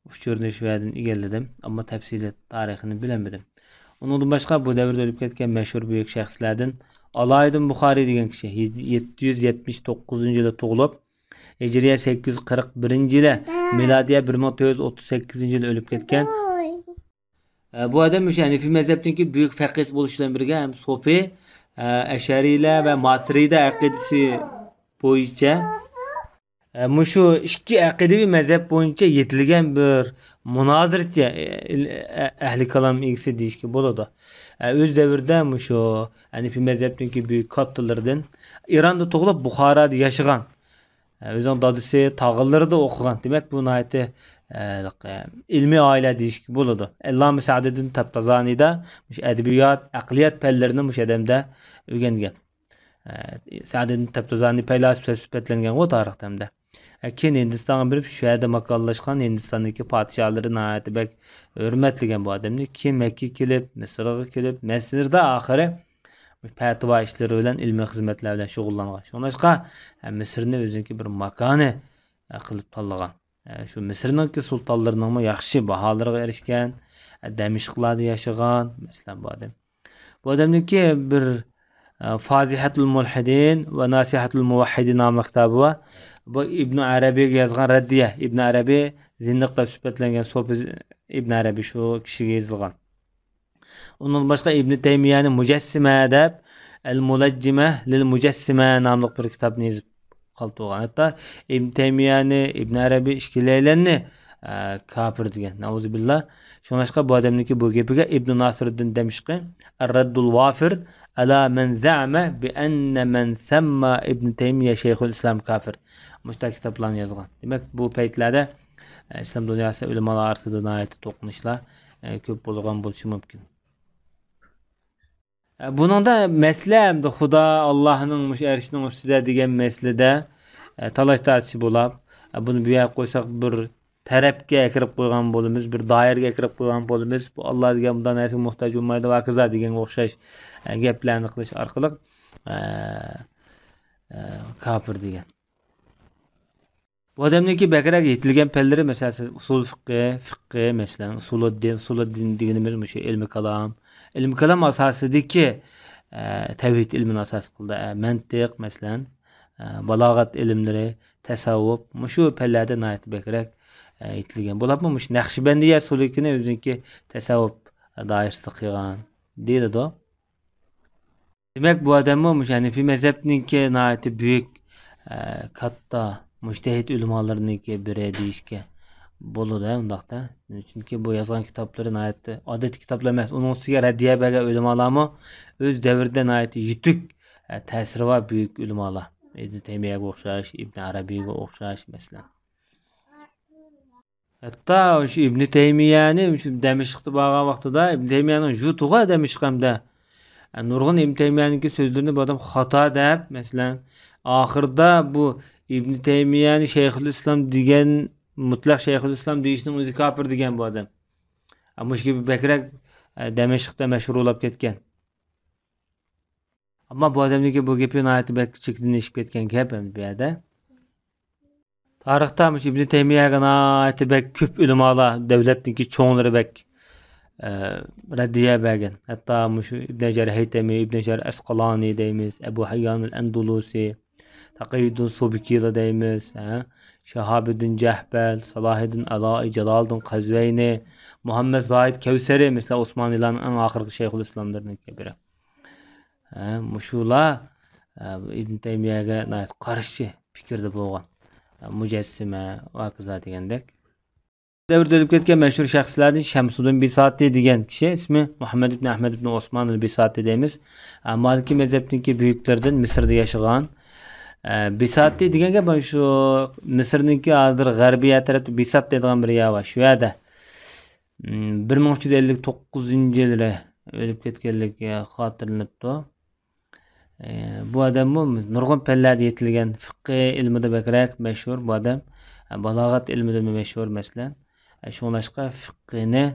ئۇچۇرنى شۇ يەردىن ئىگىلىدىم، ئەمما تەپسىلىي تارىخىنى بىلەلمىدىم. ئۇنىڭدىن باشقا، بۇ دەۋردە ئۆلۈپ كەتكەن مەشھۇر بۈيۈك شەخسلەردىن ئالايىدىن بۇخارىي دېگەن كىشى، يەتتە يۈز يەتمىش توققۇزىنچى يىلى تۇغۇلۇپ، ھىجرىيە سەككىز يۈز قىرىق بىرىنچى يىلى، مىلادىيە بىر مىڭ تۆت يۈز ئوتتۇز سەككىزىنچى يىلى ئۆلۈپ كەتكەن. ئە، بۇ ئادەم مۇشۇ ھەنىفىي مەزھەپنىڭكى بۈيۈك فەقىھسى بولۇش بىلەن بىرگە، ھەم سوپى، ئە، ئەشئەرىيلەر ۋە ماتۇرىدە ئەقىدىسى بويىچە، ئە، مۇشۇ ئىككى ئەقىدىۋى مەزھەپ بويىچە يېتىلگەن بىر مۇنازىرىچى، ئە، ئە، ئەھلى كالام ئىگىسى دېيىشكە بولىدۇ. ئە، ئۆز دەۋرىدە مۇشۇ ھەنىفىي مەزھەپنىڭكى بۈيۈك كاتتىلىرىدىن، ئىراندا تۇغۇلۇپ، بۇخارادا ياشىغان. ئە، ئۆزىنىڭ دادىسى تاغىلىرىدا ئوقۇغان. دېمەك، بۇ ناھايىتى، ئە، ئىلمىي ئائىلە دېيىشكە بولىدۇ. ئەللامە سەئدىددىن تەپتازانىدا مۇشۇ ئەدەبىيات، ئەقلىيات پەنلىرىنى مۇشۇ ئادەمدە ئۆگەنگەن. ئە، سەئدىددىن تەپتازانى پەيلاسوپ سۈپەتلەنگەنغۇ تارىختا ھەمدە. ئە، كېيىن ھىندىستانغا بېرىپ، شۇ يەردە ماكانلاشقان ھىندىستاندىكى پادىشاھلىرى ناھايىتى بەك ھۆرمەتلىگەن بۇ ئادەمنى. كېيىن مەككىگە كېلىپ، مىسىرغا كېلىپ، مىسىردا ئاخىرى پەتىۋا ئىشلىرى بىلەن، ئىلمىي خىزمەتلەر بىلەن شۇغۇللانغان. شۇڭلاشقا، ھە، مىسىرنى ئۆزىنىڭكى بىر ماكانى، ھە، قىلىپ تاللىغان. ھە، شۇ مىسىرنىڭكى سۇلتانلىرىنىڭمۇ ياخشى باھالىرىغا ئېرىشكەن، ھە، دەمىشقلاردا ياشىغان، مەسىلەن، بۇ ئادەم. بۇ ئادەمنىڭكى بىر، ھە، فازىھەتۇل مۇلھىدىن ۋە ناسىھەتۇل مۇۋەھھىدىن ناملىق كىتابى بار. بۇ ئىبنۇ ئەرەبىيگە يازغان رەددىيە. ئىبنۇ ئەرەبىي زىندىق دەپ سۈپەتلەنگەن سوپى ئىبنۇ ئەرەبىي شۇ كىشىگە يېزىلغان. ئۇنىڭدىن باشقا ئىبنى تەيمىيەنى مۇجەسسىمە دەپ، ئەل مۇلەججىمە لىل مۇجەسسىمە ناملىق بىر كىتابنى يېزىپ قالدۇرغان. ھەتتا ئىبنى تەيمىيەنى، ئىبنى ئەرەبىي ئىككىيلەننى، ئە، كاپىر دېگەن. نەئۇزۇبىللا. شۇڭلاشقا بۇ ئادەمنىڭكى بۇ گېپىگە ئىبنى ناسىرىددىن دەمىشقى، ئەر-رەددۇل ۋافىر، ئەلا مەن زەئەمە بىئەننە مەن سەمما ئىبن تەيمىيە شەيخۇل ئىسلام كافىر. مۇشۇنداق كىتابلارنى يازغان. دېمەك، بۇ پەيتلەردە، ئە، ئىسلام دۇنياسى ئۆلىمالار ئارىسىدا ناھايىتى توقۇنۇشلار، ئە، كۆپ بولغان بولۇشى مۇمكىن. ئە، بۇنىڭدا مەسىلە ئەمدى خۇدا ئاللاھنىڭ مۇشۇ ئەرشىنىڭ ئۈستىدە دېگەن مەسىلىدە، ئە، تالاش تارتىشى بولاپ، ئە، بۇنى بۇ يەرگە قويساق بىر تەرەپكە ئەكىرىپ قويغان بولىمىز، بىر دائىرىگە ئەكىرىپ قويغان بولىمىز. بۇ ئاللا دېگەن بۇنداق نەرسىگە موھتاج بولمايدۇ ۋە ھاكازا دېگەنگە ئوخشاش، ئە، گەپلەرنى قىلىش ئارقىلىق، ئە، ئە، كاپىر دېگەن. بۇ ئادەمنىڭكى بەكرەك يېتىلگەن پەنلىرى، مەسىلەن، ئۇسۇل فىققى، فىققى، مەسىلەن، ئۇسۇلۇددىن، ئۇسۇلۇددىن دېگىنىمىز مۇشۇ ئىلمى كالام. ئىلمى كالام ئاساسىدىكى، ئە، تەۋھىد ئىلمىنى ئاساس قىلدى. ئە، مەنتىق، مەسىلەن، ئە، بالاغەت ئىلىملىرى، تەسەۋۋۇپ، مۇشۇ پەنلەردە ناھايىتى بەكرەك، ئە، يېتىلگەن. بولۇپمۇ مۇشۇ نەقشىبەندىيە سۇلۇكىنى ئۆزىنىڭكى تەسەۋۋۇپ دائىرىسىدە قىلغان دېيىلىدۇ. دېمەك، بۇ ئادەممۇ مۇشۇ ھەنىفىي مەزھەپنىڭكى ناھايىتى بۈيۈك، ئە، كاتتا مۇجتەھىد ئۆلىمالىرىنىڭكى بىرى دېيىشكە بولىدۇ، ئۇنداقتا. چۈنكى بۇ يازغان كىتابلىرى ناھايىتى ئاددىي كىتابلار ئەمەس. ئۇنىڭ ئۈستىگە رەددىيە بەرگەن ئۆلىمالارمۇ ئۆز دەۋرىدە ناھايىتى يېتىك، ئە، تەسىرى بار بۈيۈك ئۆلىمالار. ئىبن تەيمىيەگە ئوخشاش، ئىبن ئەرەبىيگە ئوخشاش، مەسىلەن. ھەتتا شۇ ئىبنى تەيمىيەنى شۇ دەمىشقتا بارغان ۋاقتىدا، ئىبنى تەيمىيەنىڭ يۇرتىغا دەمىشق ھەمدە، ئە، نۇرغۇن ئىبنى تەيمىيەنىڭكى سۆزلىرىنى بۇ ئادەم خاتا دەپ، مەسىلەن، ئاخىرىدا بۇ ئىبنى تەيمىيەنى شەيخۇل ئىسلام دېگەن، مۇتلەق شەيخۇل ئىسلام دېيىشنىڭ ئۆزى كاپىر دېگەن بۇ ئادەم. ئە، مۇشۇ گېپى بەكرەك، ئە، دەمىشقتا مەشھۇر بولاپ كەتكەن. ئەمما بۇ ئادەمنىڭكى بۇ گېپى ناھايىتى بەك چېكىدىن ئېشىپ كەتكەن گەپ ئەمدى بۇ يەردە. تارىختا مۇشۇ ئىبنى تەيمىيەگە ناھايىتى بەك كۆپ ئۆلىمالار، دەۋلەتنىڭكى چوڭلىرى بەك، ئە، رەددىيە بەرگەن. ھەتتا مۇشۇ ئىبن ھەجەر ھەيتەمى، ئىبن ھەجەر ئەسقالانى دەيمىز، ئەبۇ ھەييانىل ئەندۇلۇسى، تەقىيۇددىن سۇبكىلا دەيمىز، ھە؟ شاھابىددىن جەھبەل، سالاھىددىن ئەلائى، جالالىددىن قەزۋەينى، مۇھەممەد زاھىد كەۋسەرى، مەسىلەن، ئوسمانىيلارنىڭ ئەڭ ئاخىرقى شەيخۇل ئىسلاملىرىنىڭكى بىرى. ھە، مۇشۇلار، ھە، ئىبن تەيمىيەگە ناھايىتى قارشى پىكىردە بولغان. ھە، مۇجەسسىمە ۋە ھاكازا دېگەندەك. دەۋردە ئۆلۈپ كەتكەن مەشھۇر شەخسلەردىن شەمسۇددىن بىساتى دېگەن كىشى، ئىسمى مۇھەممەد ئىبن ئەھمەد ئىبن ئوسمان ئەل بىساتى دەيمىز. ھە، مالىكىي مەزھەپنىڭكى بۈيۈكلىرىدىن، مىسىردا ياشىغان. ھە، بىساتى دېگەن گەپ مانا شۇ مىسىرنىڭكى ھازىر غەربىي تەرەپتە بىسات دەيدىغان بىر يەر بار. شۇ يەردە بىر مىڭ ئۈچ يۈز ئەللىك توققۇزىنچى يىلى ئۆلۈپ كەتكەنلىكى خاتىرىلىنىپتۇ. ئى، بۇ ئادەممۇ نۇرغۇن پەنلەردە يېتىلگەن، فىقھى ئىلمىدا بەكرەك مەشھۇر بۇ ئادەم. بالاغەت ئىلمىدىمۇ مەشھۇر، مەسىلەن. شۇڭلاشقا فىقھىنى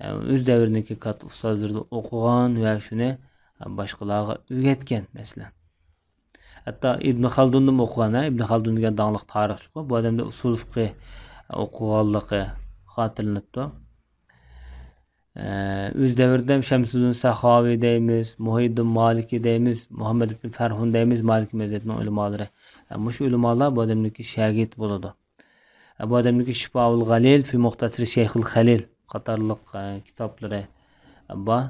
ئۆز دەۋرىنىڭكى كاتتا ئۇستازلىرىدا ئوقۇغان ۋە شۇنى باشقىلارغا ئۆگەتكەن، مەسىلەن. ھەتتا ئىبن خالدۇندىنمۇ ئوقۇغان، ھە؟ ئىبن خالدۇن دېگەن داڭلىق تارىخچىغۇ. بۇ ئادەمدە ئۇسۇل فىقھى ئوقۇغانلىقى خاتىرىلىنىپتۇ. ئە، ئۆز دەۋرىدە شەمسۇددىن سەخاۋى دەيمىز، مۇھىددىن مالىكى دەيمىز، مۇھەممەد ئىبن فەرھۇن دەيمىز، مالىكى مەزھەپنىڭ ئۆلىمالىرى. ئە، مۇشۇ ئۆلىمالار بۇ ئادەمنىڭكى شاگىرتى بولىدۇ. ئە، بۇ ئادەمنىڭكى شىفاۋۇل غەلىل فى مۇختەسىرى شەيخىل خەلىل قاتارلىق، ئە، كىتابلىرى بار.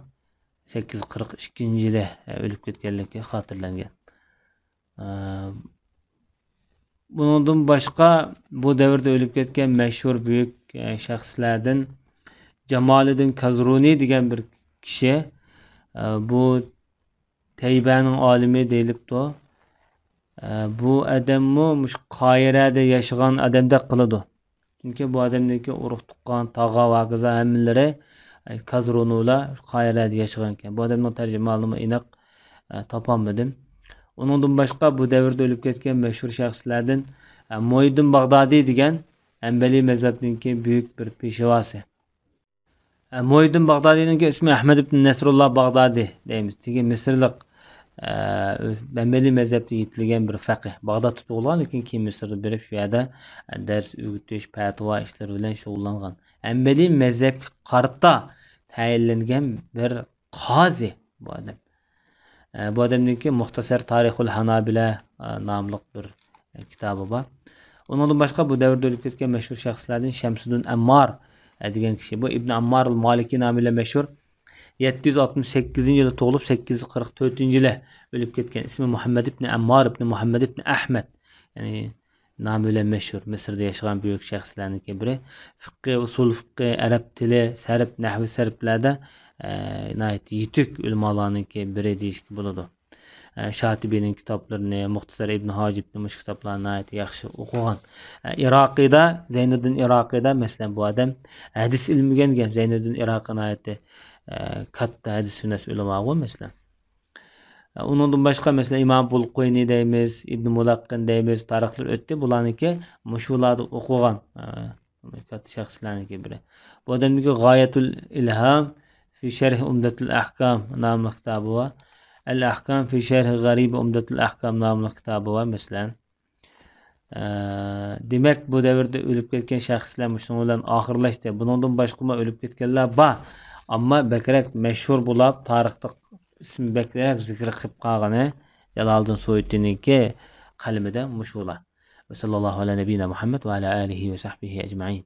سەككىز يۈز قىرىق ئىككىنچى يىلى، ئە، ئۆلۈپ كەتكەنلىكى خاتىرىلەنگەن. ئە، بۇنىڭدىن باشقا بۇ دەۋردە ئۆلۈپ كەتكەن مەشھۇر بۈيۈك، ئە، شەخسلەردىن جامالىدىن كازرۇنى دېگەن بىر كىشى، ئە، بۇ تەيبەنىڭ ئالىمى دېيىلىپتۇ. ئە، بۇ ئادەممۇ مۇشۇ قاھىرەدە ياشىغان ئادەمدەك قىلىدۇ. چۈنكى بۇ ئادەمنىڭكى ئۇرۇق تۇغقان، تاغا ۋە ھاكازا ھەممىلىرى، ئە، كازرۇنۇلار قاھىرەدە ياشىغانىكەن. بۇ ئادەمنىڭ تەرجىمىھالىنىمۇ ئېنىق، ئە، تاپالمىدىم. ئۇنىڭدىن باشقا بۇ دەۋردە ئۆلۈپ كەتكەن مەشھۇر شەخسلەردىن، ئە، مۇھىددىن باغدادى دېگەن ھەمبەلىي مەزھەپنىڭكى بۈيۈك بىر پېشۋاسى. ئە، مۇھىددىن باغدادىنىڭكى ئىسمى ئەھمەد ئىبن نەسرۇللا باغدادى دەيمىز. تېگى مىسىرلىق، ئە، ھەمبەلىي مەزھەپتە يېتىلگەن بىر فەقىھ. باغدادتا تۇغۇلغان، لېكىن كېيىن مىسىرغا بېرىپ، شۇ يەردە، ئە، دەرس ئۆگىتىش، پەتىۋا ئىشلىرى بىلەن شۇغۇللانغان. ھەمبەلىي مەزھەپكە قارىتا تەيىنلەنگەن بىر قازى بۇ ئادەم. ئە، بۇ ئادەمنىڭكى مۇختەسەر تارىخۇل ھانابىلە، ئە، ناملىق بىر، ئە، كىتابى بار. ئۇنىڭدىن باشقا بۇ دەۋردە ئۆلۈپ كەتكەن مەشھۇر شەخسلەردىن شەمسۇددىن ئەممار، ئە، دېگەن كىشى. بۇ ئىبن ئەممار مالىكى نامى بىلەن مەشھۇر. يەتتە يۈز ئاتمىش سەككىزىنچى يىلى تۇغۇلۇپ، سەككىز يۈز قىرىق تۆتىنچى يىلى ئۆلۈپ كەتكەن. ئىسمى مۇھەممەد ئىبن ئەممار ئىبن مۇھەممەد ئىبن ئەھمەد. يەنى نامى بىلەن مەشھۇر، مىسىردا ياشىغان بۈيۈك شەخسلەرنىڭكى بىرى. فىققى، ئۇسۇل فىققى، ئەرەب تىلى، سەرپ، نەھۋى سەرپلەردە، ئە، ناھايىتى يېتىك ئۆلىمالارنىڭكى بىرى دېيىشكە بولىدۇ. ئە، شاتىبىنىڭ كىتابلىرىنى، مۇختەسەر ئىبن ھاجىبنى، مۇشۇ كىتابلارنى ناھايىتى ياخشى ئوقۇغان. ئە، ئىراقىيدا، زەينۇددىن ئىراقىيدا، مەسىلەن، بۇ ئادەم ھەدىس ئىلمى ئۆگەنگەن. زەينۇددىن ئىراقىي ناھايىتى، ئە، كاتتا ھەدىس ھۈنەس ئۆلىماغۇ، مەسىلەن. ئە، ئۇنىڭدىن باشقا، مەسىلەن، ئىمام بۇلقۇينى دەيمىز، ئىبن مۇلەققىن دەيمىز، تارىخلار ئۆتتى. بۇلارنىڭكى مۇشۇلاردا ئوقۇغان، ئە، كاتتا شەخسلەرنىڭكى بىرى. بۇ ئادەمنىڭكى غايەتۇل ئىلھام في شرح عمدة الأحكام ناملىق كىتابى بار. الأحكام في شرح غريب عمدة الأحكام ناملىق كىتابى بار، مەسىلەن. ئە، دېمەك، بۇ دەۋردە ئۆلۈپ كەتكەن شەخسلەر مۇشۇنىڭ بىلەن ئاخىرلاشتى. بۇنىڭدىن باشقىمۇ ئۆلۈپ كەتكەنلەر بار. ئەمما بەكرەك مەشھۇر بولاپ، تارىختا ئىسمى بەكرەك زىكىر قىلىپ قالغىنى جالالىدىن سۇيۇتىنىڭكى قەلىمىدە مۇشۇلار. وصلى الله على نبينا محمد وعلى آله وصحبه أجمعين.